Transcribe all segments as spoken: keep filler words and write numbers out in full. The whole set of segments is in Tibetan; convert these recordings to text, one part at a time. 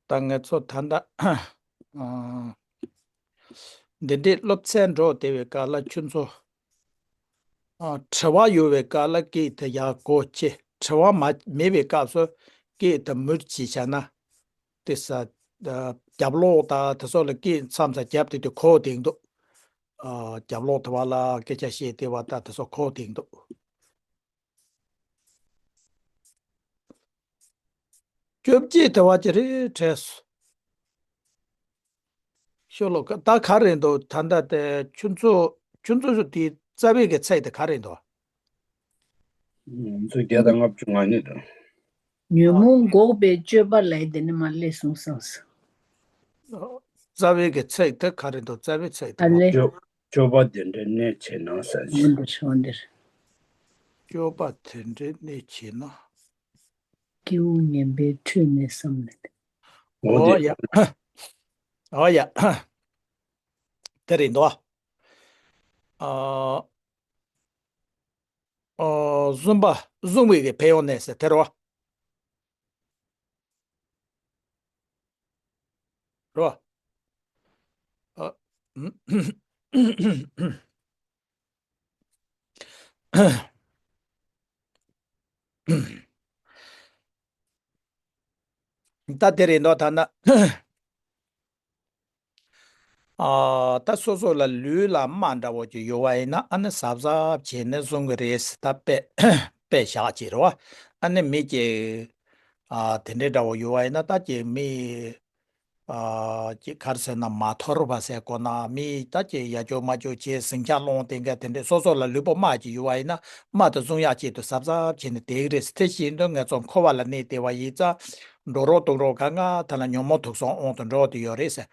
ད་ང་ཚོ་ད་ལྟ་ཨ་འདི་འདྲའི་སློབ་ཚན་འགྲོ་བསྡད་པའི་སྐབས་ལ་ཁྱོད་ཚོ་ཨ་དྲི་བ་ཡོད་པའི་སྐབས་ལ་སྐད་དེ་ཡར་སྒོ་ཕྱེ། དྲི་བ་མ་མེད་པའི་སྐབས་སུ་སྐད་དེ་མུར་བྱས་བཞག་ན་དེ་ས་ཨ་རྒྱབ་ལོགས་དང་དེ་སོགས་ལ་སྐད་མཚམས་སུ་རྒྱབ་དེ་དུས་གོ་བདེ་འདུག་ཨ་རྒྱབ་ལོགས་དེ་བ་ལ་སྐད་ཆ་བཤད་བདེ་བ་དང་དེ་སོགས་གོ་བདེ་འདུག་བཅོ་བརྒྱད་དེ་བ་ཅི་རེད་དྲན་སོང་། ཤོ་ལོ་ཀ་ད་ག་རེ་འདུག་ད་ལྟ་དེ་ཁྱོད་ཚོ་ཁྱོད་ཚོ་དེ་རྩ་བའི་གི་ཚིག་དེ་ག་རེ་འདུག་ང་ཚོ་བརྒྱ་དང་ལྔ་བཅུ་ང་གཉིས་དང་། ཉོན་མོངས་འགོག་པའི་སྤྱོད་པ་ལས་དེ་ནི་མ་སླེབས་སོང་བསམ་སོང་། རྩ་བའི་གི་ཚིག་དེ་ག་རེ་འདུག་རྩ་བའི་ཚིག་དེ་ཨ་ལེ། སྤྱོད་སྤྱོད་པ་དེ་འདྲའི་གནས་བྱེད་ན་ཟེར། འོ་འདིར་འོ་འདིར། སྤྱོད་པ་དེ་འདྲའི་གནས་བྱེད་ན། སྐྱེ་བོ་ངན་པའི་ཁྲོད་ནས་བསམ་ནས། འོ་འོ་དེ། ཡ། འོ་ཡ། དེ་རེད་འདུག་ཨ། ཨ། བཟུང་བ་བཟུང་བའི་གི་ཕན་ཡོན་ནས་ཟེར་དེ་རེད་བ། རེད་བ། ཨ། ད་དེ་རེད་འདུག་ད་ན། ཨ། ད་སོ་སོ་ལ་ལུས་ལ་རྨ་འདྲ་བོ་ཅིག་ཡོད་པ་ཡིན་ན་ཨ་ནི་གཟབ་གཟབ་བྱས་ནས་བཟུང་གི་རེད་ཟེར། ད་དཔེ་དཔེ་བཞག་ཅིག་རེད་བ། ཨ་ནི་མི་ཅིག་ཨ་དེ་འདྲའི་འདྲ་བོ་ཡོད་པ་ཡིན་ན་ད་ཅིག་མི་ཨ་ཅིག་ག་རེ་ཟེར་ན་མ་འཐོར་བ་ཟེར་དགོས་ན་མི་ད་ཅིག་ཡ་ཅོ་མ་ཅོ་བྱས་ཟིང་ཆ་སློང་དེ་འགའ་དེ་འདྲའི་སོ་སོ་ལ་ལུས་པོ་རྨ་ཅིག་ཡོད་པ་ཡིན་ན་རྨ་དེ་བཟུང་ཡག་ཆེད་དུ་གཟབ་གཟབ་བྱས་ནས་བསྡད་ཀྱི་རེད་ཟེར། དེ་བཞིན་དུ་ངེད་ཚོ་འཁོར་བ་ལ་གནས་བསྡད་པ་ཡིན་ཙང་འགྲོ་རོགས་འདུག་རོགས་གང་ག་ད་ལ་ཉོན་མོངས་དུག་གསུམ་དབང་དུ་འགྲོ་བསྡད་ཡོད་རེད་ཟེར།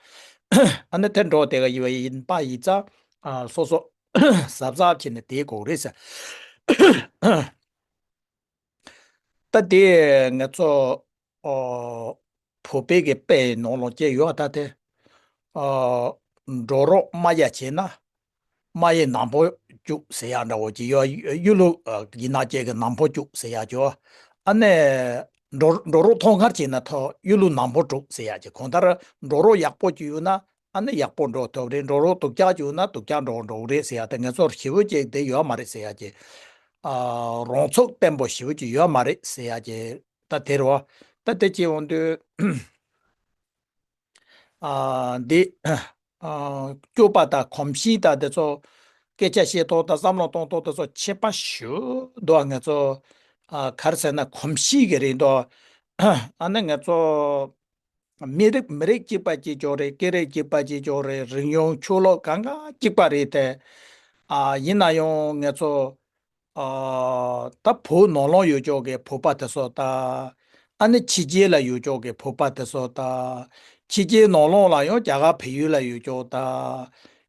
ཨ་ནི་དེ་འགྲོ་བསྡད་ཀྱི་ཡོད་པ་ཡིན་པ་ཡིན་ཙང་ཨ་སོ་སོ་གཟབ་གཟབ་བྱས་ནས་བསྡད་དགོས་རེད་ཟེར། ད་དེ་ང་ཚོ་ཨོ་བོད་པའི་གི་དཔེ་ནང་ལོགས་སྐྱེས་ཡོད་ད་དེ། ཨོ་འགྲོ་རོགས་རྨ་ཡ་བྱས་ན་རྨ་ཡའི་ནམ་ཕོ་བཅུག་ཟེར་ཡ་འདྲ་བོ་ཅིག་ཡོད། གཡུ་ལུག་ཡིན་ན་སྐྱེས་གི་ནམ་ཕོ་བཅུག་ཟེར་ཡ་ཅིག་ཡོད། ཨ་ནི་འགྲོ་འགྲོ་རོགས་ཐོག་ཁར་བྱས་ན་ཐོ་གཡུ་ལུག་ནམ་ཕོ་དྲུག་ཟེར་ཡ་ཅིག་གང་ལྟར་འགྲོ་རོགས་ཡག་པོ་ཅིག་ཡོད་ན། ཨ་ནི་ཡག་པོ་འགྲོ་ཐུབ་རེད། འགྲོ་རོགས་སྡུག་ཅག་བྱུང་ན་སྡུག་ཅག་འགྲོ་འགྲོ་རེད་ཟེར་ཡ་དེ་ངེད་ཚོར་ཞེ་པོ་ཅིག་དེ་ཡོད་མ་རེད་ཟེར་ཡ་ཅིག་ཨ་རང་ཚུགས་བརྟན་པོ་ཞེ་པོ་ཅིག་ཡོད་མ་རེད་ཟེར་ཡ་ཅིག་ད་དེ་རེད་བ། ད་དེ་ཅིག་འོང་དུས་ཨ་འདི་ཨ་སྤྱོད་པ་དང་གོམས་གཤིས་དང་དེ་ཚོ་སྐད་ཆ་བཤད་ཐོག་དང་བསམ་བློ་གཏོང་ཐོག་དེ་ཚོ་ཁྱད་པར་ཞེ་པོ་འདུག་ངེད་ཚོ་ཨ་ག་རེ་ཟེར་ན་གོམས་གཤིས་ཀྱི་རེད་འདུག་ཨ་ནི་ངེད་ཚོ། མི་རིགས་མི་རིགས་གཅིག་པ་གཅིག་ཀྱང་རེད། སྐད་རིགས་གཅིག་པ་གཅིག་ཀྱང་རེད། རིག་གཞུང་ཆོས་ལུགས་གང་ག་གཅིག་པ་རེད་དེ། ཨ་ཡིན་ན་ཡང་ངེད་ཚོ་ཨ་ད་བོད་ནང་ལོགས་ཡོད་ཅོག་གི་བོད་པ་དེ་ཚོ་ད། ཨ་ནི་ཕྱི་རྒྱལ་ལ་ཡོད་ཅོག་གི་བོད་པ་དེ་ཚོ་ད། ཕྱི་རྒྱལ་ནང་ལོགས་ལ་ཡང་རྒྱ་གར་བལ་ཡུལ་ལ་ཡོད་ཅོག་ད།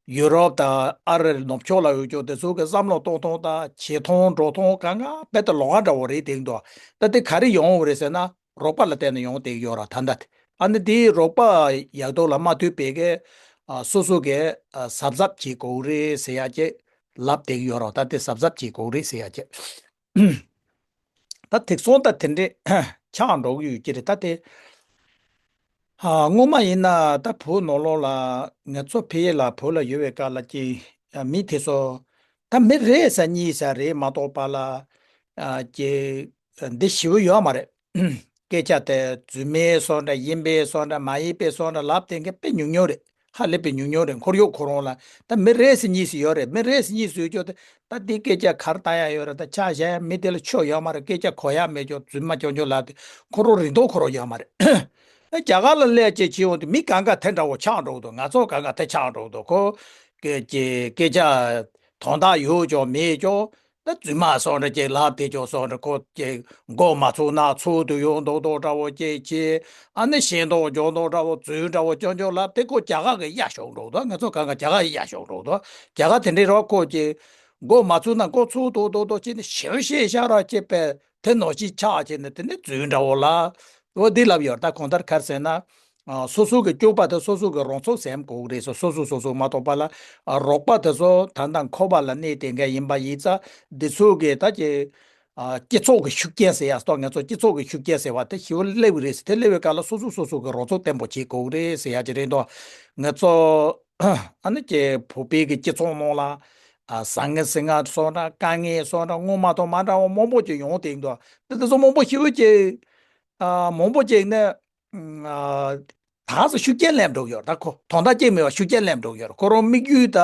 ཡུ་རོབ་དང་ཨ་རི་ནུབ་ཕྱོགས་ལ་ཡོད་ཅོག་དེ་ཚོ་གི་བསམ་བློ་གཏོང་སྟངས་དང་བྱེད་སྟངས་འགྲོ་སྟངས་གང་ག་དཔེ་ད་ལོགས་ཀ་འདྲ་བོ་རེད་དེ་འདུག་ད་དེ་ག་རེ་ཡོང་བ་རེད་ཟེར་ན། རོགས་པ་ལ་བརྟེན་ནས་ཡོང་བསྡད་ཀྱི་ཡོད་ར་ད་ལྟ་དེ། ཨ་ནི་དེའི་རོགས་པ་ཡག་ཐོག་ལ་མ་ཐུག་པའི་གི་ཨ་སོ་སོ་གི་ཨ་གཟབ་གཟབ་བྱེད་དགོས་རེད་ཟེར་ཡ་ཅིག་ལབ་བསྡད་ཀྱི་ཡོད་ར་ད་དེ་གཟབ་གཟབ་བྱེད་དགོས་རེད་ཟེར་ཡ་ཅིག་ད་དེ་སོང་ད་དེ་འདྲས་ཆགས་འགྲོ་གི་ཡོད་ཀྱི་རེད་ད་དེ། ཨ་སྔོན་མ་ཡིན་ན་ད་བོད་ནང་ལོགས་ལ་ང་ཚོ་ཕ་གི་ལ་བོད་ལ་ཡོད་པའི་སྐབས་ལ་ཅིག་ཨ་མི་དེ་ཚོ་ད་མི་རེད་ཟེར་གཉིས་ཟེར་རེད་མ་གཏོགས་པ་ལ་ཨ་ཅིག་འདི་ཞེ་པོ་ཡོད་མ་རེད། སྐད་ཆ་དེ་རྫུན་མའི་སོགས་འདྲ་ཡིན་པའི་སོགས་འདྲ་མ་ཡིན་པའི་སོགས་འདྲ་ལབ་དེ་འགའ་དཔེ་ཉུང་ཉུང་རེད། ཧ་ལས་པའི་ཉུང་ཉུང་རེད། ཁོར་ཡུག་ཁོ་རང་ལ་ད་མི་རེ་ཟེར་གཉིས་ཟེར་ཡོད་རེད། མི་རེ་ཟེར་གཉིས་ཟེར་ཡོད་ཀྱོ་ད་ད་འདི་སྐད་ཆ་གར་བཏང་ཡ་ཡོད་རེད། ད་ཆ་བཞག་ཡ་མི་དེ་ལ་ཆོ་ཡོད་མ་རེད། སྐད་ཆ་གོ་ཡ་མེད་ཀྱོ་རྫུན་མ་ཀྱོ་ཀྱོ་ལབ་དེ་ཁོ་རང་རིན་ཐང་ཁོ་རང་ཡོད་མ་རེད། ད་རྒྱ་གར་ལ་སླེབས་ཅེས་བྱེད་འོང་དུས་མི་གང་ག་དེ་འདྲ་བོ་ཆགས་འགྲོ་གི་འདུག་ང་ཚོ་གང་ག་དེ་ཆགས་འགྲོ་གི་འདུག་ཁོ་སྐད་ཆ་སྐད་ཆ་དོན་དག་ཡོད་ཀྱོ་མེད་ཀྱོ། ད་རྫུན་མ་སོགས་འདྲ་ཅིག་ལབ་དེ་ཅོག་སོགས་འདྲ་ཁོ་ཅིག་མགོ་མ་ཚོས་ན་ཚོས་དུ་ཡོང་མདོག་མདོག་འདྲ་བོ་ཅིག་བྱེད། ཨ་ནི་ཤེས་མདོག་འཇོག་མདོག་འདྲ་བོ་རྫུན་འདྲ་བོ་ཅོག་ཅོག་ལབ་དེ་ཁོ་རྒྱ་གར་གི་གཡའ་ཤོག་འགྲོ་འདུག་ང་ཚོ་གང་ག་རྒྱ་གར་གི་གཡའ་ཤོག་འགྲོ་འདུག་རྒྱ་གར་དེ་འདྲའི་རོགས་ཁོ་ཅིག་མགོ་མ་ཚོས་ན་མགོ་ཚོས་མདོག་མདོག་མདོག་བྱེད་ནི་ཞེ་པོ་ཤེས་ཤ་ར་ཅེས་པས་དེ་ནོ་ཅི་ཆགས་བྱེད་ནི་དེ་ནི་རྫུན་འདྲ་བོ་ལ། འོ་འདི་ལབ་ཡོད་ད་གང་ལྟར་ག་རེ་ཟེར་ན། ཨ་སོ་སོ་གི་སྤྱོད་པ་དེ་སོ་སོ་གི་རང་ཚུགས་སེམས་དགོས་རེད་སོ་སོ་སོ་སོ་མ་གཏོགས་པ་ལ་ཨ་རོགས་པ་དེ་ཚོ་ད་ལྟ་འཁོར་བ་ལ་གནས་དེ་འགའ་ཡིན་པ་ཡིན་ཙང་འདི་ཚོ་གི་ད་ཀྱི་ ཨ་སྤྱི་ཚོགས་ཀྱི་ཤུགས་རྐྱེན་ཟེར་ཡ་སོགས། ང་ཚོ་སྤྱི་ཚོགས་ཀྱི་ཤུགས་རྐྱེན་ཟེར་བ་དེ་ཞེ་པོ་སླེབས་ཀྱི་རེད་ཟེར། དེ་སླེབས་པའི་སྐབས་ལ་སོ་སོ་སོ་སོ་གི་རང་ཚུགས་བརྟན་པོ་བྱེད་དགོས་ཀྱི་རེད་ཟེར་ཡ་ཅིག་རེད་འདུག་ང་ཚོ་ཨ་ནི་ཀྱི་བོད་པའི་གི་སྤྱི་ཚོགས་ནང་ལ་ཨ་བཟང་ངན་ཟིང་ངན་སོགས་འདྲ། དཀའ་ངལ་སོགས་འདྲ། སྔོན་མ་དང་མ་འདྲ་བ་མང་པོ་ཅིག་ཡོང་བསྡད་འདུག་དེ་དེ་ཚོ་མང་པོ་ཞེ་པོ་ཅིག་ཨ་མང་པོ་ཅིག་ནི་ཨ་ད་གཟོད་ཤུགས་རྐྱེན་སླེབས་འགྲོ་གི་ཡོད་རེད། ད་ཁོ་དོན་དག་ཅིག་མེད་པ་ཤུགས་རྐྱེན་སླེབས་འགྲོ་གི་ཡོད་རེད། ཁོ་རང་དམིགས་ཡུལ་ད་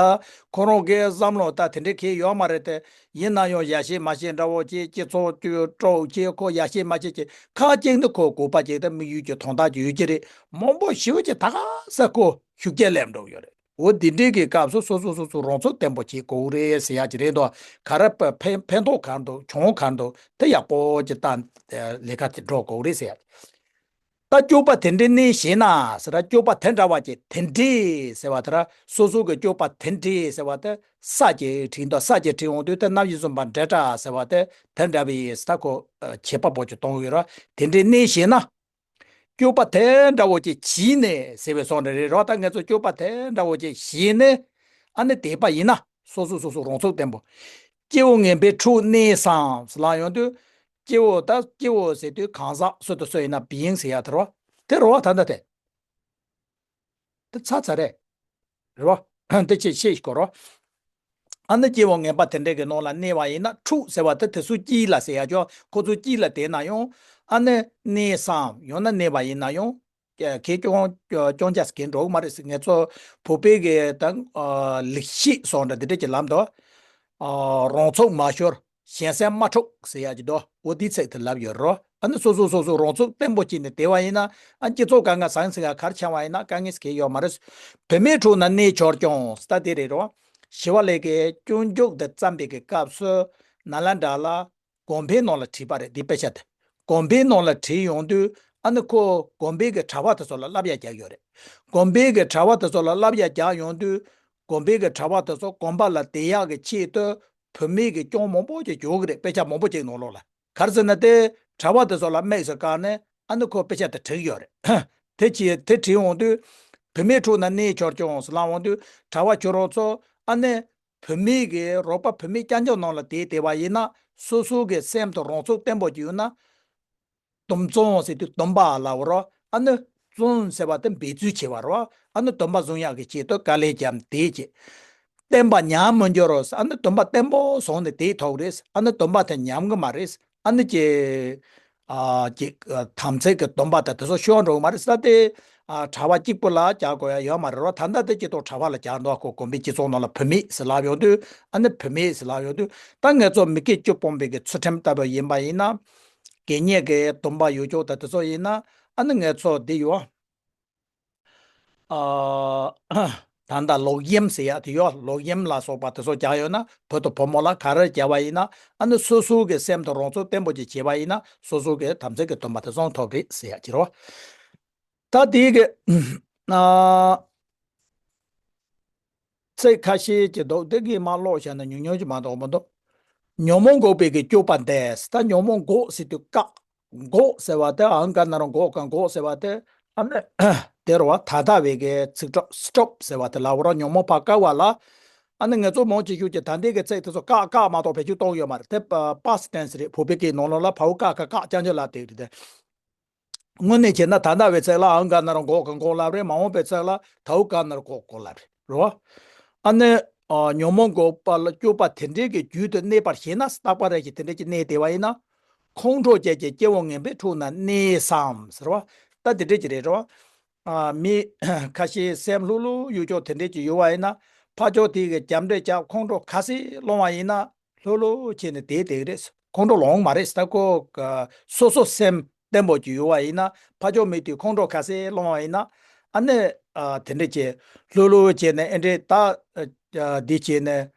ཁོ་རང་གི་བསམ་བློ་ད་དེ་འདྲའི་གང་ཡོད་མ་རེད་དེ། ཡིན་ན་ཡང་ཡ་ཤེས་མ་ཤེས་འདྲ་བོ་ཅིག་སྤྱི་ཚོགས་ཀྱི་དཀྲོག་བྱས། ཁོ་ཡ་ཤེས་མ་ཤེས་ཅིག་ཁག་ཅིག་ནི་ཁོ་དགོས་པ་ཅིག་དང་དམིགས་ཡུལ་གྱི་དོན་དག་ཅིག་ཡོད་ཀྱི་རེད། མང་པོ་ཞེ་པོ་ཅིག་ད་ག་ས་ཁོ་ཤུགས་རྐྱེན་སླེབས་འགྲོ་གི་ཡོད་རེད། འོ་འདི་འདྲའི་གི་སྐབས་སུ་སོ་སོ་སོ་སོ་རང་ཚུགས་བརྟན་པོ་བྱེད་དགོས་རེད་ཟེར་ཡ་ཅིག་རེད་འདུག་ག་རེ་ཕན་ཕན་ཐོགས་ག་རེ་འདུག་གྱོང་ག་རེ་འདུག་དེ་ཡག་པོ་ཅིག་བལྟས་ལས་ཀ་དེ་འགྲོ་དགོས་རེད་ཟེར་ཡ། ད་སྐྱོ་པ་དེ་འདྲའི་གནས་ཞེ་ན་ཟེར་ར། སྐྱོ་པ་དེ་འདྲ་བ་ཅིག་དེ་འདྲའི་ཟེར་བ་དེ་ར། སོ་སོ་གི་སྐྱོ་པ་དེ་འདྲའི་ཟེར་བ་དེ་ས་ཅིག་བྲིས་འདུག་ས་ཅིག་བྲིས་འོང་དུས་དེ་ནམ་ཞིག་བཟུང་བ་འདྲ་འདྲ་ཟེར་བ་དེ་དེ་འདྲ་བའི་ས་ཁོ་ཁྱད་པར་པོ་ཅིག་གཏོང་གི་ཡོད་ར། དེ་འདྲའི་གནས་ཞེ་ན། སྐྱོ་པ་དེ་འདྲ་བོ་ཅིག་བྱས་ནས་ཟེར་བའི་སོགས་འདྲ་རེད་རོ། ད་ང་ཚོ་སྐྱོ་པ་དེ་འདྲ་བོ་ཅིག་བྱས་ནས་ཨ་ནི་དེ་པ་ཡིན་ན་སོ་སོ་སོ་སོ་རང་ཚུགས་བརྟན་པོ། སྐྱེ་བོ་ངན་པའི་ཕྲུག་གནས་སམ་ལབ་ཡོང་དུས། སྐྱེ་བོ་ད་སྐྱེ་བོ་ཟེར་དུས་གང་ཟག་སུ་དང་སུ་ཡིན་ན་བི་ཡིང་ཟེར་ཡ་དེ་རོ། དེ་རོ་བ་ད་ད་དེ། དེ་ཚ་ཚ་རེད། རེད་བ། དེ་ཅིག་ཤེས་དགོས་རོ། ཨ་ནི་སྐྱེ་བོ་ངན་པ་དེ་འདྲ་གི་ནང་ལ་གནས་པ་ཡིན་ན། ཕྲུག་ཟེར་བ་དེ་དེ་ཚོ་སྐྱིད་ལ་ཟེར་ཡ་ཅོ། ཁོ་ཚོ་སྐྱིད་ལ་བསྡད་ན་ཡང་ཨ་ནི་གནས་སམ་ཡང་ན་གནས་པ་ཡིན་ན་ཡང་གལ་སྐྱོང་སྐྱོང་རྒྱ་སྐྱེ་འགྲོ་གི་མ་རེད་ཟེར། ང་ཚོ་བོད་པའི་གི་ད་ལེགས་བཤད་སོགས་འདྲ་འདི་འདྲ་ཅིག་ལབ་འདུག་རང་ཚུགས་མ་ཤོར། གཞན་སེམས་མ་འཁྲུགས་ཟེར་ཡ་ཅིག་འདུག་འོ་དེའི་ཚིག་དེ་ལབ་ཡོད་རོ། ཨ་ནི་སོ་སོ་སོ་སོ་རང་ཚུགས་བརྟན་པོ་བྱས་ནས་བསྡད་པ་ཡིན་ན། ཨ་སྤྱི་ཚོགས་དཀའ་ངལ་ཟང་ཟིང་ག་གར་འཆམ་པ་ཡིན་ན་དཀའ་ངལ་གང་ཡོད་མ་རེད། བུད་མེད་ཕྲུག་ན་གནས་ཆོར་ཀྱང་ཟེར་ད་དེ་རེད་རོ། ཞི་བ་ལྷས་ཀྱིས་སྤྱོད་འཇུག་འདི་བརྩམས་པའི་གི་སྐབས་སུ་ན་ལེནྡྲ་ལ་དགོན་པའི་ནང་ལ་བྲིས་པ་རེད། འདི་དཔེ་ཆ་དེ་དགོན་པའི་ནང་ལ་བྲིས་ཡོང་དུས། ཨ་ནི་ཁོ་དགོན་པའི་གི་གྲྭ་པ་དེ་ཚོ་ལ་བསླབ་ཡ་རྒྱག་ཡོད་རེད། དགོན་པའི་གི་གྲྭ་པ་དེ་ཚོ་ལ་བསླབ་ཡ་རྒྱག་ཡོང་དུས། དགོན་པའི་གི་གྲྭ་པ་དེ་ཚོ་དགོན་པ་ལ་བསྡད་ཡག་གི་ཆེད་དུ་བུད་མེད་ཀྱི་སྐྱོན་མང་པོ་ཅིག་འཇོག་གི་རེད། དཔེ་ཆ་མང་པོ་ཅིག་ནང་ལོགས་ལ། ག་རེ་ཟེར་ན་དེ་གྲྭ་པ་དེ་ཚོ་ལ་དམིགས་སུ་བཀར་ནས་ཨ་ནི་ཁོ་དཔེ་ཆ་དེ་བྲིས་ཡོད་རེད། དེ་ཅི་དེ་བྲིས་འོང་དུས། བུད་མེད་ཕྲུག་ན་གནས་ཆོར་ཀྱང་ཟེར་ལབ་འོང་དུས། གྲྭ་པ་ཁྱོད་རང་ཚོ་ཨ་ནི་བུད་མེད་ཀྱི་རོགས་པ་བུད་མེད་རྐྱང་རྐྱང་ནང་ལ་བསྡད་བསྡད་པ་ཡིན་ན། སོ་སོ་གི་སེམས་དང་རང་ཚུགས་བརྟན་པོ་ཅིག་ཡོད་ན། སྡོམ་བརྩོན་ཟེར་དུས་སྡོམ་པ་ལབ་རོ། ཨ་ནི་བརྩོན་ཟེར་བ་དེ་འབད་རྩོལ་བྱེད་པ་རོ། ཨ་ནི་སྡོམ་པ་བཟུང་ཡག་གི་ཆེད་དུ་དཀའ་ལས་བརྒྱབ་བསྡད་ཅིག་བསྟན་པ་ཉམས་མི་འགྱུར་རོ། ཨ་ནི་སྡོམ་པ་བརྟན་པོ་བཟུང་ནས་བསྡད་ཐུབ་རེད། ཨ་ནི་སྡོམ་པ་དེ་ཉམས་གི་མ་རེད། ཨ་ནི་ཀྱི་ཨ་ཀྱི་དམ་ཚིག་གི་སྡོམ་པ་དང་དེ་ཚོ་ཤོར་འགྲོ་གི་མ་རེད་ཟེར་ཏེ། ཨ་གྲྭ་པ་གཅིག་པུ་ལ་རྒྱག་དགོས་ཡ་ཡོད་མ་རེད་རོ། ད་ལྟ་དེ་སྤྱི་ཚོགས་གྲྭ་པ་ལ་རྒྱག་འདུག་ཁོ་དགོན་པའི་སྤྱི་ཚོགས་ནང་ལ་བུད་མེད་ཟེར་ལབ་ཡོང་དུས། ཨ་ནི་བུད་མེད་ཟེར་ལབ་ཡོང་དུས། ད་ང་ཚོ་མི་སྐད་ཅིག་སྤོང་བའི་གི་ཚུལ་ཁྲིམས་ལྟ་བུ་ཡིན་པ་ཡིན་ན། དགེ་བསྙེན་གྱི་སྡོམ་པ་ཡོད་ཆོག་ད་དེ་ཚོ་ཡིན་ན། ཨ་ནི་ང་ཚོ་འདི་ཡོད། ཨ་ད་ལྟ་ལོག་གཡེམ་ཟེར་ཡ་དེ་ཡོད། ལོག་གཡེམ་ལ་སོགས་པ་དེ་ཚོ་རྒྱག་ཡོད་ན། བུ་དང་བུ་མོ་ལ་ག་རེ་བརྒྱབ་པ་ཡིན་ན། ཨ་ནི་སོ་སོ་གི་སེམས་དང་རང་ཚུགས་བརྟན་པོ་ཅིག་བྱས་པ་ཡིན་ན། སོ་སོ་གི་དམ་ཚིག་གི་སྡོམ་པ་དེ་བཟུང་ཐུབ་རེད་ཟེར་ཡ་ཅིག་རོ། ད་དེའི་གི་ཨ་ཚིག་ཁ་ཤས་ཅིག་འདུག་དེ་གི་མ་ཀློག་བྱས་ན་ཉུང་ཉུང་ཅིག་མ་གཏོགས་མི་འདུག་ཉོན་མོངས་འགོག་པའི་གི་སྤྱོད་པ་འདི། ད་ཉོན་མོངས་འགོག་ཟེར་དུས་བཀག་འགོག་ཟེར་བ་དེ་ཨང་ཀ་ན་རོ་འགོག་ག་འགོག་ཟེར་བ་དེ། ཨ་ནི་དེ་རུ་བ་ད་ལྟ་བའི་གི་ཚིག་གྲོགས་སི་ཊོབ་ཟེར་བ་དེ་ལ་འོ་ར། ཉོན་མོངས་ཕར་བཀག་པ་ལ། ཨ་ནི་ང་ཚོ་མང་ཆེ་ཤོས་ཀྱིས་ད་ལྟའི་གི་ཚིག་དེ་ཚོ་བཀག་བཀག་མ་གཏོགས་བེད་སྤྱོད་གཏོང་ཡོད་མ་རེད། དེ་པ་སི་ཊེན་སི་རེད། བོད་པའི་གི་ནང་ལོགས་ལ་བའོ་ཀ་ཁ་བཀག་རྐྱང་རྐྱང་ལབ་དེ་རེད་དེ། དངོས་གནས་བྱས་ན་ད་ལྟ་བའི་ཚིག་ལ་ཨང་ཀ་ན་རོ་འགོག་ག་འགོག་ལབ་རེད། མ་འོངས་པའི་ཚིག་ལ་དའོ་ཀ་ན་རོ་འགོག་འགོག་ལབ་རེད། རེད་བ། ཨ་ནི་ཨ་ཉོན་མོངས་འགོག་པ་ལ་སྤྱོད་པ་དེ་འདྲའི་གི་རྒྱུད་དུ་གནས་པར་ཤེས་ན། རྟག་པ་རེ་ཞིག་དེ་འདྲའི་ཅིག་གནས་བསྡད་པ་ཡིན་ན། ཁོང་ཁྲོ་བཅས་ཀྱི་སྐྱེ་བོ་ངན་པའི་ཕྲུག་ན་གནས་སམ་ཟེར་བ། ད་དེ་འདྲའི་ཅིག་རེད་རེད་བ། ཨ་མི་ཁ་ཤས་སེམས་ལྷོད་ལྷོད་ཡོད་ཆོག་དེ་འདྲའི་ཅིག་ཡོད་པ་ཡིན་ན། ཕར་ཕྱོགས་དེ་གི་རྒྱབ་འདྲེ་རྒྱབ་ཁོང་ཁྲོ་ག་ཚོད་སློང་བ་ཡིན་ན། ལྷོད་ལྷོད་བྱས་ནས་བསྡད་བསྡད་ཀྱི་རེད། ཁོང་ཁྲོ་ལངས་མ་རེད། ད་ཁོ་ག་སོ་སོ་སེམས་བརྟན་པོ་ཅིག་ཡོད་པ་ཡིན་ན། ཕར་ཕྱོགས་མི་དེས་ཁོང་ཁྲོ་ག་ཚོད་སློང་བ་ཡིན་ན། ཨ་ནི་ཨ་དེ་འདྲ་བྱས་ལྷོད་ལྷོད་བྱས་ནས་ཨེ་འདྲས་ད་ཨ་འདི་བྱས་ནས།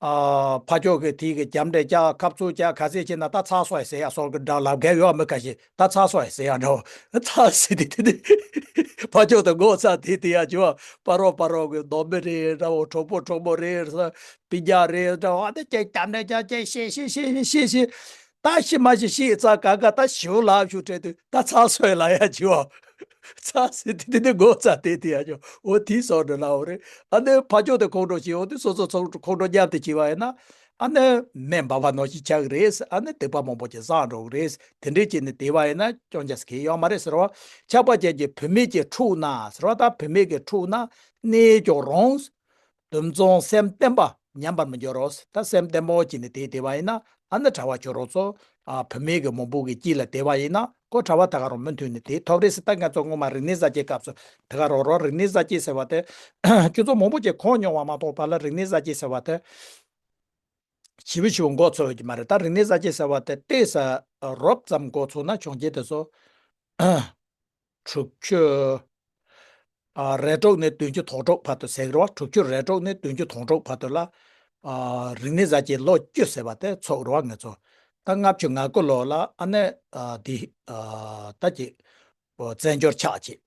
ཨ་ཕར་ཕྱོགས་ཀྱི་དེ་གི་རྒྱབ་འདྲེ་རྒྱག་ཁ་བཙུགས་རྒྱག་ག་ཚོད་བྱས་ན། ད་ཚར་སོང་ཟེར་ཡ་སོགས་ཀྱི་འདྲ་ལབ་མཁན་ཡོད། མི་ཁ་ཤས་ད་ཚར་སོང་ཟེར་ཡ་འདྲ་བོ། ཚར་ཟེར་དེ་དེ་དེ་ཕར་ཕྱོགས་དེ་འགོག་ཚར་དེ་དེ་ཡ་བྱས་པ། ཕ་རོགས་ཕ་རོགས་ཀྱི་ནང་མི་རེད་འདྲ་བོ། གྲོགས་པོ་གྲོགས་མོ་རེད། སྤུན་ཀྱག་རེད་འདྲ་བ། ཨ་ནི་ཅིག་རྒྱབ་འདྲེ་རྒྱག་ཅིག་བཤད་བཤད་བཤད་བཤད་བཤད། ད་ཤི་མ་ཤི་ཤི་ཙང་ག་ག་ད་ཞུ་ལབ་ཞུ་དྲན་དུས་ད་ཚར་སོང་ལབ་ཡ་བྱས་པ། ཚར་ཟེར་དེ་དེ་དེ་འགོག་ཚར་དེ་དེ་ཡ་བྱས་པ། འོ་དེ་སོགས་འདྲ་ལབ་པ་རེད། ཨ་ནི་ཕར་ཕྱོགས་དེ་ཁོང་ཁྲོ་བྱས་ཡོང་དུས་སོ་སོ་ཚོ་ཁོང་ཁྲོ་མཉམ་དུ་བྱས་པ་ཡིན་ན། ཨ་ནི་མེ་འབར་བ་ནང་བཞིན་ཆགས་ཀྱི་རེད། ཨ་ནི་སྡིག་པ་མང་པོ་ཅིག་བསགས་འགྲོ་གི་རེད། དེ་འདྲས་བྱས་ནས་བསྡད་པ་ཡིན་ན་སྐྱོན་ཆ་གང་ཡང་ཡོད་མ་རེད་ཟེར་བ། ཆགས་པ་ཅན་གྱི་བུད་མེད་ཀྱིས་འཁྲུགས་ན་ཟེར་བ། ད་བུད་མེད་ཀྱིས་འཁྲུགས་ན་གནས་ཀྱང་རུང་། དུམ་ཚང་སེམས་བརྟན་པ་ཉམས་པར་མི་འགྱུར་རོ། ད་སེམས་བརྟན་པོ་བྱས་ནས་བསྡད་བསྡད་པ་ཡིན་ན། ཨ་ནི་གྲྭ་པ་ཁྱོད་རང་ཚོ་ཨ་བུད་མེད་ཀྱི་མང་པོ་གི་དཀྱིལ་ལ་བསྡད་པ་ཡིན་ན། ཁོ་གྲྭ་པ་ད་ག་རང་མུ་མཐུད་ནས་བསྡད་ཐུབ་རེད་ཟེར། ད་ང་ཚོ་སྔོན་མ་རིག་གནས་གསར་བརྗེའི་སྐབས་སུ་ད་ག་རང་རང་རིག་གནས་གསར་བརྗེ་ཟེར་བ་དེ་ཁྱོད་ཚོ་མང་པོ་ཅིག་གོ་མྱོང་བ་མ་གཏོགས། པཱ་ལགས་རིག་གནས་གསར་བརྗེ་ཟེར་བ་དེ། ཞེ་པོ་ཞེ་པོ་མགོ་ཚོས་ཀྱི་མ་རེད། ད་རིག་གནས་གསར་བརྗེ་ཟེར་བ་དེ་ཏོག་ཙམ་རོབ་ཙམ་མགོ་ཚོས་ན། བྱུང་རྐྱེན་དེ་ཚོ་དྲུག་ཅུ་ཨ་རེ་དྲུག་ནས་བདུན་ཅུ་དོན་དྲུག་བར་དུ་ཟེར་གི་རེད་བ། དྲུག་ཅུ་རེ་དྲུག་ནས་བདུན་ཅུ་དོན་དྲུག་བར་དུ་ལ་ཨ་རིག་གནས་གསར་བརྗེ་ལོ་བཅུ་ཟེར་བ་དེ་ཚོགས་རེད་བ། ང་ཚོ་ད་ལྔ་བཅུ་ང་དགུ་ལོ་ལ་ཨ་ནི་ཨ་འདི་ཨ་ད་ཅིག་བཙན་བྱོལ་ཆགས་བྱས།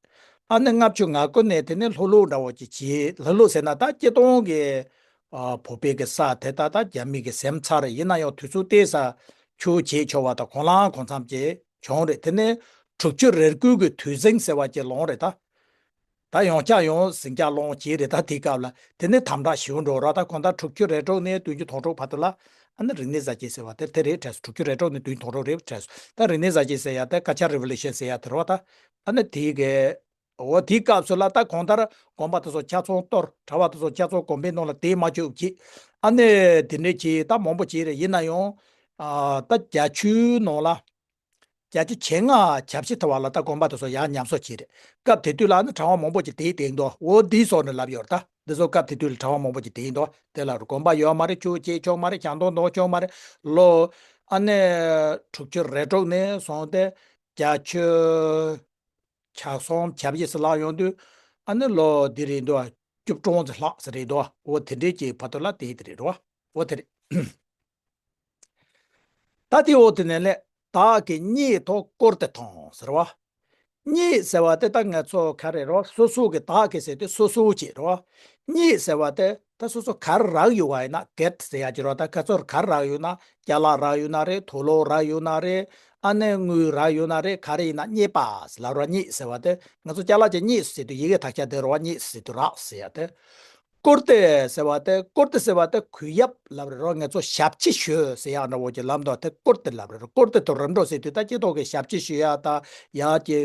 ཨ་ནི་ལྔ་བཅུ་ང་དགུ་ནས་དེ་ནས་ལྷོ་ལྷོ་འདྲ་བོ་ཅིག་བྱས། ལྷོ་ལྷོ་ཟེར་ན་ད་སྤྱིར་བཏང་གི་ཨ་བོད་པའི་གི་ས་དེ་ད་ད་རྒྱ་མི་གི་ཟིན་ཚར་རེད། ཡིན་ན་ཡང་དུས་ཚོད་ཏོག་ཙམ་ཁྱོད་བྱས་ཆོག་པ་དང་གང་ལ་གང་འཚམ་ཅིག་བྱུང་རེད། དེ་ནས་དྲུག་ཅུ་རེ་དགུ་གི་དུས་ཟིང་ཟེར་བ་ཅིག་ལོངས་རེད་ད། ད་ཡང་བསྐྱར་ཡང་ཟིང་ཆ་སློང་བྱས་རེད་ད། དེའི་སྐབས་ལ་དེ་ནས་དམ་དྲག་ཞེ་པོ་འགྲོ་ར། ད་གང་ལྟར་དྲུག་ཅུ་རེ་དྲུག་ནས་བདུན་ཅུ་དོན་དྲུག་བར་དུ་ལ་ཨ་ནི་རིག་གནས་གསར་བརྗེ་ཟེར་བ་དེ་དེ་རེད་དྲན་སོང་། དྲུག་ཅུ་རེ་དྲུག་ནས་བདུན་ཅུ་དོན་དྲུག་རེད་དྲན་སོང་། ད་རིག་གནས་གསར་བརྗེ་ཟེར་ཡ་དེ་Cultural Revolution ཟེར་ཡ་དེ་རེད་བ། ད་ཨ་ནི་དེའི་གི་འོ་དེའི་སྐབས་སུ་ལ་ད་གང་ལྟར་དགོན་པ་དེ་ཚོ་ཆ་ཚང་གཏོར། གྲྭ་པ་དེ་ཚོ་ཆ་ཚང་དགོན་པའི་ནང་ལ་བསྡད་མ་བཅུག་བྱས། ཨ་ནི་དེ་འདྲས་བྱས་ད་མང་པོ་བྱས་རེད། ཡིན་ན་ཡང་ཨ་ད་རྒྱ་ཆོས་ནང་ལ། བརྒྱད་ཅུ་གྱ་ལྔ་གྱ་བཞི་ཐོག་བར་ལ་ད་དགོན་པ་དེ་ཚོ་ཡར་ཉམས་གསོ་བྱས་རེད། སྐབས་དེ་དུས་ལ་ནི་གྲྭ་པ་མང་པོ་ཅིག་དེའི་སྟེང་དུ་འོ་འདི་སོགས་ནས་ལབ་ཡོད་རེད་ད། འདི་ཚོ་སྐབས་དེ་དུས་ལ་གྲྭ་པ་མང་པོ་ཅིག་དེའི་དུ་དེ་ལ་དགོན་པ་ཡོད་མ་རེད། ཆོས་བྱེད་ཆོག་མ་རེད། ཞང་དོང་འདོན་ཆོག་མ་རེད། ལོ་ཨ་ནི་དྲུག་ཅུ་རེ་དྲུག་ནས་བཟུང་སྟེ་བརྒྱད་ཅུ་གྱ་གསུམ་གྱ་བཞི་ཟེར་ལབ་ཡོང་དུས་ཨ་ནི་ལོ་འདི་རེད་འདུག་བཅུ་གྲངས་ཙམ་ལྷག་ཟེར་རེད་འདུག་འོ་དེ་འདྲས་ཀྱི་བར་དུ་ལ་དེ་དེ་རེད་འདུག་འོ་དེ་རེད། ད་དེ་འོག་དེ་ནས་ལས་བདག་གིས་རྙེད་དོ་བཀུར་སྟི་དང་ཟེར་བ། རྙེད་ཟེར་བ་དེ་ད་ང་ཚོ་ག་རེ་རོ། སོ་སོ་གི་བདག་གིས་ཟེར་དུས་སོ་སོ་བྱེད་རོ། རྙེད་ཟེར་བ་དེ་ད་སོ་སོ་ག་རེ་རག་ཡོད་པ་ཡིན་ན་གེད་ཟེར་ཡ་ཅིག་རོ། ད་ག་ཚོད་ག་རེ་རག་ཡོད་ན་ཅ་ལག་རག་ཡོད་ན་རེད། དུག་ལོག་རག་ཡོད་ན་རེད། ཨ་ནི་དངུལ་རག་ཡོད་ན་རེད། ག་རེ་ཡིན་ན་རྙེད་པ་ཟེར་ལབ་རོ། རྙེད་ཟེར་བ་དེ་ང་ཚོ་ཅ་ལག་ཅིག་རྙེད་ཟེར་དུས་ཡི་གེ་དག་ཆ་དེ་རོ། རྙེད་ཟེར་དུས་རག་ཟེར་ཡ་དེ། བཀུར་སྟི་ཟེར་བ་དེ། བཀུར་སྟི་ཟེར་བ་དེ་གུས་ཡབ་ལབ་རེད་རོ། ང་ཚོ་ཞབས་ཕྱི་ཞུ་ཟེར་ཡག་འདྲ་བོ་ཅིག་ལབ་འདུག་དེ་བཀུར་སྟི་ལབ་རེད་རོ། བཀུར་སྟི་དང་རིམ་གྲོ་ཟེར་དུས་ད་སྤྱི་ཚོགས་ཀྱི་ཞབས་ཕྱི་ཞུ་ཡག་དང་། ཡག་གི་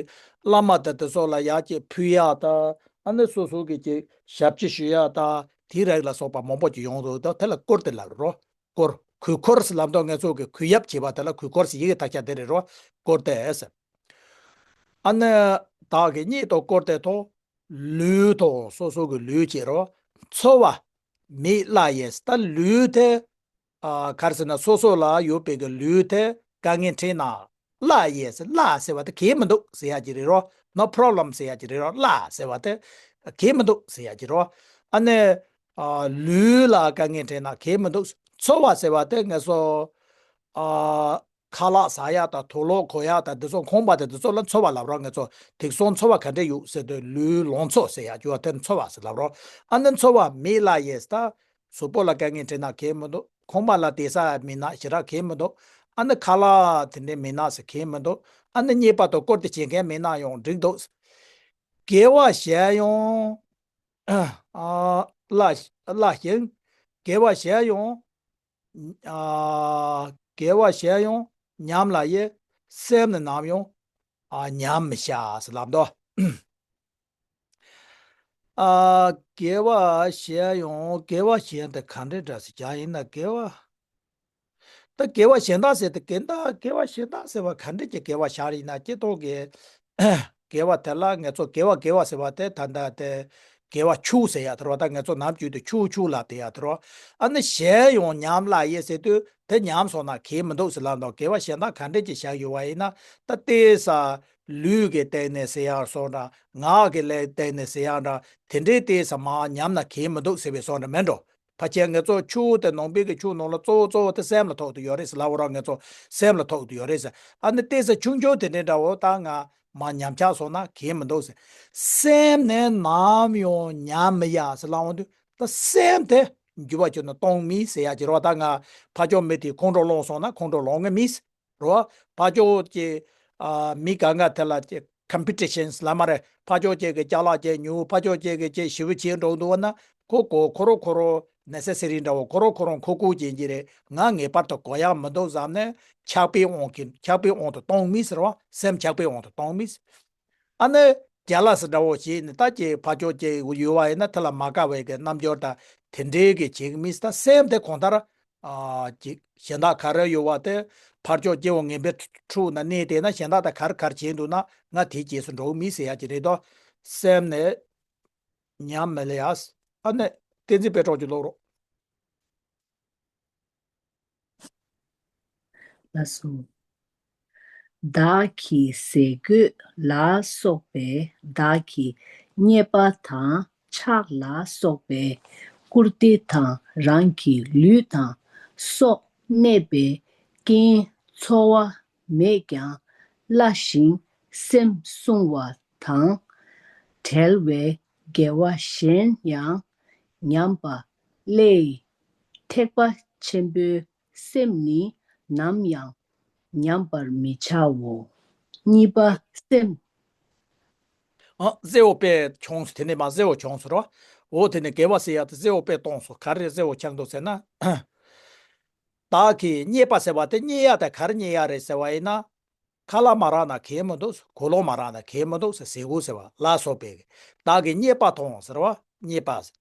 བླ་མ་དང་དེ་ཚོ་ལ་ཡག་གི་ཕུལ་ཡག་དང་། ཨ་ནི་སོ་སོ་གི་ཅིག་ཞབས་ཕྱི་ཞུ་ཡག་དང་དེའི་རིགས་ལ་སོགས་པ་མང་པོ་ཅིག་ཡོང་འདུག་ད་དེ་ལ་བཀུར་སྟི་ལབ་རེད་རོ། བཀུར། གུས་བཀུར་ཟེར་ལབ་འདུག་ང་ཚོ་གི་གུས་ཡབ་བྱེད་པ་དེ་ལ་གུས་བཀུར་ཟེར། ཡི་གེ་དག་ཆ་དེ་རེད་རོ། བཀུར་སྟི་ཟེར། ཨ་ནི་བདག་གིས་རྙེད་དོ་བཀུར་སྟི་དང་། ལུས་དང་། སོ་སོ་གི་ལུས་བྱེད་རོ། འཚོ་བ་མེད་གླགས་ཡས། ད་ལུས་དེ་ཨ་ག་རེ་ཟེར་ན་སོ་སོ་ལ་ཡོད་པའི་གི་ལུས་དེ་དཀའ་ངལ་འཕྲད་ན་གླགས་ཡས། གླགས་ཟེར་བ་དེ་གལ་མི་འདུག་ཟེར་ཡག་ཅིག་རེད་རོ། No problem ཟེར་ཡག་ཅིག་རེད་རོ། གླགས་ཟེར་བ་དེ་གལ་མི་འདུག་ཟེར་ཡག་ཅིག་རོ། ཨ་ནི་ཨ་ལུས་ལ་དཀའ་ངལ་འཕྲད་ན་གལ་མི་འདུག་འཚོ་བ་ཟེར་བ་དེ་ང་ཚོ་ཨ་ཁ་ལག་ཟ་ཡག་དང་དུག་ལོག་གོན་ཡག་དང་དེ་ཚོ་ཁང་པ་དང་དེ་ཚོ་ལ་འཚོ་བ་ལབ་རོ། ང་ཚོ་དེང་སང་འཚོ་བ་ག་འདྲས་ཡོད་ཟེར་དུས་ལུས་ལང་ཚོ་ཟེར་ཡག་ཅིག་ཡོད། དེ་འཚོ་བ་ཟེར་ལབ་རོ། ཨ་ནི་འཚོ་བ་མེད་གླགས་ཡས། ད་གཟུགས་པོ་ལ་དཀའ་ངལ་འཕྲད་ན་གལ་མི་འདུག་ཁང་པ་ལ་བསྡད་ས་མེད་ན་ཞེ་དྲག་གལ་མི་འདུག་ཨ་ནི་ཁ་ལག་དེ་འདྲས་མེད་ན་ཟེར་གལ་མི་འདུག་ཨ་ནི་རྙེད་པ་དང་བཀུར་སྟི་བྱེད་མཁན་མེད་ན་ཡང་འགྲིག་འདུག་དགེ་བ་གཞན་ཡང་ཨ་བླ་བླ་ཞིང་། དགེ་བ་གཞན་ཡང་ཨ་དགེ་བ་གཞན་ཡང་ཉམས་ལ་ཡེ། སེམས་ནི་ནམ་ཡང་ཨ་ཉམས་མི་བྱ་ཟེར་ལབ་འདུག་ཨ་དགེ་བ་གཞན་ཡང་། དགེ་བ་གཞན་དེ་ག་འདྲས་འདྲ་ཟེར་ཀྱང་ཡིན་ན། དགེ་བ་ད་དགེ་བ་གཞན་དག་ཟེར་དེ་གན་ད་དགེ་བ་གཞན་དག་ཟེར་བ་ག་འདྲས་ཀྱི་དགེ་བ་བཞག་ཡིན་ན། སྤྱིར་བཏང་གི་དགེ་བ་དེ་ལ་ང་ཚོ་དགེ་བ་དགེ་བ་ཟེར་བ་དེ་ད་ལྟ་དེ་དགེ་བ་ཆོས་ཟེར་ཡག་དེ་རོ། ད་ང་ཚོ་ནམ་རྒྱུན་དུ་ཆོས་ཆོས་ལབ་བསྡད་ཡག་དེ་རོ། ཨ་ནི་གཞན་ཡང་ཉམས་ལ་ཡེ་ཟེར་དུས་དེ་ཉམས་སོང་ན་གལ་མི་འདུག་ཟེར་ལབ་འདུག་དགེ་བ་གཞན་དག་ག་འདྲས་ཀྱི་བཞག་ཡོད་པ་ཡིན་ན། ད་ལྟའི་ས་ལུས་ཀྱི་སྟེང་ནས་ཟེར་ཡག་སོང་འདྲ། ངག་གི་ལས་སྟེང་ནས་ཟེར་ཡག་འདྲ། དེ་འདྲའི་ལྟའི་ས་མ་ཉམས་ན་གལ་མི་འདུག་ཟེར་བའི་སོང་འདྲ་མེད་འགྲོ། ཕལ་ཆེར་ང་ཚོ་ཆོས་དེ་ནང་པའི་གི་ཆོས་ནང་ལ་གཙོ་བོ་གཙོ་བོ་དེ་སེམས་ལ་ཐུག་ཏུ་ཡོད་རེད་ཟེར་ལབ་པ་ར། ང་ཚོ་སེམས་ལ་ཐུག་ཏུ་ཡོད་རེད་ཟེར། ཨ་ནི་ལྟས་ས་ཆུང་ཆུང་དེ་འདྲའི་འདྲ་བོ་ད་ང་མ་ཉམས་ཆག་སོང་ན་གལ་མི་འདུག་ཟེར། སེམས་ནི་ནམ་ཡང་ཉམས་མི་ཡ་ཟེར་ལབ་འོང་དུས། ད་སེམས་དེ་འགྱུར་བ་བྱུང་ན་གཏོང་མི་ཟེར་ཡ་ཅིག་རོ། ད་ང་ཕ་ཕྱོགས་མི་དེ་ཁོང་ཁྲོ་ལངས་སོང་ན་ཁོང་ཁྲོ་ལངས་ངེས་མི་རོ། ཕ་ཕྱོགས་ཀྱི་ཨ་མི་གང་ག་དེ་ལ་ཀྱི་ཀམ་པི་ཊི་ཤན་ལབ་མ་རེད། ཕ་ཕྱོགས་ཀྱི་གི་ཅ་ལག་ཅིག་ཉོ། ཕ་ཕྱོགས་ཀྱི་གི་ཅིག་ཞེ་པོ་བྱེད་འགྲོ་འདུག་བ་ན། ཁོ་ཁོ་ཁོ་རོ་ཁོ་རོ་ ནེ་སེ་སི་རི་འདྲ་བོ་ཁོ་རང་ཁོ་རང་ཁོ་ཁོ་བྱེད་ཀྱི་རེད། ང་ངེས་པར་དུ་གོ་ཡག་མི་འདུག་བསམ་ནས་ཆགས་པའི་དབང་གིས་ཆགས་པའི་དབང་དུ་གཏོང་མི་ཟེར་བ། སེམས་ཆགས་པའི་དབང་དུ་གཏོང་མི་ཟེར། ཨ་ནི། རྒྱ་ལ་སི་འདྲ་བོ་བྱས་ནས་ད་ཀྱི་ཕར་ཕྱོགས་ཀྱི་ཡོད་བ་ཡིན་ན་དེ་ལ་མ་དགའ་བའི་གི་རྣམ་འགྱུར་དང་དེ་འདྲའི་གི་བྱེད་གི་མི་ད་སེམས་དེ་གང་ལྟར་ཨ་ཀྱི་གཞན་དག་ག་རེ་ཡོད་བ་དེ་ཕར་ཕྱོགས་སྐྱེ་བོ་ངན་པའི་ཁྲོད་ན་གནས་བསྡད་ན་གཞན་དག་དང་ག་རེ་ག་རེ་བྱས་འདུག་ན་ང་དེའི་རྗེས་སུ་འགྲོ་གི་མི་ཟེར་ཡ་ཀྱི་རེད་དོ། སེམས་ནས་ཉམས་མི་ལེ་ཡ། ཨ་ནི་བསྟན་འཛིན་དཔལ་གྲགས་ཀྱི་ཀློག་རོགས། ལགས་སོ། བདག་གི་ཟས་གོས་ལ་སོགས་པའི་བདག་གི་རྙེད་པ་དང་ཕྱག་ལ་སོགས་པའི་བཀུར་སྟི་དང་རང་གི་ལུས་དང་སྲོག་གནས་པའི་རྐྱེན་འཚོ་བ་མེད་ཀྱང་བླ་ཞིང་སེམས་བསྲུང་བ་དང་བྲལ་བའི་དགེ་བ་གཞན་ཡང་ཉམས་པ་ལས་ཐེག་པ་ཆེན་པོའི་སེམས་ནི་ནམ་ཡང་ཉམས་པར་མི་བྱའོ། གཉིས་པ་སེམས། ཨ་ཟེར་བ་དཔེ་བྱུང་སོང་། དེ་ནས་མ་ཟེར་བ་བྱུང་སོང་རོ། འོ་དེ་ནས་དགེ་བ་ཟེར་ཡ་དེ་ཟེར་བ་དཔེ་གཏོང་སོང་། ག་རེ་ཟེར་བ་ཆགས་འདུག་ཟེར་ན། བདག་གིས་རྙེད་པ་ཟེར་བ་དེ་རྙེད་ཡ་དེ་ག་རེ་རྙེད་ཡ་རེད་ཟེར་བ་ཡིན་ན། ཁ་ལག་མ་རག་ན་གལ་མི་འདུག་གོས་ལོག་མ་རག་ན་གལ་མི་འདུག་ཟེར། ཟས་གོས་ཟེར་བ་ལ་སོགས་པའི་བདག་གིས་རྙེད་པ་མཐོང་ཟེར་བ་རྙེད་པ་ཟེར།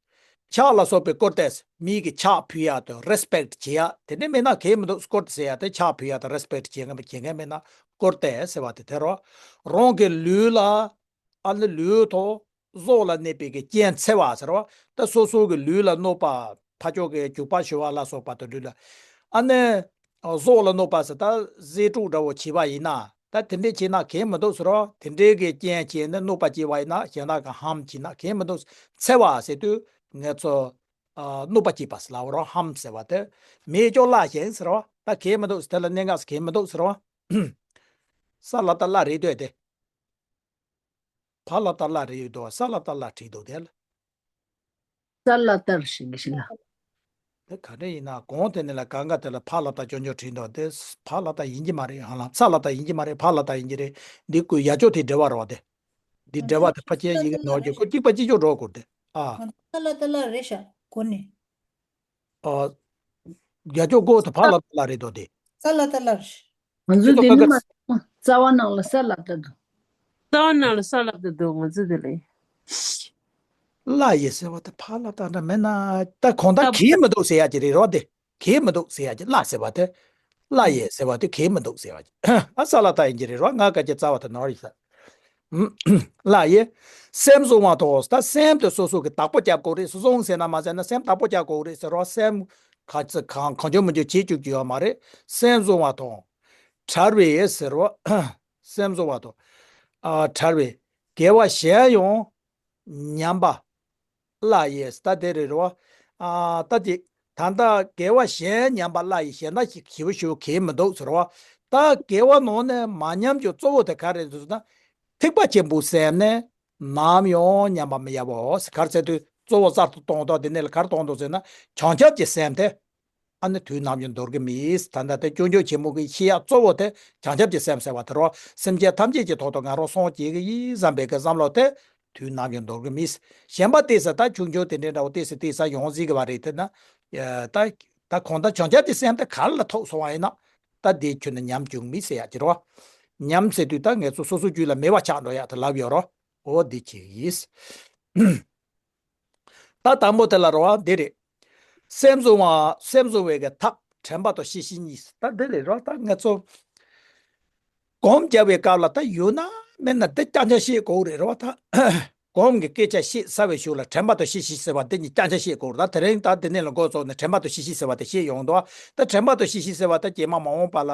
ཕྱག་ལ་སོགས་པའི་བཀུར་སྟི་ཟེར། མི་གིས་ཕྱག་ཕུལ་ཡ་དང་རེ་སི་པེག་བྱེད་ཡ་དེ་འདྲ་མེད་ན་གལ་མི་འདུག་བཀུར་སྟི་ཟེར་ཡ་དེ་ཕྱག་ཕུལ་ཡ་དང་རེ་སི་པེག་བྱེད་མཁན་བྱེད་མཁན་མེད་ན་བཀུར་སྟི་ཟེར་བ་དེ་དེ་རོ། རང་གི་ལུས་ལ་ཨ་ནི་ལུས་ཐོག་གཟུགས་ལ་གནས་པའི་གི་རྐྱེན་འཚེ་བ་ཟེར་བ། ད་སོ་སོ་གི་ལུས་ལ་གནོད་པ་ཕར་ཕྱོགས་ཀྱི་རྒྱུག་པ་ཞུ་བ་ལ་སོགས་པ་དང་འབྲེལ་ལ། ཨ་ནི་གཟུགས་ལ་གནོད་པ་ཟེར་ད་ཟས་དྲུག་འདྲ་བོ་བྱས་པ་ཡིན་ན་ད་དེ་འདྲས་བྱས་ན་གལ་མི་འདུག་ཟེར་རོ། དེ་འདྲས་ཀྱི་རྐྱེན་བྱས་ནས་གནོད་པ་སྐྱེལ་བ་ཡིན་ན་གཞན་དག་གི་ཧམ་བྱས་ན་གལ་མི་འདུག་འཚེ་བ་ཟེར་དུས་ང་ཚོ་གནོད་པ་སྐྱེལ་བ་ཟེར་ལབ་རོ། ཧམ་ཟེར་བ་དེ་མེད་ཀྱང་བླ་ཞིང་ཟེར་རོ། ད་གལ་མི་འདུག་དེ་ལ་གནད་འགག་གལ་མི་འདུག་ཟེར་རོ། ས་ལ་ད་བླ་རེད་འདོད་དེ། ཕ་ལ་ཏ་བླ་རེད་ཡོད་དོ། ས་ལ་ཏ་བླ་བྲིས་འདུག་དེ་ལ། ས་ལ་ཏར་ཞིག་གི་ཞིག་ལ། དེ་ག་འདྲ་ཡིན་ན་གོང་དེ་ནས་ལ་གང་ག་དེ་ལ་ཕ་ལ་ཏ་ཅོ་ཅོ་བྲིས་འདུག་དེ་ཕ་ལ་ཏ་ཡིན་གྱི་མ་རེད། ཧ་ལམ་ས་ལ་ཏ་ཡིན་གྱི་མ་རེད། ཕ་ལ་ཏ་ཡིན་གྱི་རེད། འདི་ཀུ་ཡ་ཅོ་དེ་འབྲེལ་བ་རོ་དེ། འདི་འབྲེལ་བ་དེ་ཕ་ཆེན་ཡིན་གྱི་ནོར་གྱི་ཀུ་གཅིག་པ་གཅིག་ཅོ་འགྲོ་དགོས་དེ། ཨ། ས་ལ་ཏ་ལ་རེད་ཤག་གོ་ནི། ཨ། རྒྱ་ཅོ་གོ་དེ་ཕ་ལ་ཏ་ལ་རེད་དོ་དེ། ས་ལ་ཏ་ལ་རེད། ང་ཚོ་དེ་ནི་མ་རྩ་བ་ནང་ལ་ས་ལ་ཏ་འདུག་རྩ་བ་ནང་ལ་ས་ལ་ཏ་འདུག་ང་ཚོ་དེ་ལ། ལ་ཡེ་ཟེར་བ་དེ་ཕ་ལ་ཏ་འདྲ་མེད་ན་ད་གང་ལྟར་གལ་མི་འདུག་ཟེར་ཡ་ཅིག་རེད་རོ་དེ། གལ་མི་འདུག་ཟེར་ཡ་ཅིག་ལ་ཟེར་བ་དེ། ལ་ཡེ་ཟེར་བ་དེ་གལ་མི་འདུག་ཟེར་བ་ཅིག་ཨ་ས་ལ་ཏ་ཡིན་གྱི་རེད་རོ། ང་སྐད་ཆ་རྩ་བ་དེ་ནོར་ཡིན་ས། ལ་ཡེ། སེམས་བཟུང་བ་དང་ད་སེམས་དེ་སོ་སོ་གི་བདག་པོ་རྒྱབ་དགོས་རེད། སོ་སོ་ཟེར་ན་མ་ཟེར་ན་སེམས་བདག་པོ་རྒྱག་དགོས་རེད་ཟེར་རོ། སེམས་ག་ཚོད་གང་གང་བྱུང་མི་བྱུང་བྱེད་བཅུག་རྒྱུ་ཡོད་མ་རེད། སེམས་བཟུང་བ་དང་། བྲལ་བའི་ཟེར་རོ། སེམས་བཟུང་བ་དང་། ཨ་བྲལ་བའི་དགེ་བ་གཞན་ཡང་ཉམས་པ། ལ་ཡེ་ད་དེ་རེད་རོ། ཨ་ད་དེ་ད་ལྟ་དགེ་བ་གཞན་ཉམས་པ་ལ་ཡེ་གཞན་ད་ཞིབ་ཞིབ་གལ་མི་འདུག་ཟེར་རོ། ད་དགེ་བ་ནང་ནས་མ་ཉམས་རྒྱུ་གཙོ་བོ་དེ་ག་རེ་རེད་ཟེར་ན། ཐེག་པ་ཆེན་པོའི་སེམས་ནི་ནམ་ཡང་ཉམས་པ་མི་ཡལ་བའོ། ག་རེ་ཟེར་དུས་གཙོ་བོ་གསར་དུ་གཏོང་དོ་དེ་ནས་ལ་ག་རེ་གཏོང་དོ་ཟེར་ན་བྱང་ཆུབ་ཀྱི་སེམས་དེ། ཨ་ནི་དུས་ནམ་ཡང་འདོར་གི་མེད། ད་ལྟ་དེ་སྐྱོན་བརྗོད་ཆེན་མོ་གི་ཤེས་ཡག་གཙོ་བོ་དེ་བྱང་ཆུབ་ཀྱི་སེམས་ཟེར་བ་དེ་རོ། སེམས་ཅན་ཐམས་ཅད་ཀྱི་ཐོག་ཏུ་ང་རང་སངས་རྒྱས་ཀྱི་ཡིན་བསམ་པའི་གི་བསམ་བློ་དེ་དུས་ནམ་ཡང་འདོར་གི་མེད། གཞན་པ་ཏོག་ཙམ་ད་ཆུང་ཆུང་དེ་འདྲའི་འདྲ་བོ་ཏོག་ཙམ་ཏོག་ཙམ་ཡོང་སྲིད་གི་བ་རེད། དེ་ན་ད་ད་གང་ལྟར་བྱང་ཆུབ་ཀྱི་སེམས་དེ་ག་ལ་ཐོབ་སོང་བ་ཡིན་ན་ད་དེ་ཁྱོན་ནས་ཉམས་བཅུག་མེད་ཟེར་ཡག་ཅིག་རོ། ཉམས་ཟེར་དུས་ད་ངེད་ཚོ་སོ་སོ་རྒྱུད་ལ་མེད་པ་ཆགས་འགྲོ་ཡག་དེ་ལབ་ཡོད་རོ། འོ་འདི་ཅིག་ཡིན། ད་དང་པོ་དེ་ལ་རོ་བ་འདི་རེད། སེམས་བཟུང་བ་སེམས་བཟུང་བའི་གི་ཐབས་དྲན་པ་དང་ཤེས་བཞིན་གཉིས། ད་འདི་རེད་རོ། ད་ང་ཚོ་སྒོམ་རྒྱག་པའི་སྐབས་ལ་ད་ཡོད་ན་མེད་ན་འདི་རྐྱང་རྐྱང་ཤེས་དགོས་རེད་རོ། ད་སྒོམ་གྱི་སྐད་ཆ་བཤད་ཚར་བའི་གཞུག་ལ་དྲན་པ་དང་ཤེས་བཞིན་ཟེར་བ་འདི་གཉིས་རྐྱང་རྐྱང་ཤེས་དགོས་རེད། ད་དེ་རིང་ད་འདི་ནས་ལ་འགོ་བཙུགས་ནས་དྲན་པ་དང་ཤེས་བཞིན་ཟེར་བ་དེ་བཤད་ཡོང་འདུག་ད་དྲན་པ་དང་ཤེས་བཞིན་ཟེར་བ་ད་རྗེས་མ་མ་འོངས་པ་ལ།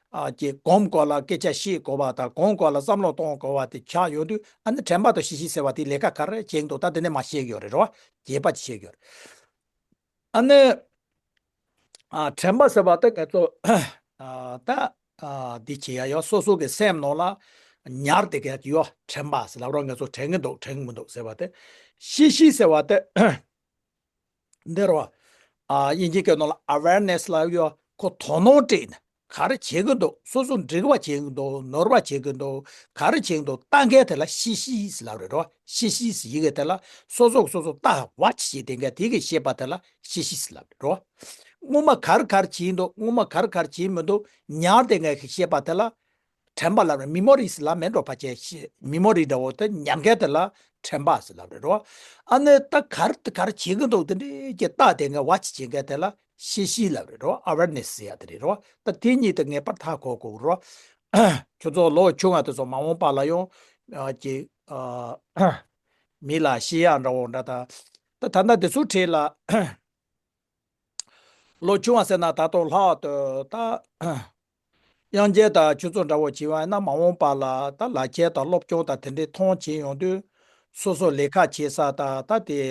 ཨ་ཀྱི་སྒོམ་སྐོར་ལ་སྐད་ཆ་བཤད་དགོས་པ་དང་སྒོམ་སྐོར་ལ་བསམ་བློ་གཏོང་དགོས་པ་དེ་ཆགས་ཡོང་དུས་ཨ་ནི་དྲན་པ་དང་ཤེས་བཞིན་ཟེར་བ་དེ་ལས་ཀ་ག་རེ་བྱེད་འདུག་ད་དེ་ནས་མ་ཤེས་ཡོད་རེད་རོ། རྒྱས་པ་ཅིག་བཤད་ཡོད་རེད། ཨ་ནི་ཨ་དྲན་པ་ཟེར་བ་དེ་ང་ཚོ་ཨ་ད་ཨ་འདི་བྱེད་ཡ་ཡོད། སོ་སོ་གི་སེམས་ནང་ལ་ཉར་དེ་ག་ཡོད། དྲན་པ་ཟེར་ལབ་རོགས་ང་ཚོ་དྲན་གི་འདུག་དྲན་གི་མི་འདུག་ཟེར་བ་དེ་ཤེས་བཞིན་ཟེར་བ་དེ། འདིར་བ། ཨ་དབྱིན་ཇི་སྐད་ནང་ལ་awareness་ལབ་ཡོད། ཁོ་དོ་སྣང་སྤྲད་ནས། ག་རེ་བྱེད་ཀྱི་འདུག་སོ་སོ་འགྲིག་པ་བྱེད་ཀྱི་འདུག་ནོར་བ་བྱེད་ཀྱི་འདུག་ག་རེ་བྱེད་ཀྱི་འདུག་ལྟ་མཁན་དེ་ལ་ཤེས་བཞིན་ཟེར་ལབ་རེད་རོ། ཤེས་བཞིན་ཟེར་ཡི་གེ་དེ་ལ་སོ་སོ་སོ་སོ་ལྟ་ཝ་ཆི་བྱེད་དེ་མཁན་དེ་གི་ཤེས་པ་དེ་ལ་ཤེས་བཞིན་ཟེར་ལབ་རེད་རོ། སྔོན་མ་ག་རེ་ག་རེ་བྱས་འདུག་སྔོན་མ་ག་རེ་ག་རེ་བྱས་མི་འདུག་ཉར་དེ་མཁན་གི་ཤེས་པ་དེ་ལ་དྲན་པ་ལབ་རེད། མི་མོ་རི་ཟེར་ལབ་མེད་འགྲོ། ཕལ་ཆེར་མི་མོ་རི་འདྲ་བོ་དེ་ཉར་མཁན་དེ་ལ་དྲན་པ་ཟེར་ལབ་རེད་རོ། ཨ་ནི་ད་ག་རེ་ག་རེ་བྱེད་ཀྱི་འདུག་དེ་འདྲའི་གི་ལྟ་དེ་མཁན་ཝ་ཆི་བྱེད་མཁན་དེ་ལ་ཤེས་བཞིན་ལབ་རེད་རོ། ཨ་ཝེར་ནེ་སི་ཟེར་ཡ་དེ་རེད་རོ། ད་དེ་གཉིས་དེ་ངེས་པར་ཧ་གོ་དགོས་རོ། ཁྱོད་ཚོ་ལོ་ཆུང་བ་དེ་ཚོ་མ་འོངས་པ་ལ་ཡང་ཨ་ཅིག་ཨ་མི་ལ་ཤེས་ཡ་འདྲ་བོ་འདྲ། ད་ད་ད་ལྟ་དེ་ཚོའི་གྲས་ལ་ལོ་ཆུང་བ་ཟེར་ན་ད་དུང་ལྷག་ཏུ་ད་དབྱངས་ཅན་དང་ཁྱོད་ཚོ་འདྲ་བོ་བྱས་པ་ཡིན་ན་མ་འོངས་པ་ལ་ད་ལག་ཁྱེར་དང་སློབ་སྦྱོང་དང་དེ་འདྲའི་མཐོང་བྱེད་ཡོང་དུས་སོ་སོ་ལས་ཀ་བྱེད་ས་དང་ད་དེ་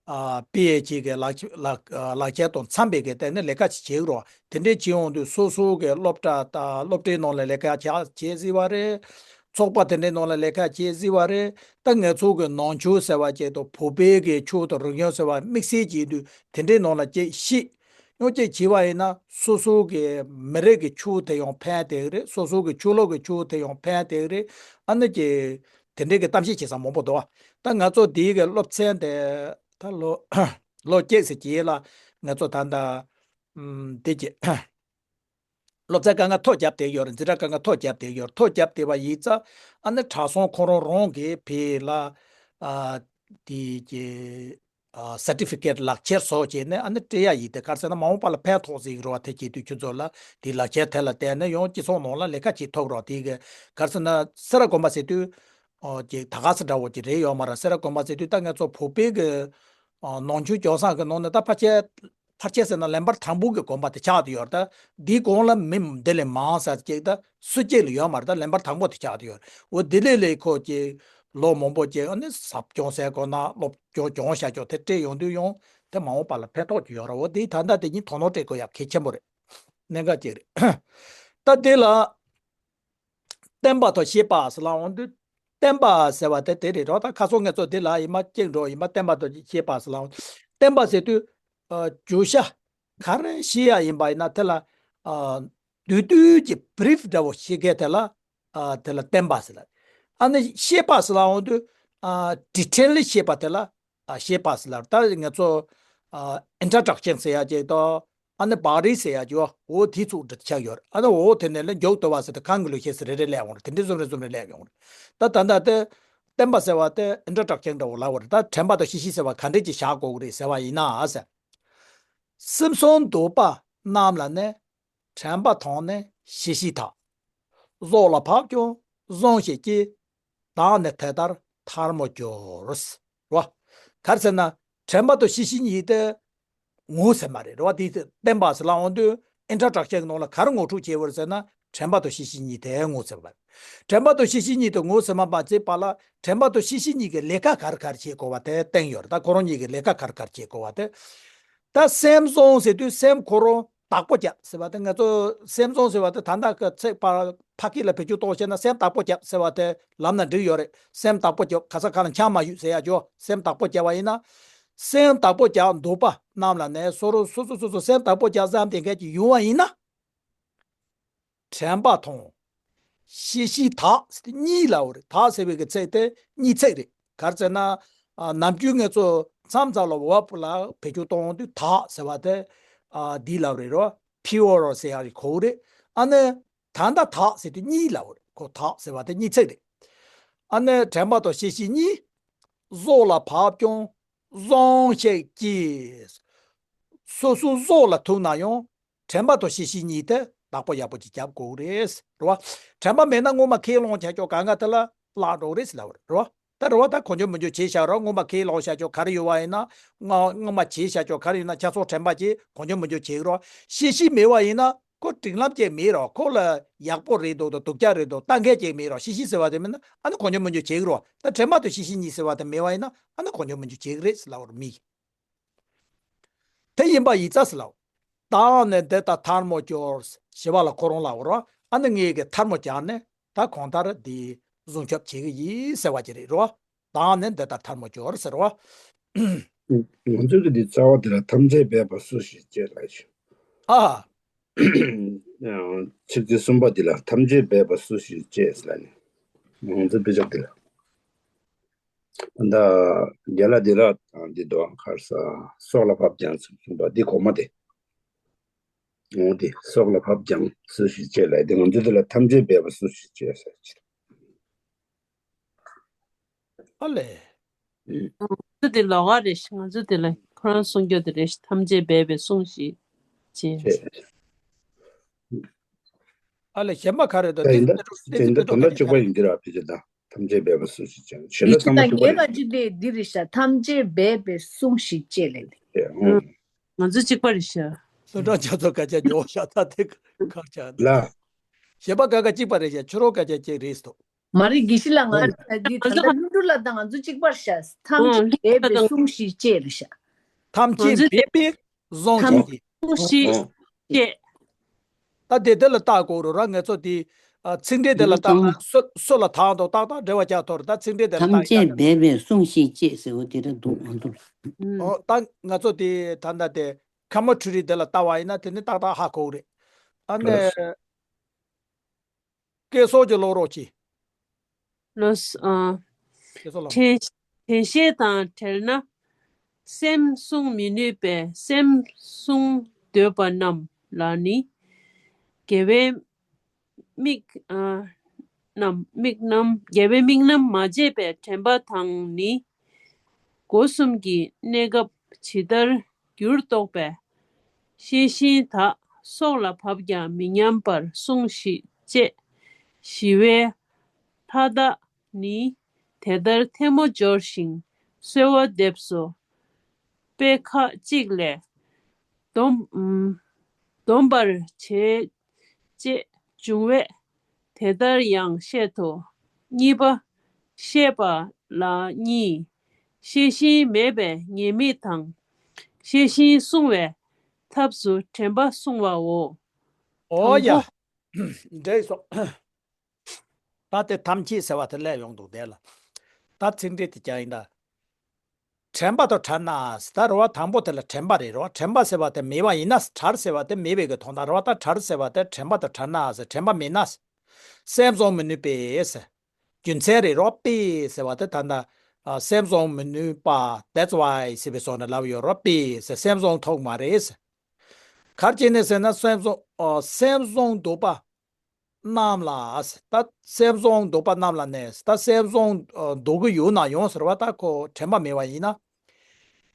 ཨ་པི་ཨེཆ་ཌི་གི་ལག་ལག་ལག་ཁྱེར་དང་འཚམ་པའི་གི་སྟེང་ནས་ལས་ཀ་ཅིག་བྱེད་རོགས། དེ་འདྲའི་བྱེད་ཡོང་དུས་སོ་སོ་གི་སློབ་གྲྭ་དང་སློབ་གྲྭའི་ནང་ལ་ལས་ཀ་བྱ་བྱེད་སྲིད་པ་རེད། ཚོགས་པ་དེ་འདྲའི་ནང་ལ་ལས་ཀ་བྱེད་སྲིད་པ་རེད། ད་ང་ཚོ་གི་ནང་ཆོས་ཟེར་བ་ཅིག་དང་བོད་པའི་གི་ཆོས་དང་རིག་གཞུང་ཟེར་བ་དམིགས་བསལ་གྱི་དུས་དེ་འདྲའི་ནང་ལ་ཅིག་ཤེས་ཡོང་ཅིག་བྱས་པ་ཡིན་ན་སོ་སོ་གི་མི་རིགས་ཀྱི་ཆོས་དེ་ཡང་ཕན་བདེ་གི་རེད། སོ་སོ་གི་ཆོས་ལུགས་ཀྱི་ཆོས་དེ་ཡང་ཕན་བདེ་གི་རེད། ཨ་ནི་ཅིག་དེ་འདྲའི་གི་གཏམ་བཤད་བྱེད་ས་མང་པོ་འདུག་ད་ང་ཚོ་འདིའི་གི་སློབ་ཚན་དེ་ད་ལོ་ལོ་གཅིག་ཙམ་རྗེས་ལ་ང་ཚོ་ད་ལྟ་ཨམ་འདི་གི་སློབ་ཚན་དཀའ་ངལ་ཐོ་བརྒྱབ་བསྡད་ཡོད་རེད། འཛིན་གྲྭ་དཀའ་ངལ་ཐོ་བརྒྱབ་བསྡད་ཡོད་རེད། ཐོ་བརྒྱབ་བསྡད་པ་ཡིན་ཙང་ཨ་ནི་གྲྭ་ཚང་ཁོ་རང་རང་གིས་ཕེ་ལ་ཨ་དེ་གི་ཨ་སར་ཊི་ཕི་ཀེཊ་ལག་ཁྱེར་བཟོ་བྱས་ནས་ཨ་ནི་སྤྲད་ཡ་ཡིན་ཏེ། ག་རེ་ཟེར་ན་མ་འོངས་པ་ལ་ཕན་ཐོགས་ཟིག་རེད་བ། དེ་བྱེད་དུས་ཁྱོད་ཚོ་ལ་དེ་ལག་ཁྱེར་དེ་ལ་བརྟེན་ནས་ཡང་སྤྱི་ཚོགས་ནང་ལ་ལས་ཀ་བྱེད་ཐུབ་རོགས། དེ་གི་ག་རེ་ཟེར་ན་སེ་ར་དགོན་པ་ཟེར་དུས་ཨོ་ཅིག་ད་ག་ས་འདྲ་བོ་ཅིག་རེད་ཡོད་མ་རེད། སེ་ར་དགོན་པ་ཟེར་དུས་ད་ང་ཚོ་བོད་པའི་གི་ཨ་ནང་ཆོས་སྐྱོང་ས་གི་ནང་ནས་ད་ཕལ་ཆེར་ཕལ་ཆེར་ཟེར་ན་ལམ་བར་དང་པོ་གི་དགོན་པ་དེ་ཆགས་བསྡད་ཡོད་རེད། ད་འདིའི་གོང་ལ་མི་འདི་ལས་མང་ས་ཅིག་ད་སུ་གཅིག་ལ་ཡོད་མ་རེད། ད་ལམ་བར་དང་པོ་དེ་ཆགས་བསྡད་ཡོད་རེད། འོ་དེ་ལས་ལས་ཁོ་ཅིག་ལོ་མང་པོ་ཅིག་ཨ་ནི་ཟབ་སྦྱོང་ཟེར་དགོས་ན་སློབ་སྦྱོང་སྦྱོང་བྱ་ཆོག་དེ་སྤྲད་ཡོང་དུས་ཡང་དེ་མ་འོངས་པ་ལ་ཕན་ཐོགས་ཀྱི་ཡོད་རེད། འོ་དེ་ད་ལྟ་དེ་ཉིད་དོ་སྣང་སྤྲད་དགོས་ཡ་གལ་ཆེན་པོ་རེད། གནད་འགག་ཅིག་རེད། ད་དེ་ལ་བསྟན་པ་དང་ཤེས་པ་ཟེར་ལབ་འོང་དུས། བསྟན་པ་ཟེར་བ་དེ་དེ་རེད་རོ། ད་ཁ་སང་ངས་ཚོ་དེ་ལ་ཡིན་མ་གཅིག་འགྲོ་ཡིན་མ་བསྟན་པ་དང་ཤེས་པ་ཟེར་ལབ་འོང་། བསྟན་པ་ཟེར་དུས་ཨ་བརྗོད་བྱ་ག་རེ་བཤད་ཡ་ཡིན་པ་ཡིན་ན་དེ་ལ་ཨ་བསྡུས་བསྡུས་ཀྱི་བི་རིཕ་འདྲ་བོ་བཤད་མཁན་དེ་ལ་ཨ་དེ་ལ་བསྟན་པ་ཟེར་ལབ། ཨ་ནི་ཤེས་པ་ཟེར་ལབ་འོང་དུས་ཨ་ཌི་ཊེལ་ཤེས་པ་དེ་ལ་ཨ་ཤེས་པ་ཟེར་ལབ། ད་ང་ཚོ་ཨ་ཨིན་ཊྲོ་ཌག་ཤན་ཟེར་ཡ་ཅིག་དང་། ཨ་ནི་བྷ་རི་ཟེར་ཡ་ཅིག་འོ་དེའི་ཚུགས་འདྲ་ཆགས་ཡོད་རེད། ཨ་ནི་འོ་དེ་ནས་ལ་མཇུག་བསྡུ་བ་ཟེར་ཏེ་ཁོན་ཀུ་ལུ་ཤན་ཟེར་རེ་རེ་སླེབས་ཡོང་རེད། དེ་འདྲ་བཟོ་འདྲ་བཟོ་འདྲ་སླེབས་ཡོང་རེད། ད་ད་ལྟ་དེ་བསྟན་པ་ཟེར་བ་དེ་ཨིན་ཊྲོ་ཌག་ཤན་འདྲ་བོ་ལབ་པ་རེད། ད་དྲན་པ་དང་ཤེས་བཞིན་ཟེར་བ་ག་འདྲས་ཀྱི་བཞག་དགོས་ཀྱི་རེད་ཟེར་བ་ཡིན་ན་ཨ་ཟེར། སེམས་བཟང་འདོད་པ་རྣམས་ལ་ནི། དྲན་པ་དང་ནི་ཤེས་བཞིན་དག། བཟོད་ལ་བག་ཀྱང་བཟང་བྱེད་ཀྱི། བདག་ནི་དེ་ལྟར་ཐལ་མོ་སྦྱོར། རེད་བ། ག་རེ་ཟེར་ན། དྲན་པ་དང་ཤེས་བཞིན་གཉིས་དེ་ངོ་ཚ་མ་རེད། རེད་བ། དེ་བསྟན་པ་ཟེར་ལབ་འོང་དུས་ཨིན་ཊྲོ་ཌག་ཤན་གྱི་ནང་ལ་ག་རེ་ངོ་སྤྲོད་བྱས་པ་རེད་ཟེར་ན། དྲན་པ་དང་ཤེས་བཞིན་གཉིས་དེ་ངོ་ཚ་མ་རེད། དྲན་པ་དང་ཤེས་བཞིན་གཉིས་དེ་ངོ་ཚ་མ་མ་བྱས་པ་ལ་དྲན་པ་དང་ཤེས་བཞིན་གཉིས་ཀྱི་ལས་ཀ་ག་རེ་ག་རེ་བྱེད་དགོས་པ་དེ་བསྟན་ཡོད་རེད། ད་ཁོ་རང་གཉིས་ཀྱི་ལས་ཀ་ག་རེ་ག་རེ་བྱེད་དགོས་པ་དེ། ད་སེམས་བཟང་ཟེར་དུས་སེམས་ཁོ་རང་བདག་པོ་རྒྱབ་ཟེར་བ་དེ། ང་ཚོ་སེམས་བཟང་ཟེར་བ་དེ་ད་ལྟ་གི་ཚིག་ཕ་ཕ་སྐད་ལ་བེད་སྤྱོད་གཏོང་བྱས་ན་སེམས་བདག་པོ་རྒྱབ་ཟེར་བ་དེ་ལབ་ན་འགྲིག་ཡོད་རེད། སེམས་བདག་པོ་རྒྱབ། ག་ས་ག་ལ་འཆང་མ་ཡོད་ཟེར་ཡ་ཅོ། སེམས་བདག་པོ་རྒྱབ་པ་ཡིན་ན། སེམས་བདག་པོ་རྒྱག་འདོད་པ་རྣམས་ལ་ནི་སོ་རོ་སོ་སོ་སོ་སོ་སེམས་བདག་པོ་རྒྱག་བསམ་དེ་འགལ་གྱི་ཡོང་བ་ཡིན་ན། དྲན་པ་དང་། ཤེས་བཞིན་དག་ཟེར་ཏེ་གཉིས་ལབ་པ་རེད། དག་ཟེར་བའི་གི་ཚིག་དེ་གཉིས་ཚིག་རེད། ག་རེ་ཟེར་ན། ཨ་ནམ་རྒྱུན་ངེད་ཚོ་མཚམས་མཚམས་ལ་བར་བ་ལ་བེད་སྤྱོད་གཏོང་དུས་དག་ཟེར་བ་དེ་ཨ་འདི་ལབ་རེད་རོ། ཕི་ཡོར་ཟེར་ཡ་རེད། གོ་རེད། ཨ་ནི་ད་ལྟ་དག་ཟེར་དུས་གཉིས་ལབ་པ་རེད། ཁོ་དག་ཟེར་བ་དེ་གཉིས་ཚིག་རེད། ཨ་ནི་དྲན་པ་དང་ཤེས་བཞིན་གཉིས། བཟོད་ལ་བག་ཀྱང་བཟང་བྱེད་ཀྱི། སོ་སོ་བཟོད་ལ་ཐུག་ན་ཡང་། དྲན་པ་དང་ཤེས་བཞིན་གཉིས་དེ་བདག་པོ་ཡག་པོ་ཅིག་རྒྱབ་དགོས་རེད། རེད་བ། དྲན་པ་མེད་ན་སྔོན་མ་ཁས་བླངས་བྱ་ཆོག་གང་ག་དེ་ལ་བརླག་འགྲོ་རེད་ཟེར་ལབ་པ་རེད། རེད་བ། ད་རེད་བ། ད་གང་བྱུང་མང་བྱུང་བྱས་བཞག་རོགས། སྔོན་མ་ཁས་བླངས་བྱ་ཆོག་ག་རེ་ཡོད་བ་ཡིན་ན། སྔ་སྔོན་མ་བྱས་བཞག་ཆོག་ག་རེ་ཡོད་ན་ཆ་ཚང་དྲན་པ་ཅིག་གང་བྱུང་མང་བྱུང་བྱེད་རོགས། ཤེས་བཞིན་མེད་བ་ཡིན་ན་ཁོ་སྒྲིག་ལམ་ཅིག་མེད་རོགས། ཁོ་ལ་ཡག་པོ་རེད་འདུག་དང་སྡུག་ཅག་རེད་འདུག་ལྟ་མཁན་ཅིག་མེད་རོགས། ཤེས་བཞིན་ཟེར་བ་དེ་མེད་ན་ཨ་ནི་གང་བྱུང་མང་བྱུང་བྱེད་རོགས། ད་དྲན་པ་དང་ཤེས་བཞིན་གཉིས་ཟེར་བ་དེ་མེད་བ་ཡིན་ན་ཨ་ནི་གང་བྱུང་མང་བྱུང་བྱེད་རེད་ཟེར་ལབ་པ་རེད་མི། དེ་ཡིན་པ་ཡིན་ཙང་ཟེར་ལབ། བདག་ནི་འདི་ལྟར་ཐལ་མོ་སྦྱོར། ཞེས་པ་ལ་ཁོ་རང་ལབ་པ་རེད། ཨ་ནི་ངས་གི་ཐལ་མོ་སྦྱར་ནས་ད་གང་ལྟར་འདི་བཟུང་སྐྱོབ་བྱེད་ཀྱི་ཡིན་ཟེར་བ་ཅིག་རེད་རོ། བདག་ནི་འདི་ལྟར་ཐལ་མོ་སྦྱོར་ཟེར་རོ། ང་ཚོས་ཀྱི་འདི་རྩ་བ་འདི་ལ་དམ་བཅའ་འབད་པ་སུ་ཞིག་ཅེས་ལབ་ཞུ། ཨ། ཚིག་ཚིག་གསུམ་པ་འདི་ལ་ཐམས་ཅད་འབད་པ་སུ་ཞིག་ཅེས་ལ་ནི། ང་ཚོ་དཔེ་ཆ་འདི་ལ། ད་རྒན་ལགས་འདི་ལ་འདི་དོ་གར་ས་སྲོག་ལ་བབ་ཀྱང་གསུམ་པ་འདི་གོ་མ་དེ། འོ་དེ་སྲོག་ལ་བབ་ཀྱང་སུ་ཞིག་ཅེས་ལ་དེ་ང་ཚོ་འདི་ལ་ཐམས་ཅད་འབད་པ་སུ་ཞིག་ཅེས་ཟེར་ཅེས། ཨ་ལས། ང་ཚོ་དེ་ལོགས་ཀ་རེད་ཤག་ང་ཚོ་དེ་ལ་ཁོ་རང་གསུང་རྒྱུ་དེ་རེད་ཤག་ཐམས་ཅད་འབད་པས་སྲུངས་ཤིག་ཅེས། ཨ་ལས་གཞན་པ་ག་རེ་འདུག་དེ་འདྲ་དེ་འདྲ་དོན་དག་གཅིག་པ་ཡིན་གྱི་ར་ཕལ་ཆེར་ད་ཐམས་ཅད་འབད་པས་སྲུངས་ཤིག་ཅེས་གཞན་ཡིག་ཆ་ཚང་མ་དང་གཅིག་པ་ངེད་རེད། ཀ་གཅིག་དེ་འདི་རེད་ཤག་ཐམས་ཅད་འབད་པས་སྲུངས་ཤིག་ཅེས་ལས་འདི། ཨེ་ཨོ། ང་ཚོ་གཅིག་པ་རེད་ཤག་བློ་བཟང་ཆ་ཚོ་སྐད་ཆ་ཉོ་ཤག་ད་དེ་ཁག་ཆག་ལ། གཞན་པ་ག་ག་གཅིག་པ་རེད་ཤག་ཁྱོད་རང་སྐད་ཆ་གཅིག་རེད་སོ། མ་རེད་དགེ་བཤེས་ལགས། ང་ང་ཚོ་ད་འདི་ད་ལྟ་ཀླུ་སྒྲུབ་ལགས་དང་ང་ཚོ་གཅིག་པར་བཞག་ཐམས་ཅད་འབད་པས་སྲུངས་ཤིག་ཅེས་རེད་ཤག་ཐམས་ཅད་འབད་པས་སྲུངས་ཤིག་ཅེས། ད་དེ་དེ་ལ་བལྟ་དགོས་རེད་ར་ང་ཚོ་དེ། ཨ། ཚིག་འགྲེལ་དེ་ལ་བལྟ་ན་སུ་སུ་ལ་དང་དང་ཏག་ཏག་འབྲེལ་བ་རྒྱག་ཐུབ་རེད། ད་ཚིག་འགྲེལ་དེ་ལ་བལྟ་ཡ། ཐམས་ཅད་འབད་པས་སྲུངས་ཤིག་ཅེས་ཟེར་བ་དེ་རེད་འདུག་མ་འདུག་ཨོ། ད་ང་ཚོ་དེ་ད་ལྟ་དེ་ཁ་མ་ཁྲུ་རི་དེ་ལ་བལྟ་བ་ཡིན་ན་དེ་ནི་ཏག་ཏག་ཧ་གོ་གི་རེད། ཨ་ནི། སྐལ་བཟང་གིས་ཀློག་རོགས་གྱིས། ལོས། ཨ། སྐལ་བཟང་ལགས། དྲན་དྲན་ཤེས་དང་བྲལ་ན། སེམས་བསྲུང་མི་ནུས་པས་སེམས་བསྲུང་འདོད་པ་རྣམས་ལ་ནི། དགེ་བའི་དམིགས། ཨ། རྣམས་དམིགས་རྣམ་དགེ་བའི་དམིགས་རྣམ་མ་བརྗེད་པའི་དྲན་པ་དང་ནི། སྒོ་གསུམ་གྱི་གནས་སྐབས་ཇི་ལྟར་འགྱུར་རྟོགས་པས། ཤེས་བཞིན་དག་སྲོག་ལ་བབ་ཀྱང་མི་ཉམས་པར་སྲུངས་ཤིག་ཅེས། ཞི་བའི་ལྷ་བདག་ནི་དེ་ལྟར་ཐལ་མོ་སྦྱོར་ཞིང་གསོལ་བ་འདེབས་སོ། དཔེ་ཁ་ཅིག་ལས། སྡོམ། སྡོམ་པར་བྱེད་ཅེས་འབྱུང་བས་དེ་ལྟར་ཡང་བཤད་དོ། གཉིས་པ། ཤེས་པ་ལ་གཉིས། ཤེས་བཞིན་མེད་པའི་ཉེས་དམིགས་དང་། ཤེས་བཞིན་བསྲུང་བའི་ཐབས་སུ་དྲན་པ་བསྲུང་བའོ། ཨོ་ཡ། དང་པོ། འགྲིག་སོང་། ད་དེ་ཐམས་ཅད་ཟེར་བ་དེ་སླེབས་ཡོང་འདུག་དེ་ལ། ད་ཚིག་འགྲེལ་དེ་རྒྱག་ཡིན་ད། དྲན་པ་དང་བྲལ་ན། ད་རེད་བ། དང་པོ་དེ་ལ་དྲན་པ་རེད་རེད་བ། དྲན་པ་ཟེར་བ་དེ་མེད་པ་ཡིན་ན། བྲལ་ཟེར་བ་དེ་མེད་པའི་གི་དོན་དག་རེད་བ། ད་བྲལ་ཟེར་བ་དེ་དྲན་པ་དང་བྲལ་ན་ཟེར། དྲན་པ་མེད་ན། སེམས་བཟུང་མི་ནུས་པས་ཟེར། རྒྱུ་མཚན་རེད་རེད་བ། པས་ཟེར་བ་དེ་ད་ལྟ། ཨ། སེམས་བཟུང་མི་ནུས་པ། that's why ཟེར་བའི་བཟོ་ནས་ལབ་ཡོད་རེད་བ། པས་ཟེར། སེམས་བཟུང་ཐུབ་མ་རེད་ཟེར། ག་རེ་བྱས་ནས་ཟེར་ན་སེམས་བཟུང་། ཨ། སེམས་བཟུང་འདོད་པ། རྣམས་ལ། ད་སེམས་བཟུང་འདོད་པ་རྣམས་ལ་ནི། ད་སེམས་བཟུང་འདོད་ཀྱི་ཡོད་ན་ཡོང་ཟེར་བ། ད་ཁོ་དྲན་པ་མེད་པ་ཡིན་ན།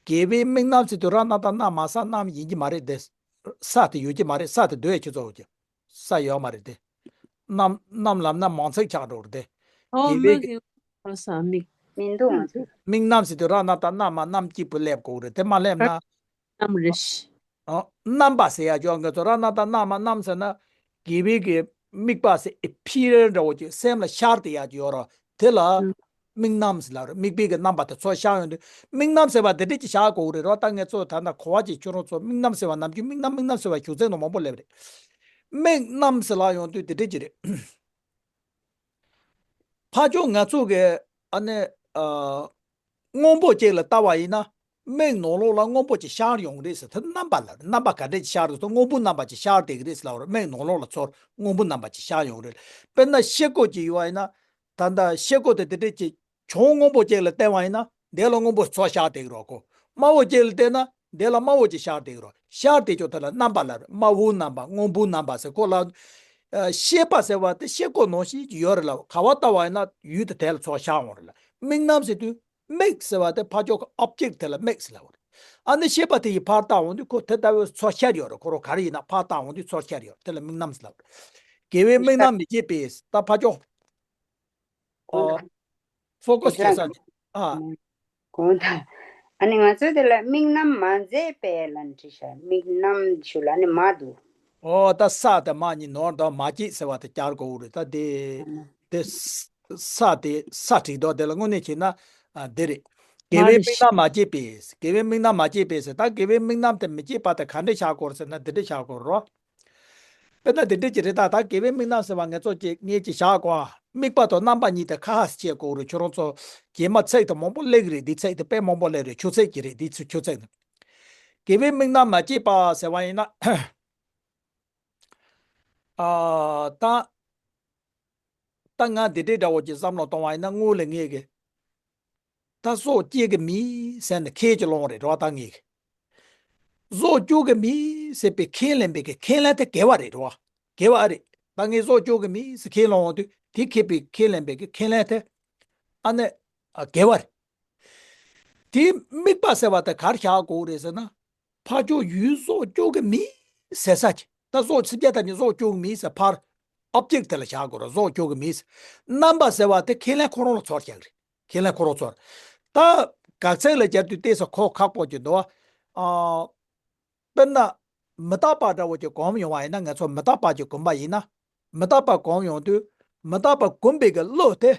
དགེ་བའི་དམིགས་རྣམ་ཟེར་དུས་རང་སྣང་དང་རྣམ་མ་ས་རྣམ་ཡིན་གྱི་མ་རེད་དེ། ས་དེ་ཡོད་ཀྱི་མ་རེད། ས་དེ་འདོད་ཡ་ཁྱེད་ཚོ་ཡོད་ཀྱི། ས་ཡོད་མ་རེད་དེ། རྣམ་རྣམ་ལབ་ན་མང་ཚིག་ཆགས་འགྲོ་རེད་དེ། ཨོ། དགེ་བའི་དམིགས་ཡོད་ས་དམིགས། མི་འདུག་ང་ཚོ། དམིགས་རྣམ་ཟེར་དུས་རང་སྣང་དང་རྣམ་མ་རྣམ་གཅིག་པུ་སླེབས་དགོས་རེད། དེ་མ་སླེབས་ན། རྣམ་རེད། ཨ། རྣམ་པ་ཟེར་ཡ་ཅོག་ང་ཚོ་རང་སྣང་དང་རྣམ་མ་རྣམ་ཟེར་ན། དགེ་བའི་གི་དམིགས་པ་ཟེར་ཨེ་ཕི་རེལ་འདྲ་བོ་ཅིག་སེམས་ལ་ཤར་བསྡད་ཡ་ཅིག་ཡོད་རེད། དེ་ལ་ཨུ། དམིགས་རྣམ་ཟེར་ལབ་རེད། དམིགས་པའི་གི་རྣམ་པ་དེ་ཚོ་ཤར་ཡོང་དུས་དམིགས་རྣམ་ཟེར་བ་དེ་འདྲ་ཅིག་བཞག་དགོས་རེད་རོ། ད་ངས་ཚོ་ད་ལྟ་གོ་བ་ཅིག་ཁྱོད་རང་ཚོ་དམིགས་རྣམ་ཟེར་བ་ནམ་རྒྱུན་དམིགས་རྣམ་དམིགས་རྣམ་ཟེར་བ་ཞུ་ཚིག་ནང་མང་པོ་སླེབས་རེད། དམིགས་རྣམ་ཟེར་ལབ་ཡོང་དུས་དེ་འདྲ་ཅིག་རེད། ཕར་ཕྱོགས་ང་ཚོ་གི་ཨ་ནི། ཨ། སྔོན་པོ་ཅིག་ལ་ལྟ་བ་ཡིན་ན། མིག་ནང་ལོགས་ལ་སྔོན་པོ་ཅིག་ཤར་ཡོང་གི་རེད་ཟེར། དེ་རྣམ་པ་ལ་རྣམ་པ་ག་འདྲ་ཅིག་ཤར་འདུག་ཟེར། སྔོན་པོ་རྣམ་པ་ཅིག་ཤར་བསྡད་ཀྱི་རེད་ཟེར་ལབ་རེད། མིག་ནང་ལོགས་ལ་ཚུར་སྔོན་པོ་རྣམ་པ་ཅིག་ཤར་ཡོང་གི་རེད། དཔེར་ན་ཤེལ་སྒོ་ཅིག་ཡོད་པ་ཡིན་ན། ད་ལྟ་ཤེལ་སྒོ་དེ་དེ་འདྲ་ཅིག་གྱང་སྔོན་པོ་ཅིག་ལ་བལྟས་པ་ཡིན་ན། འདི་ལ་སྔོན་པོ་ཚུར་ཤར་བསྡད་ཀྱི་རེད་ཁོ། དམར་པོ་ཅིག་ལ་བལྟས་ན། འདི་ལ་དམར་པོ་ཅིག་ཤར་བསྡད་ཀྱི་རེད། ཤར་བསྡད་ཀྱང་དེ་ལ་རྣམ་པ་ལབ་རེད། དམར་པོའི་རྣམ་པ། སྔོན་པོའི་རྣམ་པ་ཟེར་ཁོ་ལ། ཨ། ཤེས་པ་ཟེར་བ་དེ་ཤེལ་སྒོ་ནང་བཞིན་ཅིག་ཡོད་རེད་ལ། ག་པར་ལྟ་བ་ཡིན་ན་ཡུལ་དེ་དེ་ལ་ཚུར་ཤར་འོང་རེད་ལ། དམིགས་རྣམ་ཟེར་དུས་དམིགས་ཟེར་བ་དེ་ཕར་ཕྱོགས་ཀྱི་ཨོབ་ཇེག་དེ་ལ་དམིགས་ཟེར་ལབ་པ་རེད། ཨ་ནི་ཤེས་པ་དེ་ཡིས་ཕར་ལྟ་འོང་དུས་ཁོ་དེ་ལྟ་བུའི་ཚུར་ཤར་ཡོད་རེད། ཁོ་རང་ག་རེ་ཡིན་ན་ཕར་ལྟ་འོང་དུས་ཚུར་ཤར་ཡོད་རེད། དེ་ལ་དམིགས་རྣམ་ཟེར་ལབ་པ་རེད། དགེ་བའི་དམིགས་རྣམ་མི་བརྗེད་པས། ད་ཕར་ཕྱོགས། ཨོ། ཨོ། ཧྥོ་ཀས་བྱེད་ས་ནི། ཨ། གོང་དང་། ཨ་ནི་ང་ཚོའི་དེ་ལ་དམིགས་རྣམ་མ་མཛད་པས་ལབ་བྲིས་ཤག་དམིགས་རྣམ་ཞུ་ལ་ནི་མ་འདུག་ཨོ། ད་ས་དེ་མ་གཉིས་ནོར་དང་མ་སྐྱེས་ཟེར་བ་དེ་བསྐྱར་དགོས་རེད། ད་དེ། ཨ་ནི། དེ་ས་དེ་ས་བྲིས་དོ། དེ་ལ་དངོས་གནས་བྱས་ན། ཨ། དེ་རེད། དགེ་བའི་དམིགས་རྣམ་མ་བརྗེད་པས། དགེ་བའི་དམིགས་རྣམ་མ་བརྗེད་པས་ཟེར། ད་དགེ་བའི་དམིགས་རྣམ་དེ་མི་བརྗེད་པ་དེ་ག་འདྲས་བཞག་དགོས་རེད་ཟེར་ན། འདི་འདྲས་བཞག་དགོས་རེད། དཔེར་ན་འདི་འདྲས་ཅིག་རེད། ད་ད་དགེ་བའི་དམིགས་རྣམ་ཟེར་བ་ངས་ཚོ་ཅིག་ངས་ཅིག་བཞག་གོ། དམིགས་པ་དང་རྣམ་པ་གཉིས་དེ་ཁ་ཧ་སེ་བྱེད་དགོས་རེད། ཁྱོད་རང་ཚོ་རྗེས་མ་ཚིག་དེ་མང་པོ་སླེབས་ཀྱི་རེད། འདི་ཚིག་དེ་དཔེ་མང་པོ་སླེབས་རེད། ཆུ་ཚིག་ཅིག་རེད། འདི་ཚོ་ཆུ་ཚིག་ནི། དགེ་བའི་དམིགས་རྣམ་མ་བརྗེད་པ་ཟེར་བ་ཡིན་ན། ཨ། ད་ད་ང་འདི་འདྲའི་འདྲ་བོ་ཅིག་བསམ་བློ་གཏོང་བ་ཡིན་ན་དངོས་ལ་ངེས་གི། ད་སྲོག་སྐྱེལ་གི་མིན་ཟེར་ནས་ཁས་ཀྱི་ལོང་རེད་རོ། ད་ངེས་གི། སྲོག་སྐྱོབ་གི་མིན་ཟེར་པའི་ཁས་ལེན་པའི་གི་ཁས་ལེན་དེ་དགེ་བ་རེད་རོ། དགེ་བ་རེད། ད་ངས་སྲོག་སྐྱོབ་གི་མིན་ཟེར་ཁས་ལོང་དུས་དེ་ཁས་པའི་ཁས་ལེན་པའི་གི་ཁས་ལེན་དེ། ཨ་ནི། ཨ། དགེ་བ་རེད། དེའི་དམིགས་པ་ཟེར་བ་དེ་གར་བཞག་དགོས་རེད་ཟེར་ན། ཕར་ཕྱོགས་ཡུལ་སྲོག་སྐྱོབ་གི་མིན་ཟེར་ས་ཀྱི། ད་སྲོག་སྲིད་རྒྱལ་ཐ་སྙད་སྲོག་སྐྱོབ་གི་མིན་ཟེར་ཕར་ཨོབ་ཇེག་དེ་ལ་བཞག་དགོས་རེད། སྲོག་སྐྱོབ་གི་མིན་ཟེར། རྣམ་པ་ཟེར་བ་དེ་ཁས་ལེན་ཁོ་རང་ལ་ཚོར་བཞག་གི་རེད། ཁས་ལེན་ཁོ་རང་ཚོར། ད་དགག་ཚིག་ལ་སྦྱར་དུས་ཏོག་ཙམ་གོ་ཁག་པོ་ཅིག་འདུག་ཨ། དཔེར་ན། མི་རྟག་པ་འདྲ་བོ་ཅིག་གོམས་ཡོང་བ་ཡིན་ན། ང་ཚོ་མི་རྟག་པ་ཅིག་གོམས་པ་ཡིན་ན། མི་རྟག་པ་གོམས་ཡོང་དུས་མི་རྟག་པ་གོམས་པའི་གི་བློ་དེ།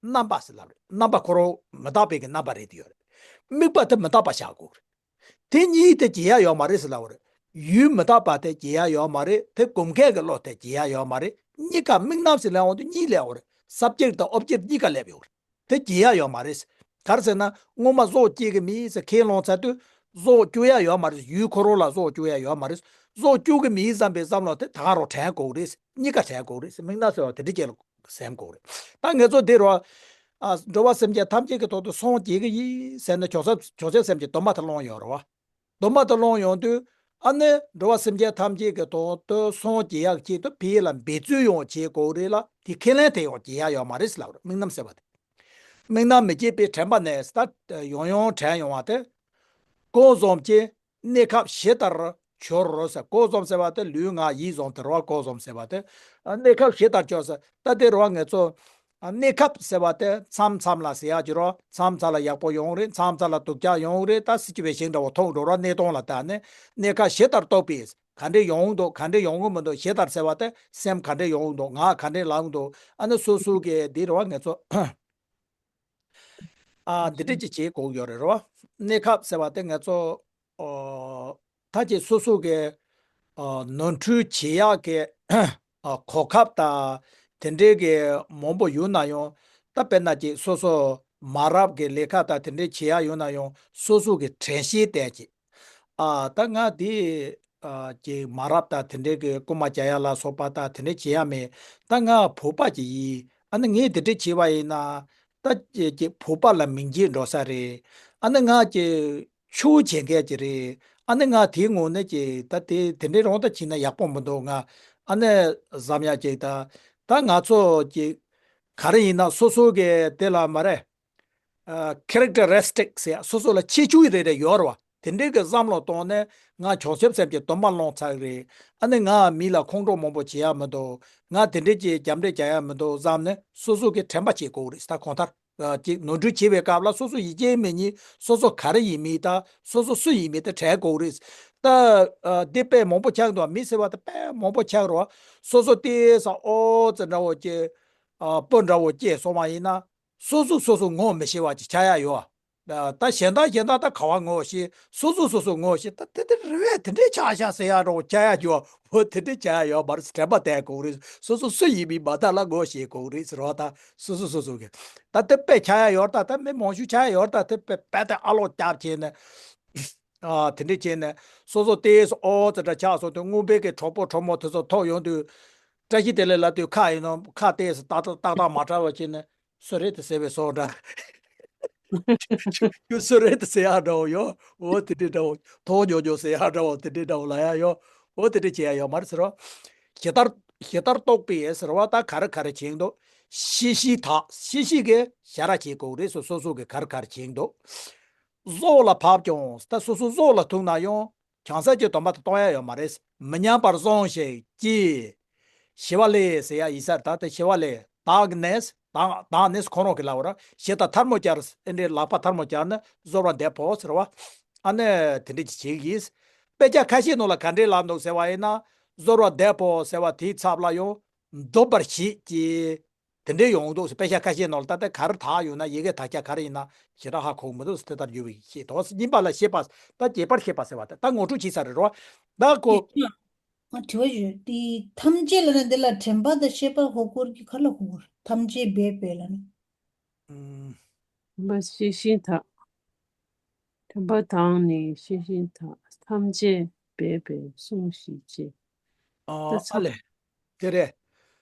རྣམ་པ་ཟེར་ལབ་རེད། རྣམ་པ་ཁོ་རང་མི་རྟག་པའི་གི་རྣམ་པ་རེད་དེ་ཡོད་རེད། དམིགས་པ་དེ་མི་རྟག་པ་བཞག་དགོས་རེད། དེ་གཉིས་དེ་བརྗེ་ཡ་ཡོད་མ་རེད་ཟེར་ལབ་རེད། ཡུལ་མི་རྟག་པ་དེ་བརྗེ་ཡ་ཡོད་མ་རེད། དེ་གོམས་མཁན་གྱི་བློ་དེ་བརྗེ་ཡ་ཡོད་མ་རེད། གཉིས་ཀ་དམིགས་རྣམ་ཟེར་ལབ་ཡོང་དུས་གཉིས་སླེབས་ཡོད་རེད། སབ་ཇེག་དང་ཨོབ་ཇེག་གཉིས་ཀ་སླེབས་ཡོད་རེད། དེ་བརྗེ་ཡ་ཡོད་མ་རེད། ག་རེ་ཟེར་ན་སྔོན་མ་སྲོག་སྐྱེལ་གི་མིན་ཟེར་ཁས་ལོང་ཚར་དུས་སྲོག་སྐྱོབ་ཡ་ཡོད་མ་རེད། ཡུལ་ཁོ་རང་ལ་སྲོག་སྐྱོབ་ཡ་ཡོད་མ་རེད། སྲོག་སྐྱོབ་གི་མིན་བསམ་པའི་བསམ་བློ་དེ་ད་ག་རང་དྲན་དགོས་རེད། གཉིས་ཀ་དྲན་དགོས་རེད། དམིགས་རྣམ་ཟེར་བ་དེ་འདྲ་ཅིག་ལ་སེམས་དགོས་རེད། ད་ངེད་ཚོ་འདི་རུ། ཨ། འགྲོ་བ་སེམས་ཅན་ཐམས་ཅད་ཀྱི་དོན་དུ་སངས་རྒྱས་ཀྱི་ཡིན་ཟེར་ནས་བྱང་སེམས་བྱང་ཆུབ་སེམས་ཀྱི་སྡོམ་པ་དེ་བླངས་ཡོད་རེད་བ། སྡོམ་པ་དེ་བླངས་ཡོང་དུས་ཨ་ནི་འགྲོ་བ་སེམས་ཅན་ཐམས་ཅད་ཀྱི་དོན་དུ་སངས་རྒྱས་ཡག་ཆེད་དུ་ཕ་ཡུལ་ལ་འབད་བརྩོན་ཡང་བྱེད་དགོས་རེད་ལ། དེ་ཁས་ལེན་དེ་ཡང་བྱེད་ཡ་ཡོད་མ་རེད་ཟེར་ལབ་རེད། དམིགས་རྣམ་ཟེར་བ་དེ། དམིགས་རྣམ་མི་བརྗེད་པའི་དྲན་པ་ནས་ད་ཡང་ཡང་དྲན་ཡོང་བ་དེ། ཀུན་བཟང་ཅན་གནས་སྐབས་ཇི་ལྟར་འཆོལ་ཟེར། ཀུན་བཟང་ཟེར་བ་དེ་ལུས་ངག་ཡིད་གསུམ་དེ་རེད་བ། ཀུན་བཟང་ཟེར་བ་དེ། ཨ། གནས་སྐབས་ཇི་ལྟར་འཆོལ་ཟེར། ད་དེ་རེད་བ། ང་ཚོ། ཨ། གནས་སྐབས་ཟེར་བ་དེ་མཚམས་མཚམས་ལ་ཟེར་ཡག་ཅིག་རེད། མཚམས་མཚམས་ལ་ཡག་པོ་ཡོང་རེད། མཚམས་མཚམས་ལ་སྡུག་ཅག་ཡོང་རེད། ད་སྲིད་ཀྱི་བའི་ཞིང་འདྲ་བོ་མཐོང་འགྲོ་ར། གནས་སྟངས་ལ་བལྟས་ནས་གནས་སྐབས་ཇི་ལྟར་རྟོགས་པས། ག་འདྲས་ཡོང་འདུག་ག་འདྲས་ཡོང་གི་མི་འདུག་ཇི་ལྟར་ཟེར་བ་དེ་སེམས་ག་འདྲས་ཡོང་འདུག་ངག་ག་འདྲས་ལངས་འདུག་ཨ་ནི་སོ་སོ་གི་འདི་རེད་བ། ང་ཚོ། ཨ། འདི་འདྲས་ཅིག་བྱེད་དགོས་ཡོད་རེད་རོ། གནས་སྐབས་ཟེར་བ་དེ་ང་ཚོ། ཨོ། ད་ཅིག་སོ་སོ་གི། ཨོ། ནོར་འཁྲུལ་བྱེད་ཡག་གི། ཨོ། གོ་སྐབས་དང་དེ་འདྲས་ཀྱི་མང་པོ་ཡོད་ན་ཡང་། ད་དཔེར་ན་ཅིག་སོ་སོ་མ་རབས་ཀྱི་ལས་ཀ་དང་དེ་འདྲས་བྱེད་ཡག་ཡོད་ན་ཡང་སོ་སོ་གི་དྲན་ཤེས་བསྟེན་ཅིག་ཨ། ད་ང་དེ། ཨ། ཅིག་མ་རབས་དང་དེ་འདྲའི་གི་རྐུན་མ་རྒྱག་ཡ་ལ་སོགས་པ་དང་དེ་འདྲ་བྱེད་ཡ་མེད། ད་ང་བོད་པ་ཅིག་ཡིན། ཨ་ནི་ངས་དེ་འདྲ་བྱས་པ་ཡིན་ན། ད་ཅིག་ཅིག་བོད་པ་ལ་མིང་རྗེས་འགྲོ་ས་རེད། ཨ་ནི་ང་ཅིག་ཆོས་བྱེད་མཁན་ཅིག་རེད། ཨ་ནི་ང་དེའི་ངོས་ནས་ཅིག་ད་དེ་དེ་འདྲའི་རང་ད་བྱས་ན་ཡག་པོ་མི་འདུག་ང་ཨ་ནི་བསམ་ཡ་ཅིག་ད། ད་ང་ཚོ་ཅིག་ག་རེ་ཡིན་ན་སོ་སོ་གི་དེ་ལ་མ་རེད། ཨ། ཁེ་རེག་ཊར་རི་སི་ཊིག་ཟེར་སོ་སོ་ལ་ཁྱད་ཆོས་རེ་རེ་ཡོད་རེད་བ། དེ་འདྲའི་གི་བསམ་བློ་བཏང་ནས་ང་བྱང་ཆུབ་སེམས་ཀྱི་སྡོམ་པ་བླངས་ཚར་གི་རེད། ཨ་ནི་ང་མི་ལ་ཁོང་ཁྲོ་མང་པོ་བྱེད་ཡ་མི་འདུག་ང་དེ་འདྲའི་ཅིག་རྒྱབ་འདྲེ་རྒྱག་ཡ་མི་འདུག་བསམ་ནས་སོ་སོ་གི་དྲན་པ་བྱེད་དགོས་རེད། ད་གང་ལྟར། ཨ། ཅིག་ནོར་འཁྲུལ་བྱེད་པའི་སྐབས་ལ་སོ་སོ་ཡིན་གཅིག་མིན་གཉིས་སོ་སོ་ག་རེ་ཡིན་མིན་དང་སོ་སོ་སུ་ཡིན་མིན་དེ་དྲན་དགོས་རེད། ད། ཨ། འདི་དཔེ་མང་པོ་ཆགས་འདུག་མི་ཟེར་བ་དེ་དཔེ་མང་པོ་ཆགས་རེད་བ། སོ་སོ་ཏོག་ཙམ་ཨོ་ཙི་འདྲ་བོ་ཅིག་ཨ། སྤུ་འདྲ་བོ་སྐྱེས་སོང་བ་ཡིན་ན། སོ་སོ་སོ་སོ་ངོ་མི་ཤེས་པ་ཅིག་ཆགས་ཡ་ཡོད། ད་གཞན་དག་གཞན་དག་ད་ག་བ་ངོ་ཤེས། སོ་སོ་སོ་སོ་ངོ་ཤེས། ད་དེ་དེ་རེད་བས། དེ་འདྲས་ཆགས་ཤག་ཟེར་ཡ་འདྲ་བོ་ཆགས་ཡ་ཡོད། འོ་དེ་འདྲས་ཆགས་ཡ་ཡོད་མ་རེད། དྲན་པ་བསྟེན་དགོས་རེད། སོ་སོ་སུ་ཡིན་མིན་མ་ལྟ་ལ་ངོ་ཤེས་དགོས་རེད་ཟེར་བ་དང་། སོ་སོ་སོ་སོ་གི་ད་དེ་དཔེ་ཆགས་ཡ་ཡོད། ད་དེ་མི་མང་ཤོས་ཆགས་ཡ་ཡོད། ད་དེ་དཔེ་དཔེ་དེ་ཨ་ལོག་རྒྱབ་བྱས་ནས། ཨ། དེ་འདྲས་བྱས་ནས་སོ་སོ་ཏོག་ཙམ་ཨོ་ཙི་འདྲ་ཆགས་སོང་དུས། རྔོན་པའི་གི་གྲོགས་པོ་གྲོགས་མོ་དེ་ཚོ་ཐུག་ཡོང་དུས། བཀྲ་ཤིས་བདེ་ལེགས་ལབ་དུས་ཁ་ཡིན་ནོ་ཁ་ཏོག་ཙམ་ཏག་ཏག་ཏག་ཏག་མ་གྲགས་པ་བྱས་ནས། སུ་རེད་དེ་ཟེར་བའི་སོགས་འདྲ། ཁྱོད་སུ་རེད་དེ་ཟེར་ཡག་འདྲ་བོ་ཡོད། འོ་དེ་འདྲས་འདྲ་བོ། མཐོང་མྱོང་མྱོང་ཟེར་ཡག་འདྲ་བོ་དེ་འདྲས་འདྲ་བོ་ལབ་ཡག་ཡོད། འོ་དེ་འདྲས་བྱེད་ཡག་ཡོད་མ་རེད་ཟེར་རོ། ཇི་ལྟར་ཇི་ལྟར་རྟོགས་པའི་ཟེར་བ་ད་ག་རེ་ག་རེ་བྱེད་འདུག་ཤེས་བཞིན་དག་ཤེས་བཞིན་གྱིས་ཞབས་ར་བྱེད་དགོས་རེད། སོ་སོ་སོ་གིས་ག་རེ་ག་རེ་བྱེད་འདུག་སྲོག་ལ་བབ་ཀྱང་། ད་སོ་སོ་སྲོག་ལ་ཐུག་ན་ཡང་བྱང་སེམས་ཀྱི་སྡོམ་པ་དེ་གཏོང་ཡ་ཡོད་མ་རེད། མི་ཉམས་པར་བསྲུང་ཞིག་ཅེས། ཞི་བ་ལྷས་ཟེར་ཡ་ཡིན་ས་རེད། ད་དེ་ཞི་བ་ལྷས། དག་ནས་དག་དག་ནས་ཁོ་རང་གིས་ལབ་པ་རེད། ཞེ་སྡང་ཐལ་མོ་སྦྱར། ཨེ་འདྲའི་ལག་པ་ཐལ་མོ་སྦྱར་ནས་གཟོར་བ་འདེབས་ཕོ་ཟེར་བ། ཨ་ནི་དེ་འདྲ་ཅིག་བྱེད་ཀྱི་ཡིན། དཔེ་ཆ་ཁ་ཤས་ནང་ལ་ག་འདྲའི་ལབ་འདུག་ཟེར་བ་ཡིན་ན། གཟོར་བ་འདེབས་ཕོ་ཟེར་བ་དེའི་ཚབ་ལ་ཡང་འདོམས་པར་བྱེད་ཅེས། དེ་འདྲའི་ཡོང་འདུག་ཟེར། དཔེ་ཆ་ཁ་ཤས་ནང་ལ་ད་ལྟ་ག་རེ་དག་ཡོད་ན། ཡི་གེ་དག་ཆ་ག་རེ་ཡིན་ན་ཞེ་དྲག་ཧ་གོ་གི་མི་འདུག་ཟེར། དེ་ལྟར་བརྗོད་པའི་ཤེས་དོགས་སྙིམ་པ་ལ་ཤེས་པ། ད་བརྗེད་པར་ཤེས་པ་ཟེར་བ་དེ་ད་ངོ་སྤྲོད་བྱས་ཚར་རེད་རོ། ད་ཁོ། དེ་ང་དྲི་བ་ཞུ། དེ་ཐམས་ཅད་ལབ་ན་འདི་ལ་དྲན་པ་དང་ཤེས་པ་ཧོ་ཀོར་གྱི་ཁ་ལ་ཧོ་ཀོར་ཐམས་ཅད་འབད་པས་ལབ་ན། ཨུམ། དྲན་པ་ཤེས་བཞིན་དག་དྲན་པ་དང་ནི་ཤེས་བཞིན་དག་ཐམས་ཅད་འབད་པས་བསྲུང་ཞིག་ཅེས། ཨ་ཨ་ལེ། དེ་རེད།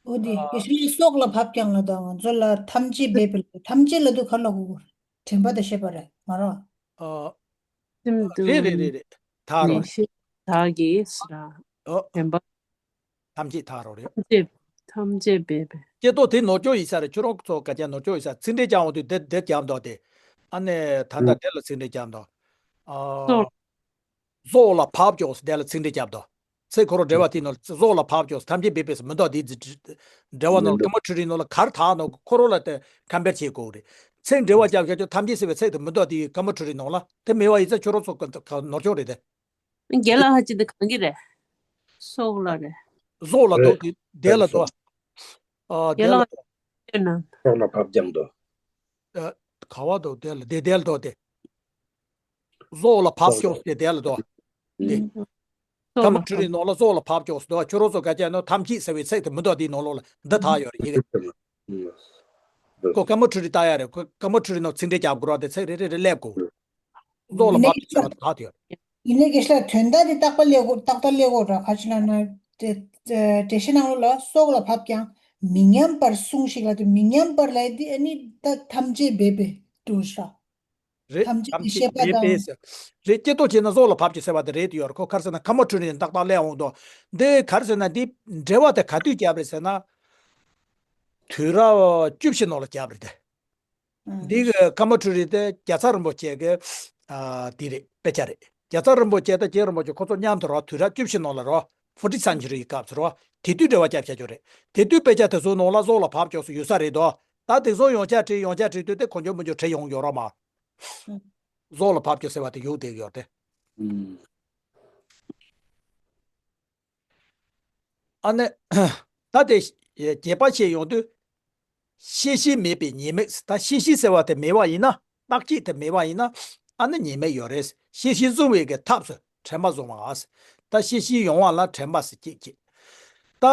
འོ་དེ་ཨ་དེ་བཞིན་སྲོག་ལ་བབ་ཀྱང་ལ་དང་ང་ཚོ་ལ་ཐམས་ཅད་འབད་པས་ལ་ཐམས་ཅད་ལ་དུ་ག་ལ་གོ་དྲན་པ་དང་ཤེས་པ་རེད་མ་རོ། ཨ་སེམས་དུ་རེད་རེད་རེད་རེད། ད་རོ་ནས་རེད། ཤེས་བདག་གིས་ལ་ཨོ། དྲན་པ་ཐམས་ཅད་ད་རོ་རེད། ཐམས་ཅད་ཐམས་ཅད་འབད་པས། ཀྱེ་ཏོ་དེ་ནོར་སྐྱོ་ཡིན་ས་རེད། ཁྱོད་རང་ཚོ་ག་ཅག་ནོར་སྐྱོ་ཡིན་ས། ཚིག་འགྲེལ་རྒྱག་འོང་དུས་དེ་དེ་རྒྱབ་འདུག་སྟེ། ཨ་ནེ་ད་ལྟ་དེ་ལ་ཚིག་འགྲེལ་རྒྱབ་འདུག་ཨ། སྲོག་སྲོག་ལ་བབ་ཀྱོག་དེ་ལ་ཚིག་འགྲེལ་རྒྱབ་འདུག་ཚེ་འཁོར་འགྲེལ་བ་དེ་ནོར་སྲོག་ལ་བབ་ཀྱོག་ཐམས་ཅད་འབད་པས་མི་འདུག་དེ་འགྲེལ་བ་ནོར་ཀ་མ་ཁྲི་རི་ནོར་ལ་གར་ཐག་ནོར་འཁོར་ལ་དེ་ཁམ་པེར་བྱེད་དགོས་རེད། ཚེ་འགྲེལ་བ་རྒྱབ་ཤག་ཀྱོག་ཐམས་ཅད་ཟེར་བའི་ཚེ་དེ་མི་འདུག་དེ་ཀ་མ་ཁྲི་རི་ནོར་ལ་དེ་མེད་བ་ཡིན་ཚེ་ཁྱོད་རང་ཚོ་ནོར་སྐྱོ་རེད་དེ། རྒན་ལགས་ཧ་ཅི་དེ་གང་གི་རེད། སྲོག་ལ་རེད། སྲོག་ལ་རེད། དོ་དེ་དེ་ལ་དོ། ཨ་དེ་རྒན་ལ་ལགས་དོ། ཡོད་ན། སྲོག་ལ་བབ་ཀྱང་དོ། ཨ་ག་བ་དོ་དེ་ལ་དེ་དེ་ལ་དོ་དེ། སྲོག་ལ་བབ་སྲོག་ལ་ཀྱོག་དེ་དེ་ལ་དོ། དེ། ཨུམ། ཀ་སྲོག་མ་ལ་ཁྲི་རི་བབ་ནོར་ལ་སྲོག་ལ་བབ་ཀྱོག་སོ་ཁྱོད་རང་ཚོ་ག་ཅག་ནོར་ཐམས་ཅད་ཟེར་བའི་ཚིག་དེ་མི་འདུག་དེ་ནོར་ལོག་ལ་འདི་ཐག་ཡོད་རེད་ཡིན། ཨུམ། ཁོ་ཀ་མ་ཁྲི་རི་ལྟ་ཡ་རེད། ཁོ་ཀ་མ་ཁྲི་རི་ནོར་ཚིག་འགྲེལ་རྒྱབ་དགོས་ར་དེ་ཚིག་རེ་རེ་རེ་སླེབས་དགོས། སྲོག་ལ་བབ་ཀྱོག་ཟེར་བ་དེ་དག་དེ་ཡོད་རེད། ཡིན་ནའི་སྐད་ཆ་དོན་དག་དེ་རྟག་པ་ལས་གོ་རྟག་པ་ལས་གོ་ར་ཁ་ཅིག་ན་ན་དེ་འགྲེལ་བཤད་ནང་ལོགས་ལ་སྲོག་ལ་བབ་ཀྱང་མི་ཉམས་པར་སྲུངས་ཤིག་ལ་དེ་མི་ཉམས་པར་ལ་དེ་ཨ་ནི་ད་ཐམས་ཅད་འབད་པས་འདུག་ཤག་རེད། ཐམས་ཅད་ཐམས་ཀྱི་ཅད་ཤེས་པ་འབད་དང་པས་ཟེར། རེད། ཀྱེ་ཏོ་བྱས་ན་སྲོག་ལ་བབ་ཀྱོག་ཟེར་བ་དེ་རེད་དེ་ཡོད་རེད། ཁོ་ག་རེ་ཟེར་ན་ཀ་མ་ཁྲི་རི་ནོར་ཏག་ཏག་སླེབས་འོང་དོ། འདི་ག་རེ་ཟེར་ན་འདི་འགྲེལ་བ་དེ་ག་དུས་བརྒྱབ་རེད་ཟེར་ན། དུས་རབས་བཅུ་བཞི་ནང་ལ་བརྒྱབ་རེད་དེ། འདི་གི་ཀ་མ་ཁྲི་རི་དེ་རྒྱལ་ཚབ་རིན་པོ་ཆེ་གི་ཨ་འདི་རེད། དཔེ་ཆ་རེད། རྒྱལ་ཚབ་རིན་པོ་ཆེ་དང་རྗེ་རིན་པོ་ཆེ་ཁོ་ཚོ་མཉམ་དུ་རོ་དུས་རབས་བཅུ་བཞི་ནང་ལ་རོ། ཕོར་ཊི་སེན་ཅུ་རི་ཡི་སྐབས་སུ་རོ། དེ་དུས་འགྲེལ་བ་རྒྱབ་བྱ་རྒྱུ་རེད། དེ་དུས་དཔེ་ཆ་དེ་ཚོའི་ནང་ལ་སྲོག་ལ་བབ་ཀྱོག་སུ་ཡོད་ས་རེད་དོ། ད་དེང་སང་ཡོང་ཆ་བྲིས་ཡོང་ཆ་བྲིས་དུས་དེ་གོ་འཇོན་མི་འཇོན་བྲིས་ཡོང་ཡོད་རོགས་མ། སྲོག་ལ་བབ་ཀྱོག་ཟེར་བ་དེ་ཡོད་དེ་ཡོད་དེ། ཨ་ནི། ད་དེ་རྒྱས་པ་བཤད་ཡོང་དུས། ཤེས་བཞིན་མེད་པའི་ཉེས་དམིགས། ད་ཤེས་བཞིན་ཟེར་བ་དེ་མེད་པ་ཡིན་ན། བརྟག་དཔྱད་དེ་མེད་པ་ཡིན་ན། ཨ་ནི་ཉེས་དམིགས་ཡོད་རེད། ཤེས་བཞིན་བཟུང་བའི་གི་ཐབས་སུ་དྲན་པ་བཟུང་བ། ད་ཤེས་བཞིན་ཡོང་བ་ལ་དྲན་པ་ཟེར་གྱི་གྱི། ད་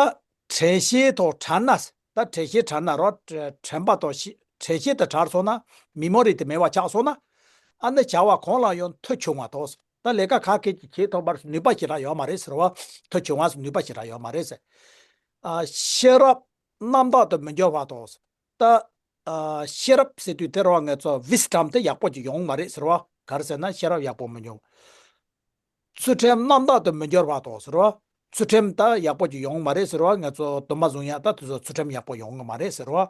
དྲན་ཤེས་དང་དྲན་ན། ད་དྲན་ཤེས་དྲན་ན་རོ། དྲན་པ་དང་ཤེས་དྲན་ཤེས་དེ་དྲན་སོང་ན། མེ་མོ་རི་དེ་མེད་པ་ཆགས་སོང་ན། ཨ་ནི་བྱ་བ་གང་ལ་ཡང་མཐུ་ཆུང་བ་དང་། ད་ལས་ཀ་ག་གེ་ཅིག་བྱེད་ཐུབ་པར་ནུས་པ་ཞེ་དྲག་ཡོད་མ་རེད་ཟེར་བ། མཐུ་ཆུང་བ་ནུས་པ་ཞེ་དྲག་ཡོད་མ་རེད་ཟེར། ཨ་ཤེས་རབ་རྣམ་དག་ཏུ་མི་འགྱུར་བ་དང་། ད་ཨ་ཤེས་རབ་ཟེར་དུས་དེ་རོ་ང་ཚོ་ཝིས་ཌམ་དེ་ཡག་པོ་ཅིག་ཡོང་མ་རེད་ཟེར་བ། ག་རེ་ཟེར་ན་ཤེས་རབ་ཡག་པོ་མི་འབྱུང་། ཚུལ་ཁྲིམས་རྣམ་དག་ཏུ་མི་འགྱུར་བ་དང་ཟེར་བ། ཚུལ་ཁྲིམས་ད་ཡག་པོ་ཅིག་ཡོང་མ་རེད་ཟེར་བ། ང་ཚོ་སྡོམ་པ་བཟུང་ཡག་ད་དེ་ཚོ་ཚུལ་ཁྲིམས་ཡག་པོ་ཡོང་གི་མ་རེད་ཟེར་བ།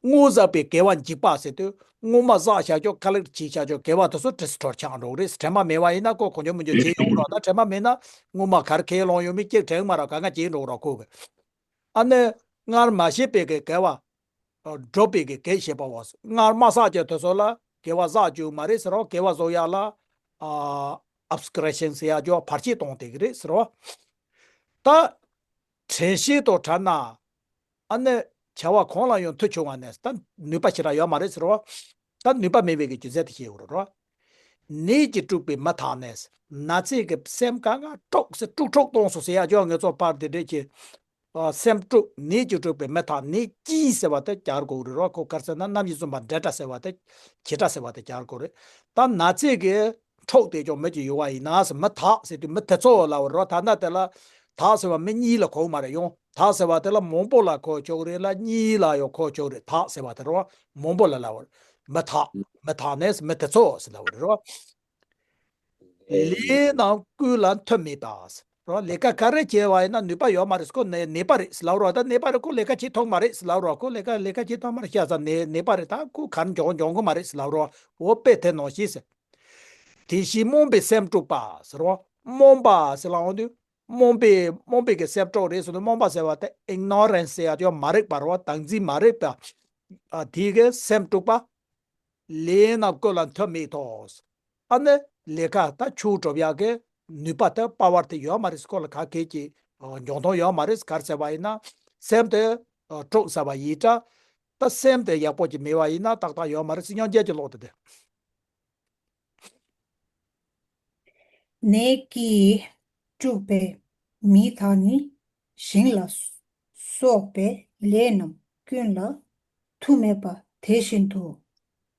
སྔོན་བསགས་པའི་དགེ་བ་འཇིག་པ་ཟེར་དུས་སྔོན་མ་བསགས་བཞག་ཀྱོག་ཀ་ལེག་བྱས་བཞག་ཀྱོག་དགེ་བ་དེ་ཚོ་དྲི་སུ་ཁྲོར་ཆགས་འགྲོ་གི་རེད། དྲན་པ་མེད་པ་ཡིན་ན་ཁོ་གོ་འཇོན་མི་འཇོན་བྱེད་ཡོང་རོགས། ད་དྲན་པ་མེད་ན་སྔོན་མ་གར་ཁས་ལོང་ཡོད་མི་སྐྱེ་དྲན་མ་ར་ག་ང་བྱེད་འགྲོ་རོགས་ཁོ་གི། ཨ་ནི་སྔར་མ་བྱས་པའི་གི་དགེ་བ། སྒྲུབ་པའི་གི་གེགས་བྱེད་པའོ། སྔར་མ་བསགས་ཀྱི་དེ་ཚོ་ལ་དགེ་བ་བསགས་བཅུག་མ་རེད་ཟེར་རོ། དགེ་བ་བཟོ་ཡག་ལ་ཨ་ཨབ་སི་ཀི་རི་ཤན་ཟེར་ཡག་ཅོ་བར་ཆད་གཏོང་དེ་གི་རེད་ཟེར་རོ། ད་དྲན་ཤེས་དང་དྲན་ན་ཨ་ནི་བྱ་བ་གང་ལ་ཡང་མཐུ་ཆུང་བ་ནས་ད་ནུས་པ་ཞེ་དྲག་ཡོད་མ་རེད་ཟེར་རོ། ད་ནུས་པ་མེད་པའི་གི་རྒྱུ་མཚན་དེ་ཤེས་དགོས་རེད་རོ། ནད་ཀྱིས་དཀྲུགས་པའི་མི་དག་ནས་ན་ཚས་ཀྱི་སེམས་དཀའ་ངལ་དཀྲོགས་སེ་དཀྲུག་དཀྲོག་གཏོང་སོང་ཟེར་ཡག་ཅོ་ང་ཚོ་པར་དེ་འདྲས་ཀྱི། ཨ་སེམས་དཀྲུགས། ནད་ཀྱིས་དཀྲུགས་པའི་མི་དག་ནད་ཀྱིས་ཟེར་བ་དེ་སྦྱར་དགོས་རེད་རོ། ཁོ་ག་རེ་ཟེར་ན་རྣམ་དབྱེ་གསུམ་པ་འབྲེལ་སྒྲ་ཟེར་བ་དེ་བྱེད་སྒྲ་ཟེར་བ་དེ་སྦྱར་དགོས་རེད། ད་ན་ཚས་ཀྱི་འཁྲུགས་ཏེ་ཀྱང་མི་ཅིག་ཡོད་པ་ཡིན་ན་ཟེར། མི་དག་ཟེར་དུས་མི་དེ་ཚོ་ལབ་པ་རེད་རོ། ད་ལྟ་དེ་ལ་དག་ཟེར་བ་མི་གཉིས་ལ་གོ་མ་རེད། ཡང་དག་ཟེར་བ་དེ་ལ་མང་པོ་ལ་གོ་ཆོག་རེད་ལ་གཉིས་ལ་ཡང་གོ་ཆོག་རེད། དག་ཟེར་བ་དེ་རོ། མང་པོ་ལ་ལབ་པ་རེད། མི་དག་མི་དག་ནས་མི་དེ་ཚོ་ཟེར་ལབ་པ་རེད་རོ། ལས་རྣམས་ཀུན་ལ་མཐུ་མེད་པ། རོ། ལས་ཀ་ག་རེ་བྱས་པ་ཡིན་ན་ནུས་པ་ཡོད་མ་རེད། ཁོ་ནད་ནད་པ་རེད་ཟེར་ལབ་རོ། ད་ནད་པ་རེད། ཁོ་ལས་ཀ་བྱེད་ཐུབ་མ་རེད་ཟེར་ལབ་རོ། ཁོ་ལས་ཀ་ལས་ཀ་བྱེད་ཐུབ་མ་རེད། ཤ་ཚ་ནད་ནད་པ་རེད། ད་ཁོ་གར་འཇོག་འཇོག་གི་མ་རེད་ཟེར་ལབ་རོ། འོ་དཔེ་དེ་ནང་བཞིན་ཟེར། དེ་བཞིན་རྨོངས་པའི་སེམས་དཀྲུགས་པ་ཟེར་རོ། རྨོངས་པ་ཟེར་ལབ་འོང་དུས་རྨོངས་པའི་རྨོངས་པའི་གི་སེམས་དཀྲུགས་རེད་ཟེར་དུས་རྨོངས་པ་ཟེར་བ་དེ་ཨིག་ནོ་རེན་སི་ཟེར་ཡག་ཅོ་མ་རིག་པ་རོ། བདག་འཛིན་མ་རིག་པ། ཨ་དེ་གི་སེམས་དཀྲུགས་པ། ལས་རྣམས་ཀུན་ལ་མཐུ་མེད་དོ། ཨ་ནི་ལས་ཀ་ད་ཆུ་སྒྲུབ་ཡག་གི་ནུས་པ་དེ་པ་ཝར་དེ་ཡོད་མ་རེད། སྐོར་ལ་ག་གེ་ཀྱི་འཇོན་ཐང་ཡོད་མ་རེད། ག་རེ་ཟེར་བ་ཡིན་ན་སེམས་དེ་དཀྲུགས་ཟེར་བ་ཡིན་དྲ། ད་སེམས་དེ་ཡག་པོ་ཅིག་མེད་པ་ཡིན་ན་ཏག་ཏག་ཡོད་མ་རེད། སྙིང་རྗེ་ཀྱི་ལོག་དེ་དེ། ནད་ཀྱིས་དཀྲུགས་པའི་མི་དག་ནི། ཞིང་ལ་སོགས་པའི་ལས་རྣམས་ཀུན་ལ་མཐུ་མེད་པ་དེ་བཞིན་དུ།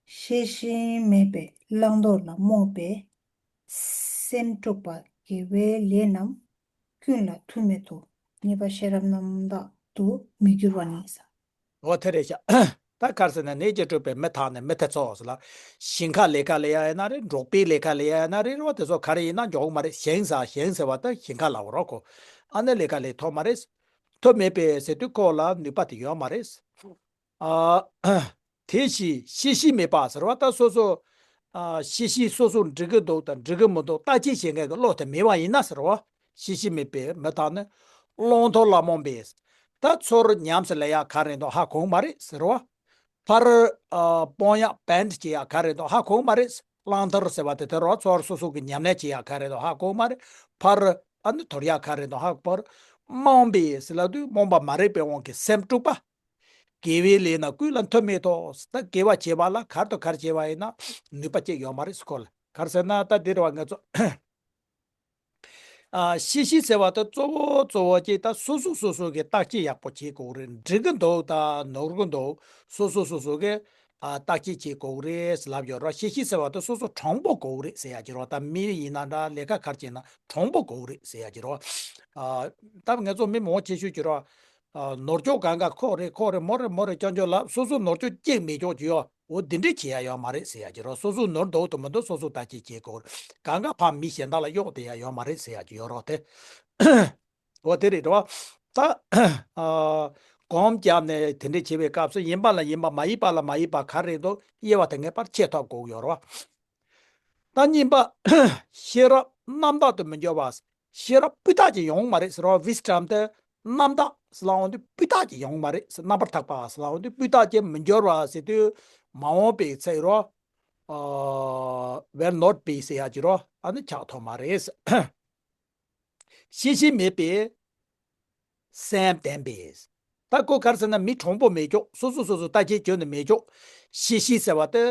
ཤེས་བཞིན་མེད་པའི་བླང་དོར་ལ་རྨོངས་པའི་སེམས་དཀྲུགས་པ་དགེ་བའི་ལས་རྣམས་ཀུན་ལ་མཐུ་མེད་དོ། ངེས་པ་ཤེས་རབ་རྣམ་དག་ཏུ་མི་འགྱུར་བ་ནི་ས། འོ་དེ་རེད་ཤག་ད་ག་རེ་ཟེར་ན་ནད་ཀྱིས་གྲུབ་པའི་མི་དག་ནི་མི་དེ་ཚོ་ཟེར་ལ། ཞིང་ཁ་ལས་ཀ་ལས་ཡ་ཡིན་ན་རེད། འབྲོག་པའི་ལས་ཀ་ལས་ཡ་ཡིན་ན་རེད། རོ་དེ་ཚོ་ག་རེ་ཡིན་ན་འཇོག་མ་རེད། ཞིང་ས་ཞིང་ཟེར་བ་ད་ཞིང་ཁ་ལ་འོ་རོ་ཁོ། ཨ་ནི་ལས་ཀ་ལས་ཐོབ་མ་རེད། ཐོབ་མེད་པས་ཟེར་དུས་ཁོ་ལ་ནུས་པ་དེ་ཡོད་མ་རེད། ཨ། དེ་བཞིན་ཤེས་བཞིན་མེད་པ་ཟེར་བ་ད་སོ་སོ། ཨ། ཤེས་བཞིན་སོ་སོ་འགྲིག་གི་འདུག་དང་འགྲིག་གི་མི་འདུག་བརྟག་དཔྱད་བྱེད་མཁན་གྱི་བློ་དེ་མེད་པ་ཡིན་ན་ཟེར་བ། ཤེས་བཞིན་མེད་པའི་མི་དག་ནི། བླང་དོར་ལ་རྨོངས་པས། ད་ཚུར་ཉམས་སུ་ལེན་ཡག་ག་རེ་འདུག་ཧ་གོ་གི་མ་རེད་ཟེར་བ། ཕར། ཨ། སྤོང་ཡག་བེན་ཌི་བྱེད་ཡག་ག་རེ་འདུག་ཧ་གོ་གི་མ་རེད། བླང་དོར་ཟེར་བ་དེ་དེ་རོ་ཚུར་སོ་སོ་གི་ཉམས་ལེན་བྱེད་ཡག་ག་རེ་འདུག་ཧ་གོ་གི་མ་རེད། ཕར། ཨ་ནི་དོར་ཡག་ག་རེ་འདུག་ཧ་གོ་བར། རྨོངས་པས་ཟེར་ལབ་དུས་རྨོངས་པ་མ་རིག་པའི་དབང་གིས་སེམས་དཀྲུགས་པ། དགེ་བའི་ལས་རྣམས་ཀུན་ལ་མཐུ་མེད་དོ། ད་དགེ་བ་བྱེད་པ་ལ་གར་དང་གར་བྱེད་པ་ཡིན་ན་ནུས་པ་ཅིག་ཡོད་མ་རེད་ཟེར་གོ་ལ། གར་ཟེར་ན་ད་འདི་རེད་བ་ང་ཚོ། ཨ། ཤེས་བཞིན་ཟེར་བ་ད་གཙོ་བོ་གཙོ་བོ་ཅིག་ད་སོ་སོ་སོ་སོ་གི་བརྟག་དཔྱད་ཡག་པོ་བྱེད་དགོས་རེད། འགྲིག་གི་འདུག་ད་ནོར་གི་འདུག་སོ་སོ་སོ་སོ་གི། ཨ། བརྟག་དཔྱད་བྱེད་དགོས་རེད་ལབ་ཡོད་ར། ཤེས་བཞིན་ཟེར་བ་ད་སོ་སོ་དྲང་པོ་དགོས་རེད་ཟེར་ཡ་ཅིག་ར། ད་མི་ཡིན་ན་འདྲ་ལས་ཀ་གར་བྱེད་ན་དྲང་པོ་དགོས་རེད་ཟེར་ཡ་ཅིག་ར། ཨ། ད་ང་ཚོ་མི་མང་ཆེ་ཤོས་ཀྱི་ར། ཨ། ནོར་ཅོག་གང་ག་ཁོ་རེད་ཁོ་རེད་མོ་རེད་མོ་རེད་ཅོ་ཅོ་ལབ། སོ་སོ་ནོར་ཅོག་གཅིག་མེད་ཅོག་ཅིག་ཡོད། འོ་འདི་འདྲས་བྱེད་ཡ་ཡོད་མ་རེད་ཟེར་ཡ་ཅིག་ར། སོ་སོ་ནོར་འདུག་དང་མི་འདུག་སོ་སོ་བརྟག་དཔྱད་བྱེད་དགོས་རེད། གང་ག་ཕར་མི་གཞན་དག་ལ་གཡོག་བསྡད་ཡ་ཡོད་མ་རེད་ཟེར་ཡ་ཅིག་ཡོད་རོགས་དེ། འོ་དེ་རེད་རོ། ད། ཨ། གོམ་བརྒྱབ་ནས་དེ་འདྲས་བྱེད་པའི་སྐབས་སུ་ཡིན་པ་ལ་ཡིན་པ་མ་ཡིན་པ་ལ་མ་ཡིན་པ་ག་རེ་འདུག་དབྱེ་བ་དེ་ངེས་པར་ཕྱེ་ཐུབ་དགོས་ཡོད་རོ། ད་གཉིས་པ། ཤེས་རབ་རྣམ་དག་ཏུ་མི་འགྱུར་བ། ཤེས་རབ་སྤུས་དག་ཅིག་ཡོང་མ་རེད་ཟེར་བ། ཝིས་ཌམ་དེ་རྣམ་དག་ཟེར་ལབ་ཡོང་དུས་སྤུས་དག་ཅིག་ཡོང་མ་རེད་ཟེར། རྣམ་པར་དག་པ་ཟེར་ལབ་ཡོང་དུས་སྤུས་དག་ཅིག་མི་འགྱུར་བ་ཟེར་དུས་མ་འོངས་པའི་ཚེ་རོ། ཨ། will not be ཟེར་ཡ་ཅིག་རོ། ཨ་ནི་ཆགས་ཐུབ་མ་རེད། ཤེས་བཞིན་མེད་པས་སེམས་ལྡན་པས། ད་ཁོ་ག་རེ་ཟེར་ན་མི་དྲང་པོ་མེད་ཅོག་སོ་སོ་སོ་སོ་བརྟག་དཔྱད་བྱས་ནས་མེད་ཅོག་ཤེས་བཞིན་ཟེར་བ་དེ་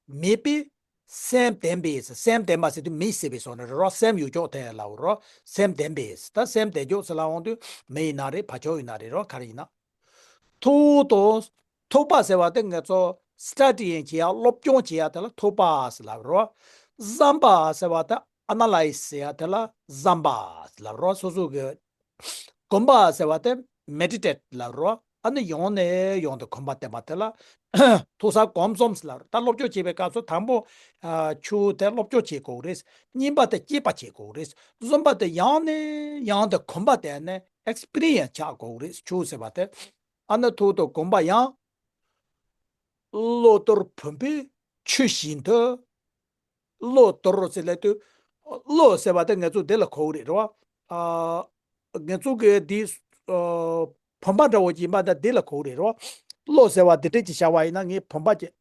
མེད་པས་སེམས་ལྡན་པས། སེམས་ལྡན་པ་ཟེར་དུས་མི་ཟེར་བའི་བཟོ་འདྲ་རེད་རོ། སེམས་ཡོད་ཅོག་དེ་ལབ་རོ། སེམས་ལྡན་པས། ད་སེམས་ལྡན་ཅོག་ཟེར་ལབ་ཡོང་དུས་མི་ཡིན་ན་རེད། བ་ཅོ་ཡིན་ན་རེད་རོ། ག་རེ་ཡིན་ན། ཐུགས་དང་ཐུགས་པ་ཟེར་བ་དེ་ང་ཚོ་སི་ཊ་ཌི་ཡིན་བྱེད་ཡ་སློབ་སྦྱོང་བྱེད་ཡ་དེ་ལ་ཐུགས་པ་ཟེར་ལབ་རོ། བསམ་པ་ཟེར་བ་དེ་ཨ་ན་ལའི་ཛི་ཟེར་ཡ་དེ་ལ་བསམ་པ་ཟེར་ལབ་རོ། སོ་སོ་གི་གོམས་པ་ཟེར་བ་དེ་མེ་ཌི་ཊེཊ་ལབ་རོ། ཨ་ནི་ཡང་ནས་ཡང་དུ་གོམས་པ་བསྟེན་པ་དེ་ལ་ཐུགས་བསམ་སྒོམ་གསུམ་ཟེར་ལབ་རོ། ད་སློབ་སྦྱོང་བྱེད་པའི་སྐབས་སུ་དང་པོ་ཨ་ཆོས་དེ་སློབ་སྦྱོང་བྱེད་དགོས་རེད། གཉིས་པ་དེ་དཔྱད་པ་བྱེད་དགོས་རེད། གསུམ་པ་དེ་ཡང་ནས་ཡང་དུ་གོམས་པ་བསྟེན་ནས་ཨེག་སི་པི་རི་ཡན་སི་ཆགས་དགོས་རེད། ཆོས་ཟེར་བ་དེ། ཨ་ནི་ཐུགས་དང་གོམས་པ་ཡང་། བློ་གཏོར་བུམ་པས་ཆུ་བཞིན་དུ། བློ་གཏོར་ཟེར་ལབ་དུས། བློ་ཟེར་བ་དེ་ང་ཚོ་འདི་ལ་གོ་གི་རེད་རེད་བ། ཨ། ང་ཚོ་གི་འདི། ཨ། བུམ་པ་འདྲ་བོ་ཅིག་ཡིན་པ་འདི་འདི་ལ་གོ་གི་རེད་རེད་བ། བློ་ཟེར་བ་འདི་འདྲས་ཅིག་བཞག་པ་ཡིན་ན་ངས་བུམ་པ་ཅིག་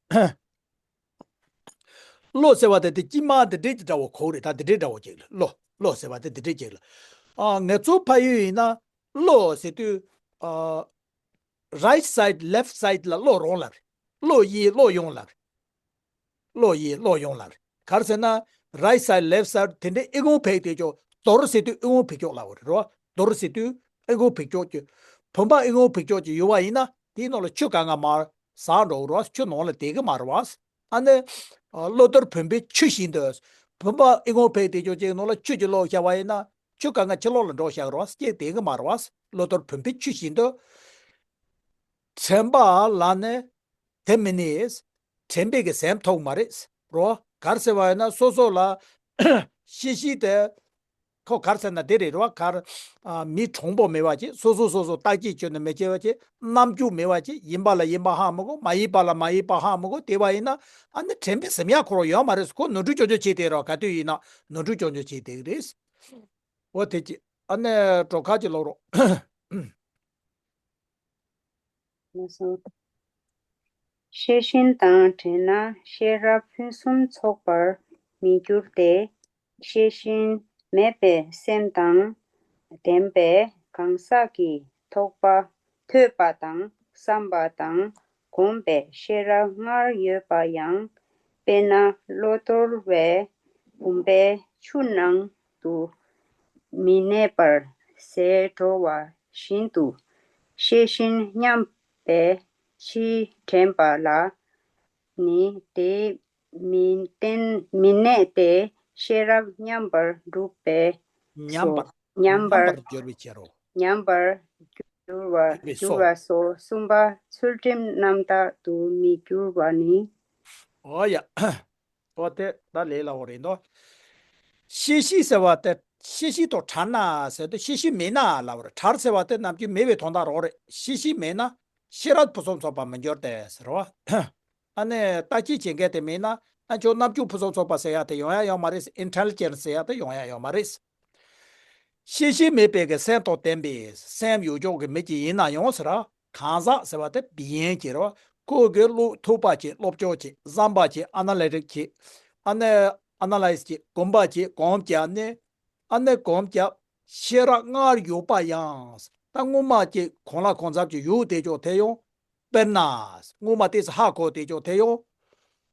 བློ་ཟེར་བ་དེ་དེ་དཀྱིལ་མ་འདི་འདྲས་ཅིག་འདྲ་བོ་གོ་གི་རེད། ད་འདི་འདྲས་འདྲ་བོ་ཅིག་ལ་བློ། བློ་ཟེར་བ་དེ་འདི་འདྲས་ཅིག་ལ། ཨ། ང་ཚོ་ཕ་ཡུལ་ཡིན་ན་བློ་ཟེར་དུས། ཨ། རའིཊ་སའིཌ་ལེཕཊ་སའིཌ་ལ་བློ་རང་ལབ་རེད། བློ་གཡས་བློ་གཡོན་ལབ་རེད། བློ་གཡས་བློ་གཡོན་ལབ་རེད། ག་རེ་ཟེར་ན། རའིཊ་སའིཌ་ལེཕཊ་སའིཌ་དེ་འདྲའི་ཨི་ཁུང་ཕེག་དེ་ཅོག་རྡོར་ཟེར་དུས་ཨི་ཁུང་ཕེག་ཅོག་ལབ་རེད་རོ། རྡོར་ཟེར་དུས་ཨི་ཁུང་ཕེག་ཅོག་གི། བུམ་པ་ཨི་ཁུང་ཕེག་ཅོག་གི་ཡོད་པ་ཡིན་ན་དེའི་ནང་ལ་ཆུ་གང་ག་མར་ཟག་འགྲོ་གི་རོ། ཆུ་ནང་ལ་བསྡད་གི་མ་རེད་བ། ཨ་ནི། བློ་གཏོར་བུམ་པས་ཆུ་བཞིན་དུ། བུམ་པ་ཨི་ཁུང་ཕེག་དེ་ཅོག་ཅིག་ནང་ལ་ཆུ་ཅིག་བླུགས་བཞག་པ་ཡིན་ན། ཆུ་གང་ག་ཕྱི་ལོགས་ལ་འགྲོ་བཞག་རོ། སྐྱེས་བསྡད་གི་མ་རེད་བ། བློ་གཏོར་བུམ་པས་ཆུ་བཞིན་དུ། དྲན་པ་ལ་ནི་དེ་མི་གནས། དྲན་པས་ཀྱི་སེམས་ཐོགས་མ་རེད་རོ། ག་རེ་ཟེར་བ་ཡིན་ན་སོ་སོ་ལ་ཤེས་བཞིན་དེ། ཁོ་ག་རེ་ཟེར་ན་དེ་རེད་རོ། ག་རེ། ཨ། མི་དྲང་པོ་མེད་པ་ཅིག་སོ་སོ་སོ་སོ་བརྟག་དཔྱད་བྱས་ནས་མི་བྱེད་པ་ཅིག་རྣམ་འགྱུར་མེད་པ་ཅིག་ཡིན་པ་ལ་ཡིན་པ་ཧ་མི་གོ། མ་ཡིན་པ་ལ་མ་ཡིན་པ་ཧ་མི་གོ། དེ་བ་ཡིན་ན་ཨ་ནི་དྲན་པས་ཟིན་ཡ་ཁོ་རང་ཡོད་མ་རེད། ཁོ་ནོར་འཁྲུལ་སྐྱོན་བརྗོད་བྱེད་དེ་རོ། ག་དུས་ཡིན་ན་ནོར་འཁྲུལ་སྐྱོན་བརྗོད་བྱེད་དེ་རེད། འོ་དེ་ཅི། ཨ་ནི་གྲོགས་ཁ་ཅིག་ལོག་རོགས། ལགས་སོ། ཤེས་བཞིན་དང་བྲལ་ན་ཤེས་རབ་ཕུན་སུམ་ཚོགས་པར་མི་འགྱུར་ཏེ། ཤེས་བཞིན་མེད་པའི་སེམས་དང་ལྡན་པས་གང་ཟག་གིས་ཐོས་པ། ཐོས་པ་དང་བསམ་པ་དང་གོམས་པའི་ཤེས་རབ་སྔར་ཡོད་པ་ཡང་། དཔེར་ན་གློ་གཏོར་བའི་བུམ་པས་ཆུ་ནང་དུ་མི་གནས་པར་ཟད་འགྲོ་བ་བཞིན་དུ། ཤེས་བཞིན་མཉམ་པའི་ཕྱིར་དྲན་པ་ལ་ནི་དེ་མི་བརྟེན་མི་གནས་ཏེ་ཤེས་རབ་མཉམ་པར་གྲུབ་པས་སོ། མཉམ་པར། མཉམ་པར། མཉམ་པར་སྦྱོར་བའི་ཕྱིར་རོ། ཉམས་པར་འགྱུར་བ་འགྱུར་བ་སོགས། གསུམ་པ་ཚུལ་ཁྲིམས་རྣམ་དག་ཏུ་མི་འགྱུར་བ་ནི། འོ་ཡ། འོ་དེ་ད་ལས་སླ་བོ་རེད་འདུག་ཤེས་བཞིན་ཟེར་བ་དེ་ཤེས་བཞིན་དང་བྲལ་ན་ཟེར་དུས་ཤེས་བཞིན་མེད་ན་ལབ་པ་རེད། བྲལ་ཟེར་བ་དེ་ནམ་རྒྱུན་མེད་པའི་དོན་དག་རང་རེད། ཤེས་བཞིན་མེད་ན་ཤེས་རབ་ཕུན་སུམ་ཚོགས་པར་མི་འགྱུར་ཏེ་ཟེར་བ། ཨ་ནི་བརྟག་དཔྱད་བྱེད་མཁན་དེ་མེད་ན་ཨ་ཅོ་རྣམ་འགྱུར་ཕུན་སུམ་ཚོགས་པ་ཟེར་ཡ་དེ་ཡོང་ཡ་ཡོད་མ་རེད། ཨིན་ཊེ་ལི་ཇེན་སི་ཟེར་ཡ་དེ་ཡོང་ཡ་ཡོད་མ་རེད། ཤེས་བཞིན་མེད་པའི་གི་སེམས་དང་ལྡན་པའི་སེམས་ཡོད་ཆོག་གི་མི་ཅིག་ཡིན་ན་ཡང་ཟེར། གང་ཟག་ཟེར་བ་དེ་བི་ཡིན་གྱི་རེད་བ། ཁོ་གི་བློ་ཐུག་པ་བྱེད། སློབ་སྦྱོང་བྱེད། བསམ་པ་བྱེད། ཨ་ན་ལི་ཊིག་བྱེད། ཨ་ནི་ཨ་ན་ལའི་ཛི་བྱེད། གོམས་པ་བྱེད། གོམས་བྱས་ནས་ཨ་ནི་གོམས་བྱས། ཤེས་རབ་སྔར་ཡོད་པ་ཡང་། ད་སྔོན་མ་ཅིག་གང་ལ་གང་འཚམ་ཅིག་ཡོད་བསྡད་ཆོག་དེ་ཡང་། དཔེར་ན། སྔོན་མ་ཏོག་ཙམ་ཧ་གོ་བསྡད་ཆོག་དེ་ཡང་།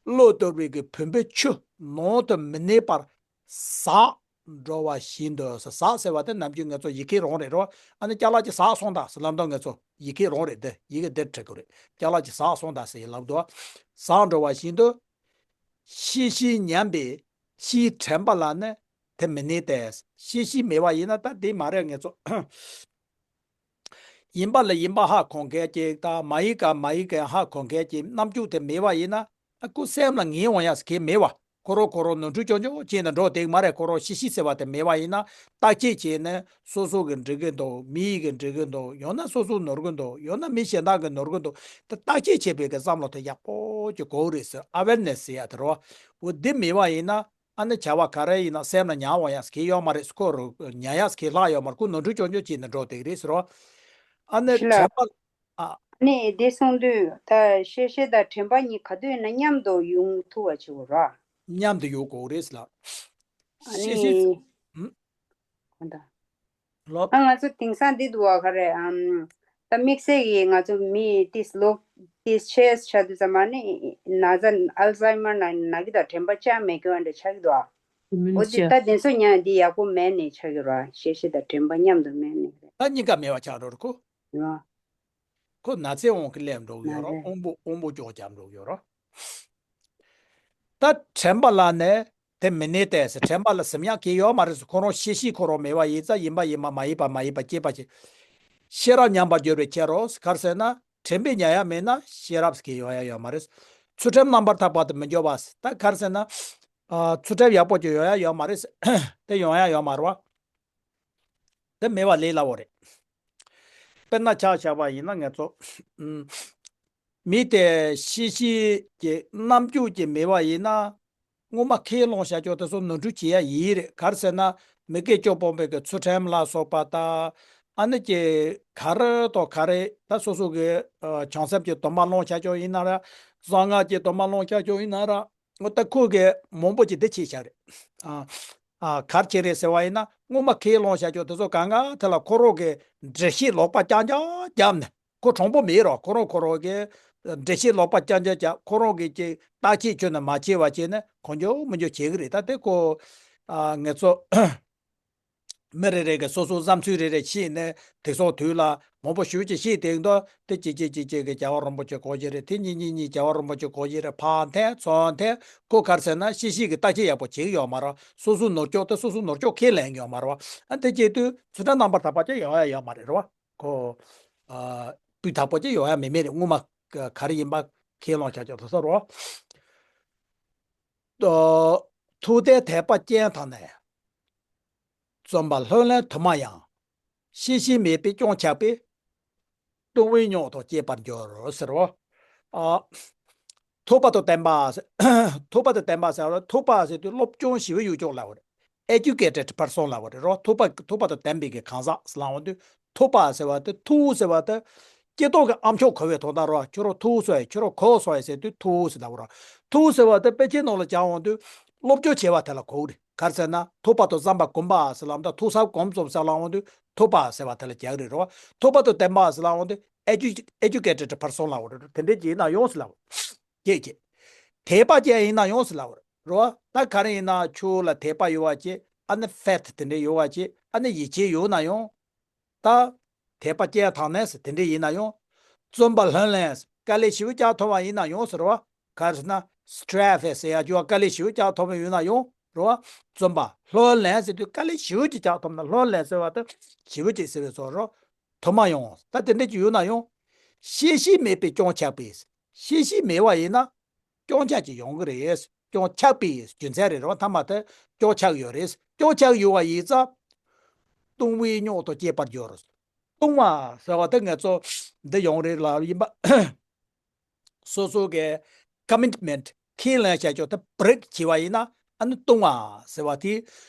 གློ་བུར་བའི་གི་བུམ་པའི་ཆུ་ནང་དུ་མི་གནས་པར་ཟག་འགྲོ་བ་བཞིན་དུ། ཟག་ཟེར་བ་དེ་ནམ་རྒྱུན་ང་ཚོ་ཡི་གེ་རང་རེད་རོ། ཨ་ནི་ཅ་ལག་ཅིག་ཟག་སོང་ད་ཟེར་ལབ་དུས་ང་ཚོ་ཡི་གེ་རང་རེད། འདི་ཡི་གེ་འདིར་བྲི་དགོས་རེད། ཅ་ལག་ཅིག་ཟག་སོང་ད་ཟེར་ལབ་དུས། ཟག་འགྲོ་བ་བཞིན་དུ། ཤེས་བཞིན་ཉམས་པའི་ཕྱིའི་དྲན་པ་ལ་ནི་དེ་མི་གནས་ཏེ། ཤེས་བཞིན་མེད་པ་ཡིན་ན་ད་དེ་མ་རེད། ང་ཚོ་ཡིན་པ་ལ་ཡིན་པ་ཧ་གོ་མཁན་ཅིག་དང་། མ་ཡིན་པ་མ་ཡིན་མཁན་ཧ་གོ་མཁན་ཅིག་རྣམ་འགྱུར་དེ་མེད་པ་ཡིན་ན། ཨ་ཁོ་སེམས་ལ་ངེས་འོང་ཡ་ཟེར་མཁན་མེད་པ། ཁོ་རང་ཁོ་རང་ནོར་འཁྲུལ་རྐྱང་རྐྱང་བྱས་ནས་འགྲོ་བསྡད་ཀྱི་མ་རེད། ཁོ་རང་ཤེས་བཞིན་ཟེར་བ་དེ་མེད་པ་ཡིན་ན། བརྟག་དཔྱད་བྱས་ནས་སོ་སོ་གིས་འགྲིག་གི་འདུག་མི་ཡིས་གིས་འགྲིག་གི་འདུག་ཡང་ན་སོ་སོ་ནོར་གི་འདུག་ཡང་ན་མི་གཞན་དག་གིས་ནོར་གི་འདུག་དེ་བརྟག་དཔྱད་བྱེད་པའི་གི་བསམ་བློ་དེ་ཡག་པོ་ཅིག་དགོས་རེད་ཟེར། ཨ་ཝེར་ནེ་སི་ཟེར་ཡ་དེ་རེད་བ། འོ་འདི་མེད་པ་ཡིན་ན། ཨ་ནི་བྱ་བ་ག་རེ་ཡིན་ན་སེམས་ལ་ཉར་འོང་ཡ་ཟེར་མཁན་ཡོད་མ་རེད། ཁོ་རང་ཉར་ཡ་ཟེར་མཁན་ལྷག་ཡོད་མ་རེད། ཁོ་ནོར་འཁྲུལ་རྐྱང་རྐྱང་བྱས་ནས་འགྲོ་བསྡད་ཀྱི་རེད་ཟེར་བ། ཨ་ནི་ཤི་ལ། དྲན་པ། ཨ། ཨ་ནི་འདི་གསུངས་དུས་ད་ཤེས་བཞིན་དང་དྲན་པ་གཉིས་ག་དུས་ཡིན་ན་མཉམ་དུ་ཡོང་ཐུབ་པ་བྱེད་དགོས་ར། མཉམ་དུ་ཡོང་དགོས་རེད་ལ། ཨ་ཤེས་ནི། བཞིན། ཧུམ། གང་ལྟར། ལོ། ཨ་ང་ཚོ་དེང་སང་འདི་འདུག་བ་ག་རེ་ཨམ། ད་དམིགས་བསལ་གྱིས་ང་ཚོ་མི་ཏིས་ལོ་ཏིས་ཆེས་ཆགས་དུས་ཙམ་པ་ནི་ན་ཚ་ཨལ་ཛའི་མར་ན་ན་གི་དང་དྲན་པ་ཅང་མེད་མཁན་འདྲ་ཆགས་ཀྱི་འདུག་ཨ། འོ་དེ་ད་དེ་ཚོ་ཉ་འདི་ཡག་པོ་མེད་ནས་ཆགས་ཀྱི་ར། ཤེས་བཞིན་དང་དྲན་པ་མཉམ་དུ་མེད་ནས་རེད། ད་གཉིས་ཀ་མེད་པ་ཆགས་འགྲོ་རེད་ཁོ། ཡོ། ཁོ་ན་ཚའི་དབང་གིས་སླེབས་འགྲོ་གི་ཡོད་རེད། ན་ཚ། དབང་པོ་དབང་པོ་ཅོག་རྒྱབ་འགྲོ་གི་ཡོད་རེད། ད་དྲན་པ་ལ་ནི་དེ་མི་གནས་ཏེ་ཟེར། དྲན་པ་ལ་གཟིམ་ཡག་གི་ཡོད་མ་རེད་ཟེར། ཁོ་རང་ཤེས་བཞིན་ཁོ་རང་མེད་པ་ཡིན་ཙང་ཡིན་པ་ཡིན་པ་མ་ཡིན་པ་མ་ཡིན་པ་སྐྱེས་པ་ཞིག་ཤེས་རབ་ཉམས་པར་འགྱུར་བའི་ཕྱིར་རོ། ག་རེ་ཟེར་ན་དྲན་པས་ཉར་ཡ་མེད་ན་ཤེས་རབ་ཟེར་མཁན་ཡོང་ཡ་ཡོད་མ་རེད། ཚུལ་ཁྲིམས་རྣམ་པར་དག་པ་དུ་མི་འགྱུར་བ་ཟེར། ད་ག་རེ་ཟེར་ན། ཨ། ཚུལ་ཁྲིམས་ཡག་པོ་ཅིག་ཡོང་ཡ་ཡོད་མ་རེད་ཟེར། དེ་ཡོང་ཡ་ཡོད་མ་རེད་བ། དེ་མེད་པ་ལས་སླ་བོ་རེད། དཔེར་ན་ཆ་བཞག་པ་ཡིན་ན་ང་ཚོ། ཨུམ། མི་དེ་ཤེས་བཞིན་གྱི་རྣམ་འགྱུར་གྱི་མེད་པ་ཡིན་ན། སྔོན་མ་ཁས་བླངས་བཞག་ཆོག་དེ་ཚོ་ནོར་འཁྲུལ་བྱེད་ཡ་ཡིན་རེད། ག་རེ་ཟེར་ན། མི་དགེ་བཅུ་སྤོང་བའི་གི་ཚུལ་ཁྲིམས་ལ་སོགས་པ་དང་། ཨ་ནི་ཀྱི་ག་རེ་དང་ག་རེ་ད་སོ་སོ་གི་ཨ་བྱང་སེམས་ཀྱི་དོན་མ་བླངས་བཞག་ཆོག་ཡིན་ན་ར། གསང་སྔགས་ཀྱི་དོན་མ་བླངས་བཞག་ཆོག་ཡིན་ན་ར། འོ་ད་ཁོ་གི་མང་པོ་ཅིག་འདི་བྱས་བཞག་རེད། ཨ། ཨ། ག་རེ་བྱས་རེད་ཟེར་བ་ཡིན་ན་སྔོན་མ་ཁས་བླངས་བཞག་ཆོག་དེ་ཚོ་གང་ག་དེ་ལ་ཁོ་རང་གི་འགྲེལ་བཤད་ལོག་པ་རྐྱང་རྐྱང་བརྒྱབ་ནས། ཁོ་གྲོང་པོ་མེད་རོགས། ཁོ་རང་ཁོ་རང་གི་འགྲེལ་བཤད་ལོག་པ་རྐྱང་རྐྱང་བརྒྱབ། ཁོ་རང་གི་ཅིག་བརྟག་དཔྱད་བྱས་ནས་མ་བྱས་པ་བྱས་ནས་གང་བྱུང་མང་བྱུང་བྱེད་ཀྱི་རེད། ད་དེ་ཁོ། ཨ། ངེད་ཚོ་མི་རེ་རེ་གི་སོ་སོ་བསམ་ཚུལ་རེ་རེ་ཤེས་ནས་དེ་སོགས་དུས་ལ་མང་པོ་ཞེ་ཅིག་ཤེས་དེ་འདུག་དེ་གཅིག་གཅིག་གཅིག་གཅིག་གི་རྒྱལ་བ་རིན་པོ་ཆེ་གོ་གི་རེད། དེ་གཉིས་གཉིས་གཉིས་རྒྱལ་བ་རིན་པོ་ཆེ་གོ་གི་རེད། ཕར་འཐེན་ཚུར་འཐེན། ཁོ་ག་རེ་ཟེར་ན་ཤེས་བཞིན་གྱི་བརྟག་དཔྱད་ཡག་པོ་བྱེད་ཀྱི་ཡོད་མ་རེད། སོ་སོའི་ནོར་འཁྱོག་དེ་སོ་སོའི་ནོར་འཁྱོག་ཁས་ལེན་གྱི་ཡོད་མ་རེད་བ། ཨ། དེ་བྱེད་དུས་ཚུལ་ཁྲིམས་རྣམ་པར་དག་པ་ཅིག་ཡོང་ཡ་ཡོད་མ་རེད་རེད་བ། ཁོ། ཨ། སྤུས་དག་པོ་ཅིག་ཡོང་ཡ་མེད་མེད་རེད། སྔོན་མ་ག་རེ་ཡིན་པ་ཁས་བླངས་བྱ་ཆོག་དེ་ཚོ་རེད་བ། ཨ། ཐུབ་བསྟན་དད་པ་ཅན་དག་ནི། བརྩོན་པ་ལྷུར་ལེན་དུ་མ་ཡང་། ཤེས་བཞིན་མེད་པས་སྐྱོན་ཆགས་པས། ལྟུང་བའི་ཉམས་དང་བཅས་པར་འགྱུར་ཟེར་རོ། ཨ། ཐུབ་པ་དང་ལྡན་པ་ཟེར། ཐུབ་པ་དང་ལྡན་པ་ཟེར་རོ། ཐུབ་པ་ཟེར་དུས་སློབ་སྦྱོང་ཞེ་པོ་ཡོད་ཅོག་ལབ་པ་རེད། Educated person ལབ་པ་རེད་རོ། ཐུབ་པ་ཐུབ་པ་དང་ལྡན་པའི་གི་གང་ཟག་ཟེར་ལབ་འོང་དུས་ཐུབ་པ་ཟེར་བ་དེ་ཐུབ་ཟེར་བ་དེ་སྐྱེ་སྟོབས་ཀྱི་ཨ་མཆོག་གོ་བའི་དོན་དག་རོ། ཁྱོད་རང་ཐུབ་སོང་ཡ། ཁྱོད་རང་གོ་སོང་ཡ་ཟེར་དུས་ཐུབ་ཟེར་ལབ་པ་རོ། ཐུབ་ཟེར་བ་དེ་དཔེ་ཆའི་ནང་ལ་སྦྱར་འོང་དུས་སློབ་སྦྱོང་བྱེད་པ་དེ་ལ་གོ་གི་རེད། ག་རེ་ཟེར་ན་ཐུབ་པ་དང་བསམ་པ་སྒོམ་པ་ཟེར་ལབ་ད་ཐུགས་བསམ་སྒོམ་ཙམ་ཟེར་ལབ་འོང་དུས་ཐུབ་པ་ཟེར་བ་དེ་ལ་རྒྱག་གི་རེད་རོ། ཐུབ་པ་དང་ལྡན་པ་ཟེར་ལབ་འོང་དུས་edu- educated person ལབ་པ་རེད། དེ་འདྲའི་ཅིག་ཡིན་ན་ཡོང་ཟེར་ལབ་པ་རེད། ཅེས་བྱས། དད་པ་ཅན་ཡིན་ན་ཡོང་ཟེར་ལབ་པ་རེད་རོ། ད་ག་རེ་ཡིན་ན་ཁྱོད་ལ་དད་པ་ཡོད་པ་བྱས། ཨ་ནི་faith དེ་འདྲའི་ཡོད་པ་བྱས། ཨ་ནི་ཡིད་ཆེས་ཡོད་ན་ཡང་། ད་དད་པ་ཅན་དག་ནི་ཟེར་དེ་འདྲའི་ཡིན་ན་ཡང་། བརྩོན་པ་ལྷུར་ལེན་ཟེར་དཀའ་ལས་ཞེ་པོ་རྒྱག་ཐུབ་པ་ཡིན་ན་ཡང་ཟེར་བ། ག་རེ་ཟེར་ན་strive ཟེར་ཡ་ཅིག་ཡོད། དཀའ་ལས་ཞེ་པོ་རྒྱག་ཐུབ་པ་ཡོད་ན་ཡང་ རེད་བ། བརྩོན་པ་ལྷུར་ལེན་ཟེར་དུས་དཀའ་ལས་ཞེ་པོ་ཅིག་རྒྱག་ཐུབ་ན་ལྷུར་ལེན་ཟེར་བ་དེ་ཞེ་པོ་ཅིག་ཟེར་བའི་བཟོ་འདྲ་དུ་མ་ཡོང་། ད་དེ་འདྲ་ཅིག་ཡོད་ན་ཡང་། ཤེས་བྱའི་མེད་པས་སྐྱོན་ཆགས་པས། ཤེས་བྱའི་མེད་པ་ཡིན་ན། སྐྱོན་ཆགས་ཀྱི་ཡོང་གི་རེད། སྐྱོན་ཆགས་པའི་རྒྱུ་མཚན་རེད་རོ། ཐ་མ་དེ་སྐྱོན་ཆགས་ཡོད་རེད། སྐྱོན་ཆགས་ཡོད་པ་ཡིན་ཙང་། ལྟུང་བའི་རྙོག་དང་བཅས་པར་འགྱུར། ལྟུང་བ་ཟེར་བ་དེ་ང་ཚོ་འདི་ཡོང་རེད་ལ་ཡིན་པ། སོ་སོ་གི་ཀོ་མིཊ་མེན་ཊི་ཁས་ལེན་བྱ་ཆོག་དེ་བྷི་རེག་བྱས་པ་ཡིན་ན་ཨ་ནི་ལྟུང་བ་ཟེར་བ་དེ།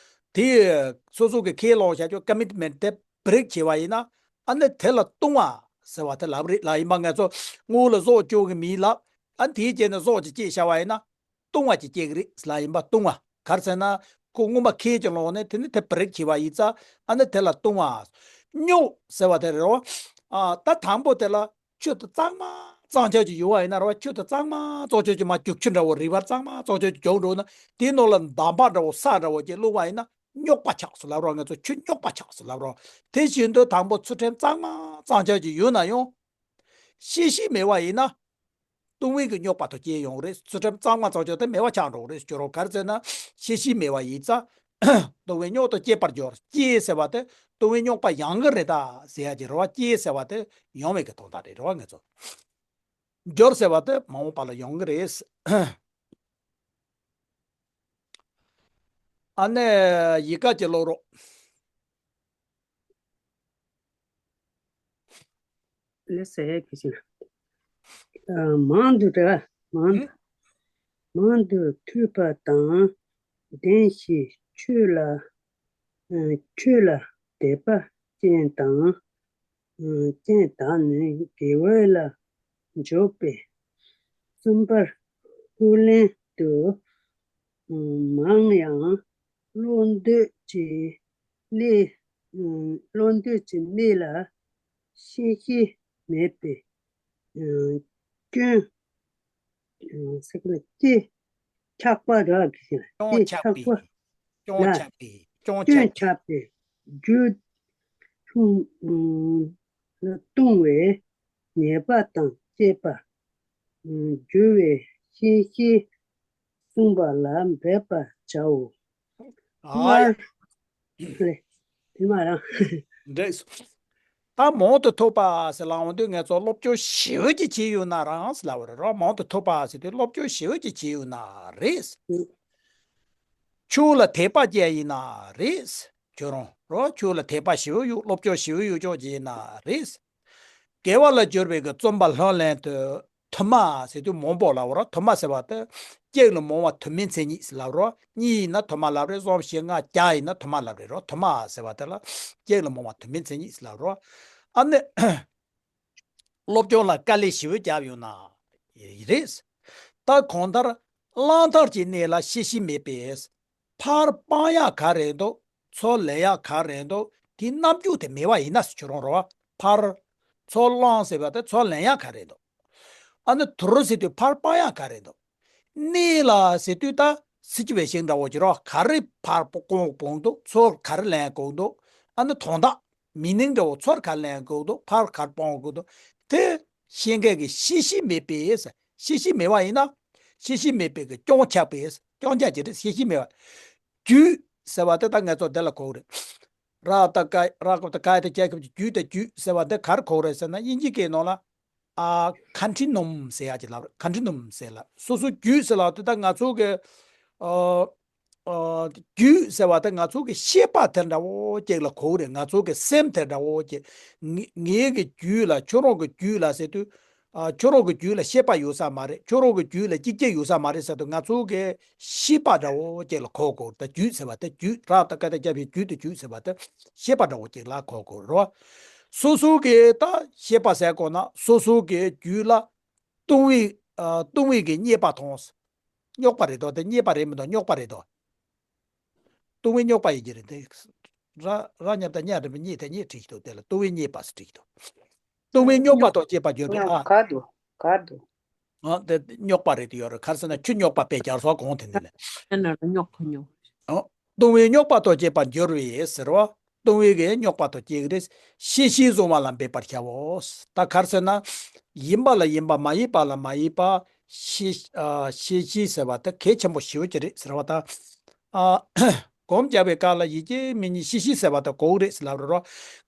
དེ་སོ་སོ་གི་ཁས་ལེན་བྱ་ཆོག་ཀོ་མིཊ་མེན་ཊི་དེ་བྷི་རེག་བྱས་པ་ཡིན་ན་ཨ་ནི་དེ་ལ་ལྟུང་བ་ཟེར་བ་དེ་ལབ་རེད་ལ་ཡིན་པ། ང་ཚོ་སྔོན་ལ་སྲོག་གཅོད་ཀྱི་མིན་ལབ། ཨ་ནི་དེའི་རྗེས་ནས་སྲོག་ཅིག་བཅད་བྱ་བ་ཡིན་ན། ལྟུང་བ་ཅིག་སྐྱེ་གི་རེད་ལ་ཡིན་པ། ལྟུང་བ་ག་རེ་ཟེར་ན། ཁོ་སྔོན་མ་ཁས་ཀྱི་ལོག་ནས་དེ་ནི་དེ་བྷི་རེག་བྱས་པ་ཡིན་ཙང་ཨ་ནི་དེ་ལ་ལྟུང་བ། རྙོག་ཟེར་བ་དེ་རེད་རོ། ཨ་ད་དང་པོ་དེ་ལ་ཆུ་དེ་གཙང་མ་གཙང་ཆགས་ཀྱི་ཡོད་པ་ཡིན་ན་རེད་བ། ཆུ་དེ་གཙང་མ་གཙང་ཆགས་ཀྱི་མ་རྒྱུག་ཆུ་འདྲ་བོ་རི་བར་གཙང་མ་གཙང་ཆགས་ཀྱི་རྒྱུག་འགྲོ་ན་དེའི་ནང་ལ་འདམ་པ་འདྲ་བོ་ས་འདྲ་བོ་ཅིག་བླུགས་པ་ཡིན་ན་རྙོག་པ་ཆགས་སུ་ལབ་རོ། ང་ཚོ་ཆུ་རྙོག་པ་ཆགས་སུ་ལབ་རོ། དེ་བཞིན་དུ་དང་པོ་ཚུལ་ཁྲིམས་གཙང་མ་གཙང་ཆགས་ཀྱི་ཡོད་ན་ཡང་། ཤེས་བྱའི་མེད་པ་ཡིན་ན། ལྟུང་བའི་གི་རྙོག་པ་དང་བཅས་ཡོང་རེད། ཚུལ་ཁྲིམས་གཙང་མ་གཙང་ཆགས་དེ་མེད་པ་ཆགས་འགྲོ་གི་རེད། སྐྱོ་རོགས་ག་རེ་ཟེར་ན་ཤེས་བྱའི་མེད་པ་ཡིན་ཙང་། ལྟུང་བའི་རྙོག་དང་བཅས་པར་འགྱུར། བཅས་ཟེར་བ་དེ་ལྟུང་བའི་རྙོག་པ་ཡོང་གི་རེད་ད་ཟེར་ཡ་ཅིག་རེད་བ། བཅས་ཟེར་བ་དེ་ཡོང་བའི་གི་དོན་དག་རེད་རེད་བ། ང་ཚོ་འགྱུར་ཟེར་བ་དེ་མ་འོངས་པ་ལ་ཡོང་གི་རེད། ཨ་ནི་ཡི་ག་ཅིག་ཀློག་རོགས། ལགས་སོ། ཡ་གི་ཞིག་ཨ། མང་དུ་རེད་བ། མང་དུ། མང་དུ་ཐོས་པ་དང་ལྡན་ཞིང་ཆོས་ལ། ཨ། ཆོས་ལ་དད་པ་ཅན་དང་། ཨ། ཅན་དག་ནི་དགེ་བ་ལ་འཇུག་པས། གསུམ་པར་ལྷུར་ལེན་དུ། ཨ། མང་ཡང་བློ་འདོད་ཀྱི་གནས། ཨ། བློ་འདོད་ཀྱི་གནས་ལ་ཤེས་བྱའི་མེད་པའི། ཨ། སྐྱོན། ཨ། ཟེར་གི་ན་སྐྱེ་ཆགས་པ་ར་གི་ཞིག་སྐྱོན་སྐྱེ་ཆགས་ཆགས་པའི། པ་སྐྱོན་ལ། ཆགས་པའི། སྐྱོན་སྐྱོན་ཆགས་པའི། ཆགས་པའི་རྒྱུ་ལྟུང་། ཨ། ལ་ལྟུང་བའི་ཉེས་པ་དང་བཅས་པ། ཨ། འགྱུར་བའི་ཤེས་བྱའི་གསུངས་པ་ལ་འབད་པར་བྱའོ། ཨ་ཡ། སྔར་ལས་དེ་མ་རང་། འགྲིག་སོང་། ད་མང་དུ་ཐོས་པ་ཟེར་ལབ་འོང་དུས་ང་ཚོ་སློབ་སྦྱོང་ཞེ་པོ་ཅིག་བྱས་ཡོད་ན་རང་ཟེར་ལབ་པ་རེད་རོ། མང་དུ་ཐོས་པ་ཟེར་དུས་སློབ་སྦྱོང་ཞེ་པོ་ཅིག་བྱས་ཡོད་ན་རེད། ཆོས་ལ་དད་པ་ཅན་ཡིན་ན་རེད། ཁྱོད་རང་རོ། ཆོས་ལ་དད་པ་ཞེ་པོ་ཡོད། སློབ་སྦྱོང་ཞེ་པོ་ཡོད་ཆོག་ཅིག་ཡིན་ན་རེད། དགེ་བ་ལ་སྦྱོར་བའི་གི་བརྩོན་པ་ལྷུར་ལེན་དུ། དུ་མ་ཟེར་དུས་མང་པོ་ལབ་པ་རེད། དུ་མ་ཟེར་བ་དེ་གཅིག་ལ་མང་བ་དུ་མའི་མཚན་ཉིད་ཟེར་ལབ་པ་རེད། གཉིས་ཡིན་ན་དུ་མ་ལབ་རེད། གསུམ་བཞི་ལྔ་བརྒྱ་ཡིན་ན་དུ་མ་ལབ་རེད་རོ། དུ་མ་ཟེར་བ་དེ་ལ་གཅིག་ལ་མང་བ་དུ་མའི་མཚན་ཉིད་ཟེར་ལབ་པ་རེད། ཨ་ནི་སློབ་སྦྱོང་ལ་དཀའ་ལས་ཞེ་པོ་བརྒྱབ་ཡོད་ན་རེད། ད་གང་ལྟར་བླང་དོར་གྱི་གནས་ལ་ཤེས་བྱའི་མེད་པས། ཕར་སྤང་ཡག་ག་རེ་འདུག་ཚུར་ལེན་ཡག་ག་རེ་འདུག་དེའི་རྣམ་འགྱུར་དེ་མེད་པ་ཡིན་ན་ཟེར་ཁྱོད་རང་རེད་བ། ཕར་ཚུར་བླང་ཟེར་བ་དེ་ཚུར་ལེན་ཡག་ག་རེ་འདུག་ཨ་ནི་དུར་ཟེར་དུས་ཕར་སྤང་ཡག་ག་རེ་འདུག་གནས་ལ་ཟེར་དུས་ད་སི་ཅུ་ཝེ་ཤན་འདྲ་བོ་ཅིག་རེད་བ། ག་རེ་ཕར་སྤོ་དགོས་འདུག་ཚུར་ག་རེ་ལེན་དགོས་འདུག་ཨ་ནི་དོན་དག་མི་ནིང་འདྲ་བོ། ཚུར་ག་རེ་ལེན་དགོས་འདུག་ཕར་ག་རེ་སྤོང་དགོས་འདུག་དེ་ཤེས་མཁན་གྱི་ཤེས་བྱའི་མེད་པས། ཤེས་བྱའི་མེད་པ་ཡིན་ན། ཤེས་བྱའི་མེད་པའི་གི་སྐྱོན་ཆགས་པས། སྐྱོན་ཆགས་ཀྱི་རེད། ཤེས་བྱའི་མེད་པ། རྒྱུད་ཟེར་བ་དེ་ད་ང་ཚོ་འདི་ལ་གོ་གི་རེད། ར་ཏ་ཀ་ར་ཀ་ཏ་ཀ་ཏ་ཀྱ་ཁྱབ་ཀྱི་རྒྱུད་དང་རྒྱུད་ཟེར་བ་འདི་ག་རེ་གོ་གི་རེད་ཟེར་ན། དབྱིན་ཇིའི་སྐད་ནང་ལ་ཨ་ཁོན་ཊི་ནུམ་ཟེར་ཡག་ཅིག་ལབ་རེད། ཁོན་ཊི་ནུམ་ཟེར་ལ། སོ་སོ་རྒྱུད་ཟེར་ལབ་དུས་ད་ང་ཚོ་གི་ཨ་ཨ་རྒྱུད་ཟེར་བ་དེ་ང་ཚོ་གི་ཤེས་པ་དེ་འདྲ་བོ་ཅིག་ལ་གོ་གི་རེད། ང་ཚོ་གི་སེམས་དེ་འདྲ་བོ་ཅིག་ངེ་ངེད་ཀྱི་རྒྱུད་ལ་ཁྱོད་རང་གི་རྒྱུད་ལ་ཟེར་དུས། ཨ་ཁྱོད་རང་གི་རྒྱུད་ལ་ཤེས་པ་ཡོད་ས་མ་རེད། ཁྱོད་རང་གི་རྒྱུད་ལ་སྐྱིད་སྐྱིད་ཡོད་ས་མ་རེད་ཟེར་དུས་ང་ཚོ་གི་ཤེས་པ་འདྲ་བོ་ཅིག་ལ་གོ་གོ། ད་རྒྱུད་ཟེར་བ་དེ་རྒྱུད་ར་ཏ་ཀ་ཏ་ཀྱ་ཁྱབ་ཀྱི་རྒྱུད་དེ་རྒྱུད་ཟེར་བ་དེ་ཤེས་པ་འདྲ་བོ་ཅིག་ལ་གོ་གོ་རེད་བ། སོ་སོ་གི་ད་ཤེས་པ་ཟེར་གོ་ན་སོ་སོ་གི་རྒྱུད་ལ་ལྟུང་བའི་ཨ་ལྟུང་བའི་གི་རྙེད་པ་མཐོང་། རྙོག་པ་རེད་དོ། དེ་རྙེད་པ་རེད་མི་འདུག་རྙོག་པ་རེད་དོ། ལྟུང་བའི་རྙོག་པ་ཡིན་གྱི་རེད་དེ། ར་ར་ཉ་བཏགས་རྙ་རེད་པས། རྙེད་དེ་རྙེད་བྲིས་ཀྱི་འདུག་དེ་ལ་ལྟུང་བའི་རྙེད་པ་ཟེར་བྲིས་ཀྱི་འདུག་ལྟུང་བའི་རྙོག་པ་དང་བཅས་པར་འགྱུར་བས། ཨ་ག་འདུག་ག་འདུག་ཨ་དེ་རྙོག་པ་རེད་དེ་ཡོད་རེད། ག་རེ་ཟེར་ན་ཆུ་རྙོག་པ་བས་རྒྱ་མཚོ་གང་དེ་འདི་ལས། ཨ་ན་ར་རྙོག་ཁ་རྙོག་ཨོ། ལྟུང་བའི་རྙོག་པ་དང་བཅས་པར་འགྱུར་བས་ཟེར་བ། ལྟུང་བའི་གི་རྙོག་པ་དང་བཅས་ཀྱི་རེད། ཤེས་བྱའི་གཟུང་བ་ལ་འབད་པར་བྱའོ། ད་ག་རེ་ཟེར་ན། ཡིན་པ་ལ་ཡིན་པ། མ་ཡིན་པ་ལ་མ་ཡིན་པ། ཤེས་ཨ་ཤེས་བྱའི་ཟེར་བ་དེ་གལ་ཆེན་པོ་ཞེ་པོ་ཅིག་རེད་ཟེར་བ་དང་། ཨ། སྒོམ་རྒྱག་པའི་སྐབས་ལ་ཡིད་ཀྱི་མིག་གཉིས་ཤེས་བཞིན་ཟེར་བ་དེ་དགོས་རེད་ཟེར་ལབ་རེད་རོ།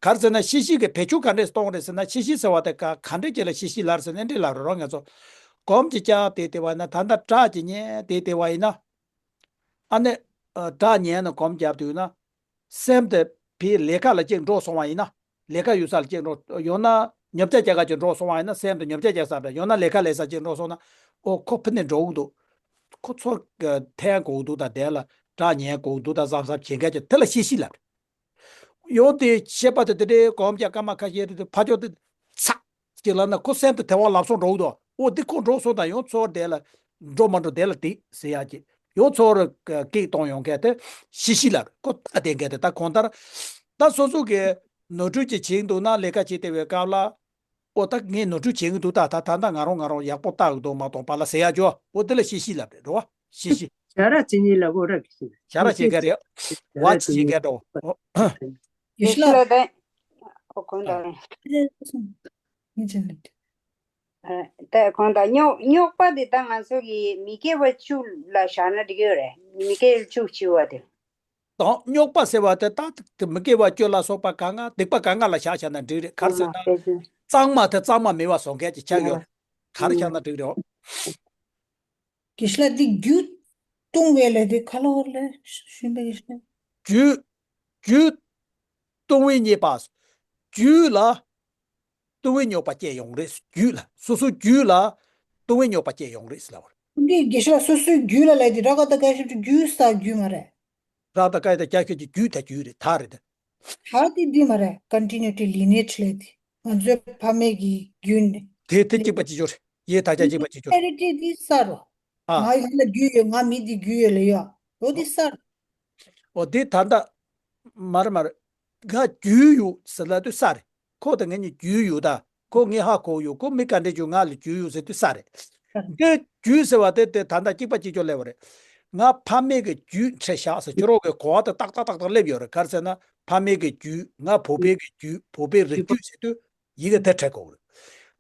ག་རེ་ཟེར་ན་ཤེས་བཞིན་གྱི་བེད་སྤྱོད་ག་འདྲས་གཏོང་རེད་ཟེར་ན་ཤེས་བཞིན་ཟེར་བ་དེ་ག་ག་འདྲས་ཅིག་ལ་ཤེས་བཞིན་ལབ་རེད་ཟེར་ན་འདི་འདྲས་ལབ་རེད་རོ། ང་ཚོ་སྒོམ་གྱི་རྒྱག་དེ་དེ་བ་ཡིན་ན། ད་ལྟ་སྒྲ་གྱི་ཉན་དེ་དེ་བ་ཡིན་ན། ཨ་ནི། ཨ། སྒྲ་ཉན་ནས་སྒོམ་རྒྱབ་དུས་ན། སེམས་དེ་ཕའི་ལས་ཀ་ལ་གཅིག་འགྲོ་སོང་བ་ཡིན་ན། ལས་ཀ་ཡོད་ས་ལ་གཅིག་འགྲོ། ཡང་ན་ཉོ་ཆ་རྒྱག་ག་གཅིག་འགྲོ་སོང་བ་ཡིན་ན་སེམས་དེ་ཉོ་ཆ་རྒྱག་ས་འདྲ། ཡང་ན་ལས་ཀ་ལས་ས་གཅིག་འགྲོ་སོང་ན། ཨོ་ཁོ་ཕ་ནས་འགྲོ་གི་འདུག་ཁོ་ཚོར་གི་འཐེན་དགོས་འདུག་ད་དེ་ལ་སྒྲ་ཉན་དགོས་འདུག་ད་བསམ་བསམ་བྱེད་མཁན་གྱི་དེ་ལ་ཤེས་བཞིན་ལབ། ཡང་དེ་ཤེས་པ་དེ་དེ་འདྲའི་སྒོམ་རྒྱག་སྐར་མ་ཁ་ཤས་རེད་དེ་ཕར་ཕྱོགས་དེ་ཚ་ཅིག་ལབ་ན་ཁོ་སེམས་དེ་དེ་བ་ལབ་སོང་འགྲོ་གི་འདུག་ཨོ་འདི་ཁོ་འགྲོ་སོང་ད་ཡང་ཚོར་དེ་ལ་འགྲོ་མ་འགྲོ་དེ་ལ་དེ་ཟེར་ཡག་གི་ཡང་ཚོར་ཀེག་གཏོང་ཡོང་མཁན་དེ་ཤེས་བཞིན་ལབ། ཁོ་ད་དེ་མཁན་དེ་ད་གང་ལྟར་ད་སོ་སོ་གི་ནོར་འཁྲུལ་ཅིག་བྱེད་ཀྱི་འདུག་ན་ལས་ཀ་བྱེད་བསྡད་པའི་སྐབས་ལ། ཨོ་ད་ངས་ནོར་འཁྲུལ་བྱེད་ཀྱི་འདུག་ད་ད་ད་ད་ང་རང་ང་རང་ཡག་པོ་བལྟ་གི་འདུག་མ་གཏོགས་པ་ལ་ཟེར་ཡག་ཅོ། ཨོ་དེ་ལ་ཤེས་བཞིན་ལབ་རེད་རོ། ཤེས་བཞིན། བྱ་ར་བྱེད་ཉིན་ལ་གོ་ར་གི་ཤེས། བྱ་ར་བྱེད་མཁན་རེད། བྱ་ར་ཝ་ཆི་བྱེད་མཁན་འགྲོ། ཡེ་ཤེས་ལགས། ད་ཁོ་གོང་དང་། ཨ། ད་གོང་དང་རྙོག་རྙོག་པ་དེ་ད་ང་ཚོ་གི་མི་དགེ་བ་བཅུ་ལ་བཞག་ན་འགྲིག་གི་ཡོད་རེད། མི་དགེ་བ་བཅུ་བཅུ་བ་དེ། དང་རྙོག་པ་ཟེར་བ་དེ་ད་མི་དགེ་བ་བཅུ་ལ་སོགས་པ་གང་ག་སྡིག་པ་གང་ག་ལ་བཞག་བཞག་ན་འགྲིག་རེད། ག་རེ་ཟེར་ན། གཙང་མ་དེ་གཙང་མ་མེད་པ་བཟོ་མཁན་གྱི་ཆ་ཡོད་རེད། ག་རེ་བཞག་ན་འགྲིག་རེད། དགེ་བཤེས་ལགས་འདི་རྒྱུ་ལྟུང་བའི་ལས་དེ་ག་ལ་འོར་ལས་ཞུས་པའི་དགེ་བཤེས། རྒྱུ། རྒྱུ། ལྟུང་བའི་ཉེས་པ། རྒྱུ་ལ། ལྟུང་བའི་རྙོག་པ་སྐྱེ་ཡོང་རེད། རྒྱུད་ལ། སོ་སོའི་རྒྱུད་ལ་ལྟུང་བའི་རྙོག་པ་སྐྱེ་ཡོང་རེད་ཟེར་ལབ་པ་རེད། འདི་དགེ་བཤེས་ལགས་སོ་སོའི་རྒྱུད་ལ་ལས་དེ་ར་ག་ད་ག་ཤེད་དུ་རྒྱུད་ས་རྒྱུད་མ་རེད། ར་ད་ག་ཡ་ད་རྒྱ་ཤོད་ཀྱི་རྒྱུད་ད་རྒྱུད་རེད། ད་རེད་ད། ད་དེ་འདི་མ་རེད། ཀོན་ཊི་ནིའུ་ཊི་ལི་ནེ་ཊི་ལས་དེ་ང་ཚོའི་ཕ་མེས་ཀྱི་རྒྱུད་ནས། དེ་དེ་གཅིག་པ་གཅིག་གྱུར་རེད། ཡེ་ད་ཆ་གཅིག་པ་གཅིག་གྱུར་རེད། ཧེ་རི་ཊི་འདི་ས་རོ། ཨ། ང་ཡང་ལ་རྒྱུད་ཡོད། ང་མི་འདི་རྒྱུད་ཡོད་ལ་ཡོད། འོ་འདི་ས་རོ། འོ་དེ་ད་ལྟ། མར་མར། ང་རྒྱུས་ཡོད་ཟེར་ལབ་དུས་ས་རེད། ཁོ་དང་ངེད་གཉིས་རྒྱུས་ཡོད་ད། ཁོ་ངའི་ཧ་གོ་ཡོད། ཁོ་མི་ག་འདྲ་བྱུང་ང་ལ་རྒྱུས་ཡོད་ཟེར་དུས་ས་རེད། འདི་རྒྱུས་ཟེར་བ་དེ་དེ་ད་ལྟ་གཅིག་པ་གཅིག་ཀྱང་སླེབས་པ་རེད། ང་ཕ་མེས་ཀྱི་རྒྱུད་འཕྲད་བཞག་ཟེར་ཁྱོད་རང་གི་གོ་བ་དེ་ཏག་ཏག་ཏག་ཏག་སླེབས་ཡོད་རེད། ག་རེ་ཟེར་ན་ཕ་མེས་ཀྱི་རྒྱུད། ང་བོད་པའི་གི་རྒྱུད། བོད་པའི་རིགས་རྒྱུད་ཟེར་དུས། ཡི་གེ་དེ་འཕྲད་དགོས་རེད།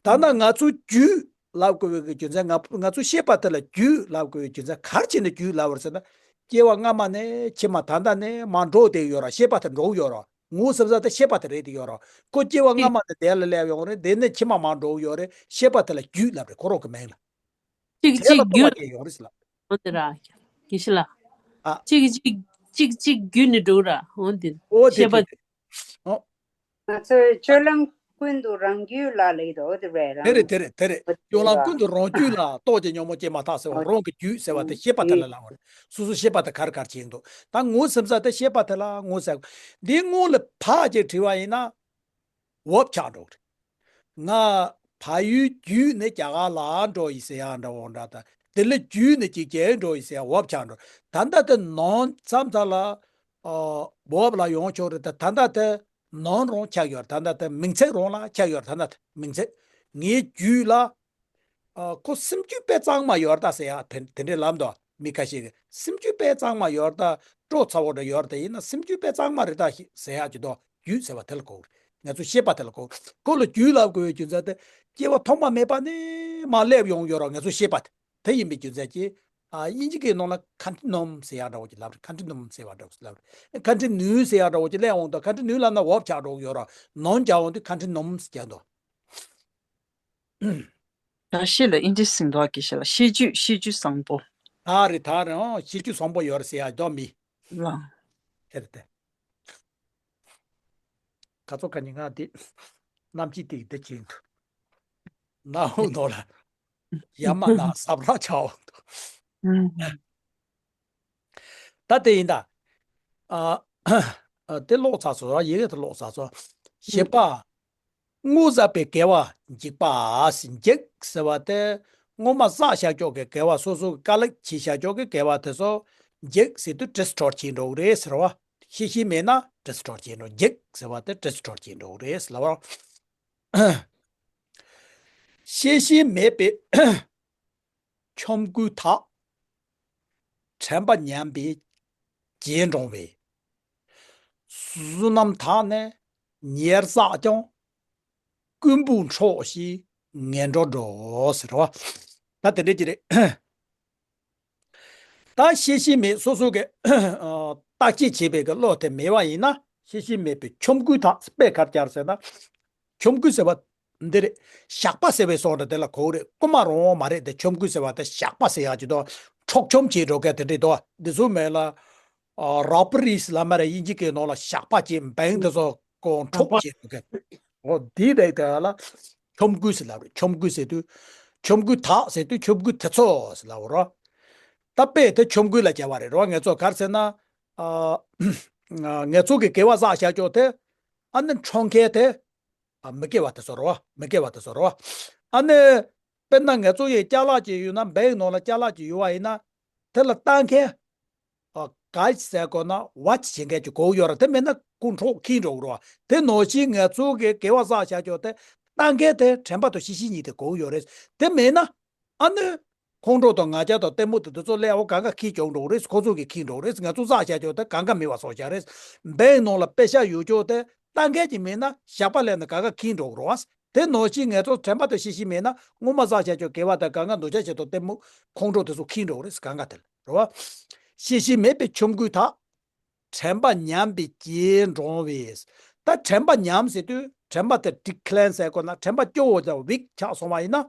ད་ལྟ་ང་ཚོ་རྒྱུད་ལབ་དགོས་པའི་རྒྱུ་མཚན། ང་ང་ཚོ་ཤེས་པ་དེ་ལ་རྒྱུད་ལབ་དགོས་པའི་རྒྱུ་མཚན་ག་རེ་བྱས་ནས་རྒྱུད་ལབ་པ་རེད་ཟེར་ན། སྐྱེ་བ་སྔ་མ་ནས་ཕྱི་མ་ད་ལྟ་ནས་མར་འགྲོ་བསྡད་ཡོད་ར། ཤེས་པ་དེ་འགྲོ་གི་ཡོད་ར། ངོ་བོ་ཟེར་ས་དེ་ཤེས་པ་དེ་རེད་དེ་ཡོད་ར། ཁོ་སྐྱེ་བ་སྔ་མ་ནས་དེ་ལ་སླེབས་ཡོང་རེད། དེ་ནས་ཕྱི་མ་མར་འགྲོ་གི་ཡོད་རེད། ཤེས་པ་དེ་ལ་རྒྱུད་ལབ་རེད། ཁོ་རང་གི་མིང་ལ། གཅིག་གཅིག་རྒྱུད་ལ་ཡོང་རེད་ཟེར་ལ། འོ་དེ་ར། དགེ་བཤེས་ལགས། ཨ། གཅིག་གཅིག་གཅིག་གཅིག་རྒྱུད་ནས་འགྲོ་ར། འོ་དེ། ཨོ་དེ་ཤེས་པ་དེ། ཨོ། ང་ཚོའི་སྤྱོད་ལམ་ཀུན་ཏུ་རང་རྒྱུད་ལ་ལེགས་དོ་དེ་རེད་རང་། དེ་རེད་དེ་རེད་དེ་རེད། སྤྱོད་ལམ་ཀུན་ཏུ་རང་རྒྱུད་ལ། རྟོག་གེ་ཉོན་མོངས་སྐྱེས་མ་ཐག་ཟེར་བ། རང་གི་རྒྱུད་ཟེར་བ་དེ་ཤེས་པ་དེ་ལ་ལབ་པ་རེད། སོ་སོ་ཤེས་པ་དེ་ག་རེ་ག་རེ་བྱེད་ཀྱི་འདུག་ད་ངོ་བོ་ཟེར་ས་དེ་ཤེས་པ་དེ་ལ་ངོ་ཟེར། འདིའི་སྔོན་ལ་ཕ་ཅིག་བྲིས་པ་ཡིན་ན། འོབས་ཆགས་འགྲོ་གི་རེད། ང་ཕ་ཡུལ་བརྒྱུད་ནས་རྒྱ་གར་ལ་འགྲོ་ཡི་ཟེར་ཡག་འདྲ་བོ་འདྲ་དང་། དེ་ལས་བརྒྱུད་ནས་ཅིག་རྒྱལ་འགྲོ་ཡི་ཟེར་ཡག་འོབས་ཆགས་འགྲོ། ད་ལྟ་དེ་ནོན་མཚམས་མཚམས་ལ། ཨ། འོབས་ལ་ཡོང་ཆོག་རེད། ད་ད་ལྟ་དེ་ནོན་རང་ཆགས་ཡོད་རེད། ད་ལྟ་དེ་མིང་ཚིག་རང་ལ་ཆགས་ཡོད་རེད། ད་ལྟ་དེ་མིང་ཚིག་ངའི་རྒྱུད་ལ། ཨ། ཁོ་སེམས་རྒྱུད་དཔེ་གཙང་མ་ཡོད་རེད་ད་ཟེར་ཡག་དེ་དེ་འདྲའི་ལབ་འདུག་མི་ཁ་ཤས་ཀྱིས་སེམས་རྒྱུད་དཔེ་གཙང་མ་ཡོད་རེད་ད། སྤྲོ་ཚ་བོ་འདྲ་ཡོད་རེད་ད། ཡིན་ན་སེམས་རྒྱུད་དཔེ་གཙང་མ་རེད་ད་ཟེར་ཡག་ཅིག་འདུག་རྒྱུད་ཟེར་བ་དེ་ལ་གོ། ང་ཚོ་ཤེས་པ་དེ་ལ་གོ། ཁོ་ལ་རྒྱུད་ལབ་དགོས་པའི་རྒྱུ་མཚན་དེ། སྐྱེ་བ་ཐོག་མ་མེད་པ་ནས་མར་སླེབས་ཡོང་ཡོད་རེད། ང་ཚོ་ཤེས་པ་དེ་དེ་ཡིན་པའི་རྒྱུ་མཚན་གྱིས། ཨ། དབྱིན་ཇི་གི་ནང་ལ་ཁ་འདྲི་ནོམ་ཟེར་ཡག་འདྲ་བོ་ཅིག་ལབ་རེད། ཁ་འདྲི་ནོམ་ཟེར་བ་འདྲ་བོ་ཅིག་ལབ་རེད། ཁ་འདྲི་ནུ་ཟེར་ཡག་འདྲ་བོ་ཅིག་སླེབས་འོང་དུས། ཁ་འདྲི་ནུ་ལབ་ན་འོབས་ཆགས་འགྲོ་གི་ཡོད་རེད། ནོན་རྒྱག་འོང་དུས་ཁ་འདྲི་ནོམ་ཟེར་རྒྱག་འདུག་ད་ཤེས་ལ་ཨིན་ཇི་ཟིན་ཐོག་གི་ཤེས་ལ་ཤེས་རྒྱུད་ཤེས་རྒྱུད་བཟང་པོ། ད་རེད་ད་རེད། ཨོ་ཤེས་རྒྱུད་བཟང་པོ་ཡོད་རེད་ཟེར་ཡག་འདུག་མི། ལ། དེ་རེད་དེ། ཁ་ཚོ་ཁ་ཉིན་ང་དེ། གནམ་གྱི་དེ་དེ་ཁྱེད། ནའུ་ནོ་ལ། ཡ་མ་ན་ཟབ་ར་ཆའོ། ད་དེ་ཡིན་ད། ཨ། ཨ། དེ་ཀློག་ཚར་སོང་། ཡི་གེ་དེ་ཀློག་ཚར་སོང་། བཞི་པ། སྔོ་བསགས་པའི་དགེ་བ་འཇིག་པ། འཇིག་ཟེར་བ་དེ། སྔོན་མ་བསགས་བཞག་ཆོག་གི་དགེ་བ། སོ་སོ་གི་དཀའ་ལས་བྱས་བཞག་ཆོག་གི་དགེ་བ་དེ་ཚོ། འཇིག་ཟེར་དུས་ཌི་སི་ཊོར་ཊི་བྱེད་འགྲོ་གི་རེད་ཟེར་བ། ཤེས་བཞིན་མེད་ན་ཌི་སི་ཊོར་ཊི་བྱེད་འགྲོ། འཇིག་ཟེར་བ་དེ་ཌི་སི་ཊོར་ཊི་བྱེད་འགྲོ་གི་རེད་ཟེར་ལབ་པ། ཤེས་བཞིན་མེད་པའི་ཆོམ་རྐུན་དག་དྲན་པ་ཉམས་པའི་རྗེས་འབྲང་བས། བསོད་ནམས་དག་ནི་ཉེར་བསགས་ཀྱང་། རྐུན་པོ་འཕྲོགས་ཤིང་ངན་འགྲོར་འགྲོ་ཟེར་བ། ད་དེ་འདྲ་ཅིག་རེད། ད་ཤེས་བཞིན་མེད་སོ་སོ་གི་ཨ་བརྟག་དཔྱད་བྱེད་པའི་གི་བློ་དེ་མེད་པ་ཡིན་ན། ཤེས་བཞིན་མེད་པའི་ཆོམ་རྐུན་དག་དཔེ་ག་རེ་སྦྱར་ཟེར་ན། ཆོམ་རྐུན་ཟེར་བ་འདི་རེད། ཞགས་པ་ཟེར་བའི་སོགས་འདྲ་དེ་ལ་གོ་གི་རེད། རྐུན་མ་རང་དབང་མ་རེད་དེ། ཆོམ་རྐུན་ཟེར་བ་དེ་ཞགས་པ་ཟེར་ཡག་ཅིག་དང་འཕྲོག་བཅོམ་བྱེད་འགྲོ་མཁན་དེ་འདྲ་དང་འདི་ཚོ་མེད་ལ། ཨ་རོ་བ་རི་ཟེར་ལབ་མ་རེད། དབྱིན་ཇི་སྐད་ནང་ལ་ཞགས་པ་བྱེད། འབེན་དེ་ཚོ་ཁོ་འཕྲོག་བྱེད་འགྲོ་མཁན། འོ་འདི་རེད། དེ་ལ་ཆོམ་རྐུན་ཟེར་ལབ་རེད། ཆོམ་རྐུན་ཟེར་དུས། ཆོམ་རྐུན་དག་ཟེར་དུས་ཆོམ་རྐུན་དེ་ཚོ་ཟེར་ལབ་རོ། ད་དཔེ་དེ་ཆོམ་རྐུན་ལ་སྦྱར་བ་རེད་རོ། ངེད་ཚོ་ག་རེ་ཟེར་ན། ཨ་ངེད་ཚོ་གི་སྐལ་བ་བསགས་བཞག་ཀྱོག་དེ། ཨ་ནི་འཕྲོག་མཁན་དེ། ཨ་མི་སྐལ་བ་དེ་ཚོ་རོ། མི་སྐལ་བ་དེ་ཚོ་རོ། ཨ་ནི། དཔེར་ན་ངེད་ཚོ་ཡི་ཅ་ལག་ཅིག་ཡོད་ན། འབེན་ནང་ལ་ཅ་ལག་ཅིག་ཡོད་པ་ཡིན་ན། དེ་ལ་ལྟ་མཁན། ཨ་ག་ཟེར་དགོས་ན་ཝ་ཆི་བྱེད་མཁན་ཅིག་དགོས་ཡོད་ར། དེ་མེད་ན་ཁོ་འཕྲོག་འཁྱེར་འགྲོ་གི་རེད་བ། དེ་ནང་བཞིན་ངེད་ཚོ་གི་སྐལ་བ་བསགས་བཞག་ཀྱོག་དེ་ལྟ་མཁན་དེ་དྲན་པ་དང་ཤེས་བཞིན་གཉིས་དེ་དགོས་ཡོད་རེད། དེ་མེད་ན། ཨ་ནི། ཁོང་ཁྲོ་དང་ང་རྒྱལ་དང་གཏི་མུག་དེ་དེ་ཚོ་སླེབས། འོ་གང་ག་འཁྱེར་འགྲོ་གི་རེད། ཁོ་ཚོ་གིས་འཁྱེར་འགྲོ་གི་རེད། ང་ཚོ་བསགས་བཞག་ཀྱོག་དེ་གང་ག་མེད་པ་བཟོ་བཞག་རེད། འབེན་ནང་ལ་པེ་ཤག་ཡོད་ཀྱོག་དེ་ལྟ་མཁན་ཅིག་མེད་ན་ཞགས་པ་སླེབས་ནས་གང་ག་འཁྱེར་འགྲོ་གི་རེད་བ། དེ་ནང་བཞིན་ངེད་ཚོ་དྲན་པ་དང་ཤེས་བཞིན་མེད་ན་སྔོན་མ་བསགས་བཞག་ཀྱོག་སྐལ་བ་དང་གང་ག་འདོད་ཆགས་ཞེ་སྡང་གཏི་མུག་ཁོང་ཁྲོ་དེ་ཚོ་འཁྱེར་འགྲོ་གི་རེད། གང་ག་དེ་ལ་རེད་བ། ཤེས་བཞིན་མེད་པའི་ཆོམ་རྐུན་དག་དྲན་པ་ཉམས་པའི་རྗེས་འབྲང་བས། ད་དྲན་པ་ཉམས་ཟེར་དུས་དྲན་པ་དེ་ཌི་ཀི་ལེན་ཟེར་དགོས་ན་དྲན་པ་སྐྱོ་བོ་དང་ཝིག་ཆགས་སོང་བ་ཡིན་ན།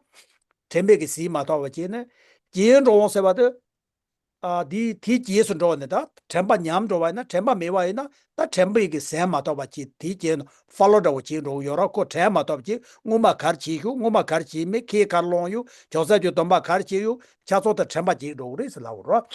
དྲན་པའི་གི་ཟིལ་མ་ཐོབ་པ་བྱས་ནས་རྗེས་འབྲང་ཟེར་བ་དེ། ཨ་དེ་དེའི་རྗེས་སུ་འགྲོ་ནས། ད་དྲན་པ་ཉམས་འགྲོ་བ་ཡིན་ན། དྲན་པ་མེད་པ་ཡིན་ན་ད་དྲན་པའི་གི་ཟིལ་མ་ཐོབ་པ་བྱས། དེའི་རྗེས་ནས་ཕོ་ལོ་འདྲ་བོ་བྱེད་འགྲོ་གི་ཡོད་ར། ཁོ་དྲན་མ་ཐོབ་བྱས། སྔོན་མ་ག་རེ་བྱས་ཤོག་སྔོན་མ་ག་རེ་བྱས་མེད། ཁས་ག་རེ་བླངས་ཡོད། བྱང་སེམས་ཀྱི་སྡོམ་པ་ག་རེ་བྱས་ཡོད། ཆ་ཚང་དེ་དྲན་པ་བརྗེད་འགྲོ་གི་རེད་ཟེར་ལབ་པ་རེད།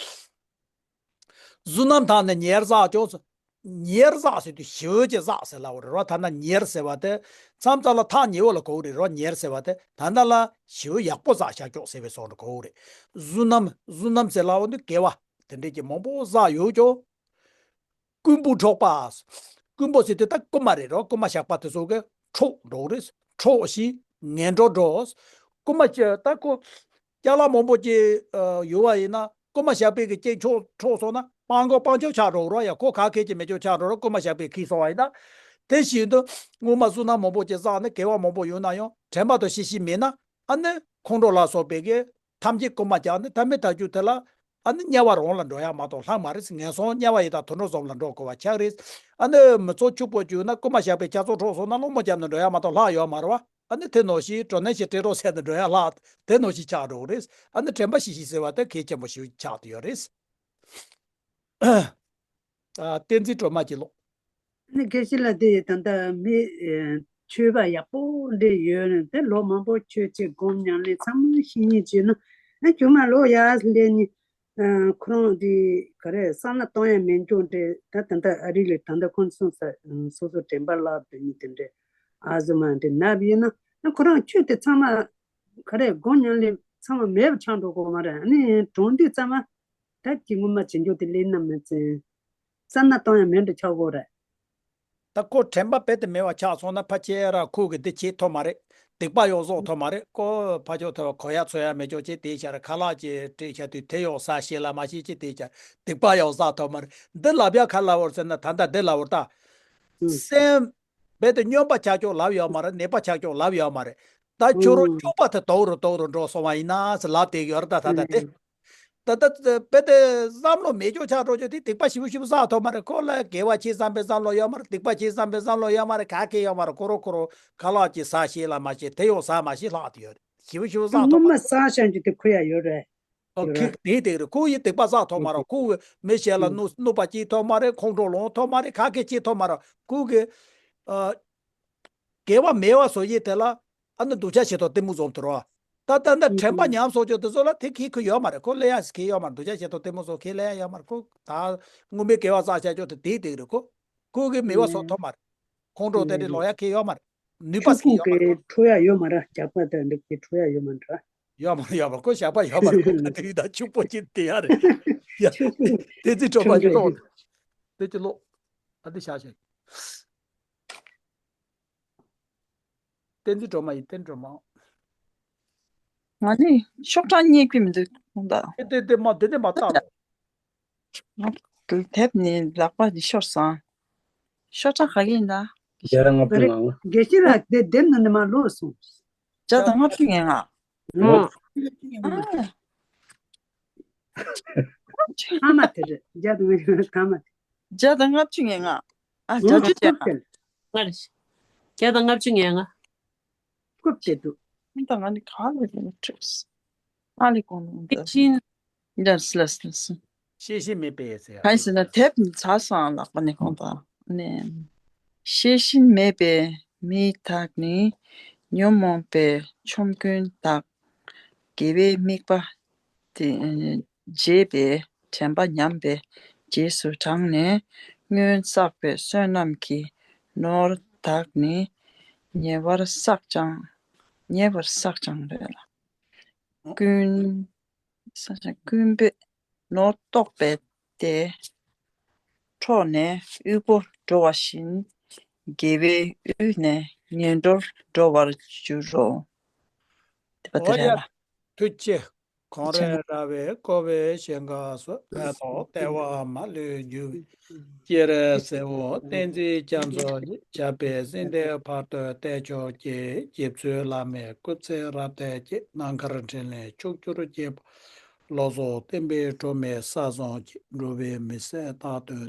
བསོད་ནམས་དག་ནི་ཉེར་བསགས་ཀྱང་། ཉེར་བསགས་ཟེར་དུས་ཞེ་པོ་ཅིག་བསགས་ཟེར་ལབ་པ་རེད་རོ། ད་ནི་ཉེར་ཟེར་བ་དེ་མཚམས་མཚམས་ལ་ཐག་ཉེ་བོ་ལ་གོ་གི་རེད་རོ། ཉེར་ཟེར་བ་དེ་ད་ལྟ་ལ་ཞེ་པོ་ཡག་པོ་བསགས་བཞག་ཀྱོག་ཟེར་བའི་བཟོ་འདྲ་གོ་གི་རེད། བསོད་ནམས། བསོད་ནམས་ཟེར་ལབ་པ་ནི་དགེ་བ་དེ་འདྲས་ཀྱི་མང་པོ་བསགས་ཡོད་ཀྱོག་རྐུན་པོ་འཕྲོག་པ། རྐུན་པོ་ཟེར་དུས་ད་རྐུན་མ་རེད་རོ། རྐུན་མ་ཞགས་པ་དེ་ཚོ་གིས་འཕྲོག་འགྲོ་གི་རེད། འཕྲོག་ཞིང་ངན་འགྲོར་འགྲོ། རྐུན་མ་ཅི་ད་ཁོ་ཅ་ལག་མང་པོ་ཅིག་ཨ་ཡོད་པ་ཡིན་ན། རྐུན་མ་ཞགས་པས་གི་ཅིག་འཕྲོག་འཕྲོག་སོང་ན་སྤང་གོ་སྤང་ཆོག་ཆགས་འགྲོ་རོ། ཡ་ཁོ་ག་གེ་ཅིག་མེད་ཆོག་ཆགས་འགྲོ་རོ། རྐུན་མ་ཞགས་པས་འཁྱེར་སོང་བ་ཡིན་ན། དེ་བཞིན་དུ་སྔོན་མ་བསོད་ནམས་མང་པོ་ཅིག་བསགས་ནས་དགེ་བ་མང་པོ་ཡོད་ན་ཡང་དྲན་པ་དང་ཤེས་བཞིན་མེད་ན། ཨ་ནི་ཁོང་ཁྲོ་ལ་སོགས་པའི་གི་ཐམས་ཅད་རྐུན་མ་རྒྱག་ནས་ཐ་མའི་ཐག་གཅོད་དེ་ལ། ཨ་ནི་དམྱལ་བ་རང་ལ་འགྲོ་ཡག་མ་གཏོགས་ལྷག་མ་རེད། ངན་སོང་དམྱལ་བ་ཡི་དྭགས་དུད་འགྲོ་གསུམ་ལ་འགྲོ་དགོས་པ་ཆགས་རེད། ཨ་ནི་མི་ཚོགས་ཕྱུག་པོ་བྱུང་ན་རྐུན་མ་ཞགས་པས་ཆ་ཚང་འཕྲོག་སོང་ན་སློང་མོ་བརྒྱབ་ནས་འགྲོ་ཡག་མ་གཏོགས་ལྷག་ཡོད་མ་རེད་བ། ཨ་ནི་དེ་ནང་བཞིན་གྲོ་ནས་ཞིག་སྤྲད་རོགས་ཟེར་ནས་འགྲོ་ཡག་ལྷག་དེ་ནང་བཞིན་ཆགས་འགྲོ་གི་རེད། ཨ་ནི་དྲན་པ་ཤེས་བཞིན་ཟེར་བ་དེ་གལ་ཆེན་པོ་ཞིག་ཆགས་བསྡད་ཡོད་རེད། ཨ། བསྟན་འཛིན་སྒྲོལ་མ་གྱིས་ཀློག་ནི་དགེ་བཤེས་ལགས་དེ་ད་ལྟ་མི་ཨེ་ཆོས་པ་ཡག་པོ་འདྲ་ཡོད་ནི་དེ། ལོ་མང་པོ་ཆོས་བྱེད་སྒོམ་ཉམས་ལེན་ཚང་མ་ཤེས་ཉེན་བྱས་ན། ཨ་ཁྱོད་མ་ལོ་ཡག་སླེབས་ནི། ཨ་ཁོ་རང་དེ་ག་རེ་བསམ་བློ་གཏོང་ཡ་མེད་འགྱོ་འདྲ། ད་ད་ལྟ་ཨ་རི་ལ་ད་ལྟ་ཁོང་ཚོ་སོ་སོ་དྲན་པ་བརླག་འདུག་ནི་དེ་འདྲ། ཨ་ཟུ་མ་འདྲ་ན་བ་ཡིན་ན། ཨ་ཁོ་རང་ཆོས་དེ་ཚང་མ་ག་རེ་སྒོམ་ཉམས་ལེན་ཚང་མ་མེད་པ་ཆགས་འགྲོ་གོ་མ་རེད། ཨ་ནི་གྲོང་སྡེ་ཚང་མ། ད་ཅི་ངོ་མ་བྱེད་འཇོག་དེ་ལེན་ན་མི་ཚེ། བསམ་ན་གཏོང་ཡང་མེད་འགྲོ་ཆགས་གོ་རེད། ད་ཁོ་དྲན་པ་རྦད་དེ་མེད་པ་ཆགས་སོང་ན་ཕལ་ཆེར་ར་ཁོ་གི་འདི་བྱེད་ཐུབ་མ་རེད། སྡིག་པ་ཡང་བཟོ་ཐུབ་མ་རེད། ཁོ་ཕ་ཆོས་ཐོས་གོ་ཡ་ཚོ་ཡ་མེད་ཆོག་ཅེས་དེ་ཤར་ཁ་ལག་ཅེས་སྤྲད་ཤ་དུས་དེ་ཡང་ཟ་ཤེས་ལ་མ་ཤེས་ཅེས་དེ་ཤར་སྡིག་པ་ཡང་བཟོ་ཐུབ་མ་རེད། འདི་ལབ་ཡ་ག་ལབ་བོར་ཟེར་ན། ད་ལྟ་འདི་ལབ་བོར་ད། སེམས། རྦད་དེ་སྨྱོན་པ་ཆགས་ཆོག་ལབ་ཡོད་མ་རེད། ནད་པ་ཆགས་ཆོག་ལབ་ཡོད་མ་རེད། ད་ཁྱོད་རང་སྐྱོ་པ་དེ་དོག་རུ་དོག་རུ་འགྲོ་སོང་བ་ཡིན་ན་ཟེར་ལབ་བསྡད་ཡོད་རེད། ད་ད་ད་དེ། ད་ད་རྦད་དེ་བསམ་བློ་མེད་ཆོག་ཆགས་འགྲོ་ཆོག་དེ་སྡིག་པ་ཞེ་པོ་ཞེ་པོ་བསགས་ཐུབ་མ་རེད། ཁོ་ལ་དགེ་བ་བྱེད་བསམ་པའི་བསམ་བློ་ཡོད་མ་རེད། སྡིག་པ་བྱེད་བསམ་པའི་བསམ་བློ་ཡོད་མ་རེད། ག་གེ་ཡོད་མ་རེད། ཁོ་རང་ཁོ་རང་ཁ་ལག་ཅིག་ཟ་ཤེས་ལ་མ་ཤེས། དེ་ཡང་ཟ་མ་ཤེས་ལྷག་དེ་ཡོད་རེད། ཞེ་པོ་ཞེ་པོ་བསགས་ཐུབ་མ་རེད། སྔོན་མ་བསགས་ཤག་ཅིག་དེ་ཁུར་ཡ་ཡོད་རེད། ཨོ་ཡོད་ཁེ་རེད། དེ་དེ་རེད། ཁོ་ཡི་སྡིག་པ་བསགས་ཐུབ་མ་རེད། ཁོ་གི་མི་གཞན་ལ་གནོད་གནོད་པ་བྱེད་ཐུབ་མ་རེད། ཁོང་ཁྲོ་ལངས་ཐུབ་མ་རེད། ག་གེ་བྱེད་ཐུབ་མ་རེད། ཁོ་གི་ཨ་དགེ་བ་མེད་པ་བཟོ་ཡས་དེ་ལ་ཨ་ནི་འདོད་ཆགས་ཞེ་སྡང་གཏི་མུག་འཛོམས་ཐུབ་རོགས། ད་ད་ད་དྲན་པ་ཉམས་སོང་ཆོག་དེ་ཚོ་ལ་དེ་ཁེ་ཁོ་ཡོད་མ་རེད། ཁོ་ལས་ཡ་ཁེ་ཡོད་མ་རེད། འདོད་ཆགས་ཞེ་སྡང་གཏི་མུག་སོགས་ཁེ་ལས་ཡ་ཡོད་མ་རེད། ཁོ་ད་སྔོན་མའི་དགེ་བ་བསགས་བྱ་ཆོག་དེ་དེ་དེ་རེད། ཁོ་ཁོ་གི་མེད་པ་བཟོ་ཐུབ་མ་རེད། ཁོང་ཁྲོ་དེ་རེད་ལོག་ཡ་ཁེ་ཡོད་མ་རེད། ནུས་པ་ཆུ་ཟིག་ཁུག་ཡོད་མ་རེད། གི་ཁོ་འཁྲུ་ཡ་ཡོད་མ་རེད། ཇག་པ་དང་འདི་གི་འཁྲུ་ཡ་ཡོད་མ་རེད། ཡོད་མ་རེད། ཡོད་མ་རེད། ཁོ་ཞགས་པ་ཡོད་མ་རེད། ཁོ་ག་དུས་ད་ཕྱུག་པོ་ཅིག་དེ་ཡ་རེད། ཡ་ཆུ་ཁུག་དེ་ཚིག་གྲོགས་པ་ཆུ་ཡི་ལོག་ཁུག་དེ་ཅི་ལོག་ད་དེ་བཞག་བཞག་བསྟན་འཛིན་སྒྲོལ་མ་ཡིན། བསྟན་སྒྲོལ་མ། ང་ནི་ཤོག་གྲངས་རྙེད་ཀྱི་མི་འདུག་ད། དེ་དེ་དེ་མ་དེ་དེ་མ་བཏང་། ང་དེབ་ནི་ལག་པ་འདི་ཤོར་སོང་། ཤོག་གྲངས་ག་གི་ཡིན་ད། བརྒྱ་དང་ལྔ་བཅུ་ང་། དགེ་བཤེས་ལགས་དེ་དེབ་ནང་ནས་མར་ལོག་སོང་། བརྒྱ་དང་ལྔ་བཅུ་ང་ལྔ། ཨ། ཐ་མ་དེ་རེད། བརྒྱ་དང་ལྔ་བཅུ་ང་ལྔ། བརྒྱ་དང་ལྔ་བཅུ་ང་ལྔ། ཨ། ལྔ་བཅུ་ང་ལྔ། ལྔ་རེད། བརྒྱ་དང་ལྔ་བཅུ་ང་ལྔ། རྐུབ་སྟེ་འདུག་ད་ང་ནི་ག་ལ་ཡིན་ཁྲིགས། ཨ་ལི་གོང་ནང་དུ། ཤེས་བཞིན། ལས་ལས་ལས། ཤེས་བཞིན་མེད་པའི་ཟེར། གང་ཡིན་ཟེར་ན་དེབ་ནི་ཚར་སོང་ལག་པ་ནས་གོང་དུ་ནས། ཤེས་བཞིན་མེད་པའི་མི་དག་ནི་ཉོན་མོངས་པའི་ཆོམ་རྐུན་དག་དགེ་བའི་དམིགས་པ་དེ་བརྗེད་པའི་དྲན་པ་ཉམས་པའི་རྗེས་སུ་འབྲངས་ནས་སྔོན་བསགས་པའི་བསོད་ནམས་ཀྱི་ནོར་དག་ནི་ཉེ་བར་བསགས་ཀྱང་། ཉེ་བར་བསགས་ཀྱང་རེད་ལ། རྐུན། བསགས་ཀྱང་རྐུན་པོས་ནོར་བཏོག་པའི་དེ་འཕྲོག་ནས་དབུལ་པོར་འགྲོ་བ་བཞིན་དགེ་བའི་དབུས་ནས་ངན་འགྲོར་འགྲོ་བར་འགྱུར་རོ། དེ་པ་དེ་རེད་ལ། ཐུགས་རྗེ་ཆེ། གངས་རིར་ར་བས་བསྐོར་བའི་ཞིང་ཁམས་སུ། མེ་ཏོག་ལྟེ་བ་མ་ལུས་རྒྱུ་བའི། སྤྱན་རས་གཟིགས་དབང་བསྟན་འཛིན་རྒྱ་མཚོ་ཡི། ཞབས་པད་སྲིད་མཐའི་བར་དུ་གཏད་མཆོག་གྱུར། རྗེ་བཙུན་བླ་མའི་སྐུ་ཚེ་རབ་བརྟན་ཅིང་། ནམ་མཁར་འཕྲིན་ལས་ཕྱོགས་བཅུར་རྒྱས་པ། བློ་བཟང་བསྟན་པའི་སྒྲོན་མེ་གསལ་བཟང་ཅིང་། འགྲོ་བའི་མི་སེར་རྟག་ཏུ་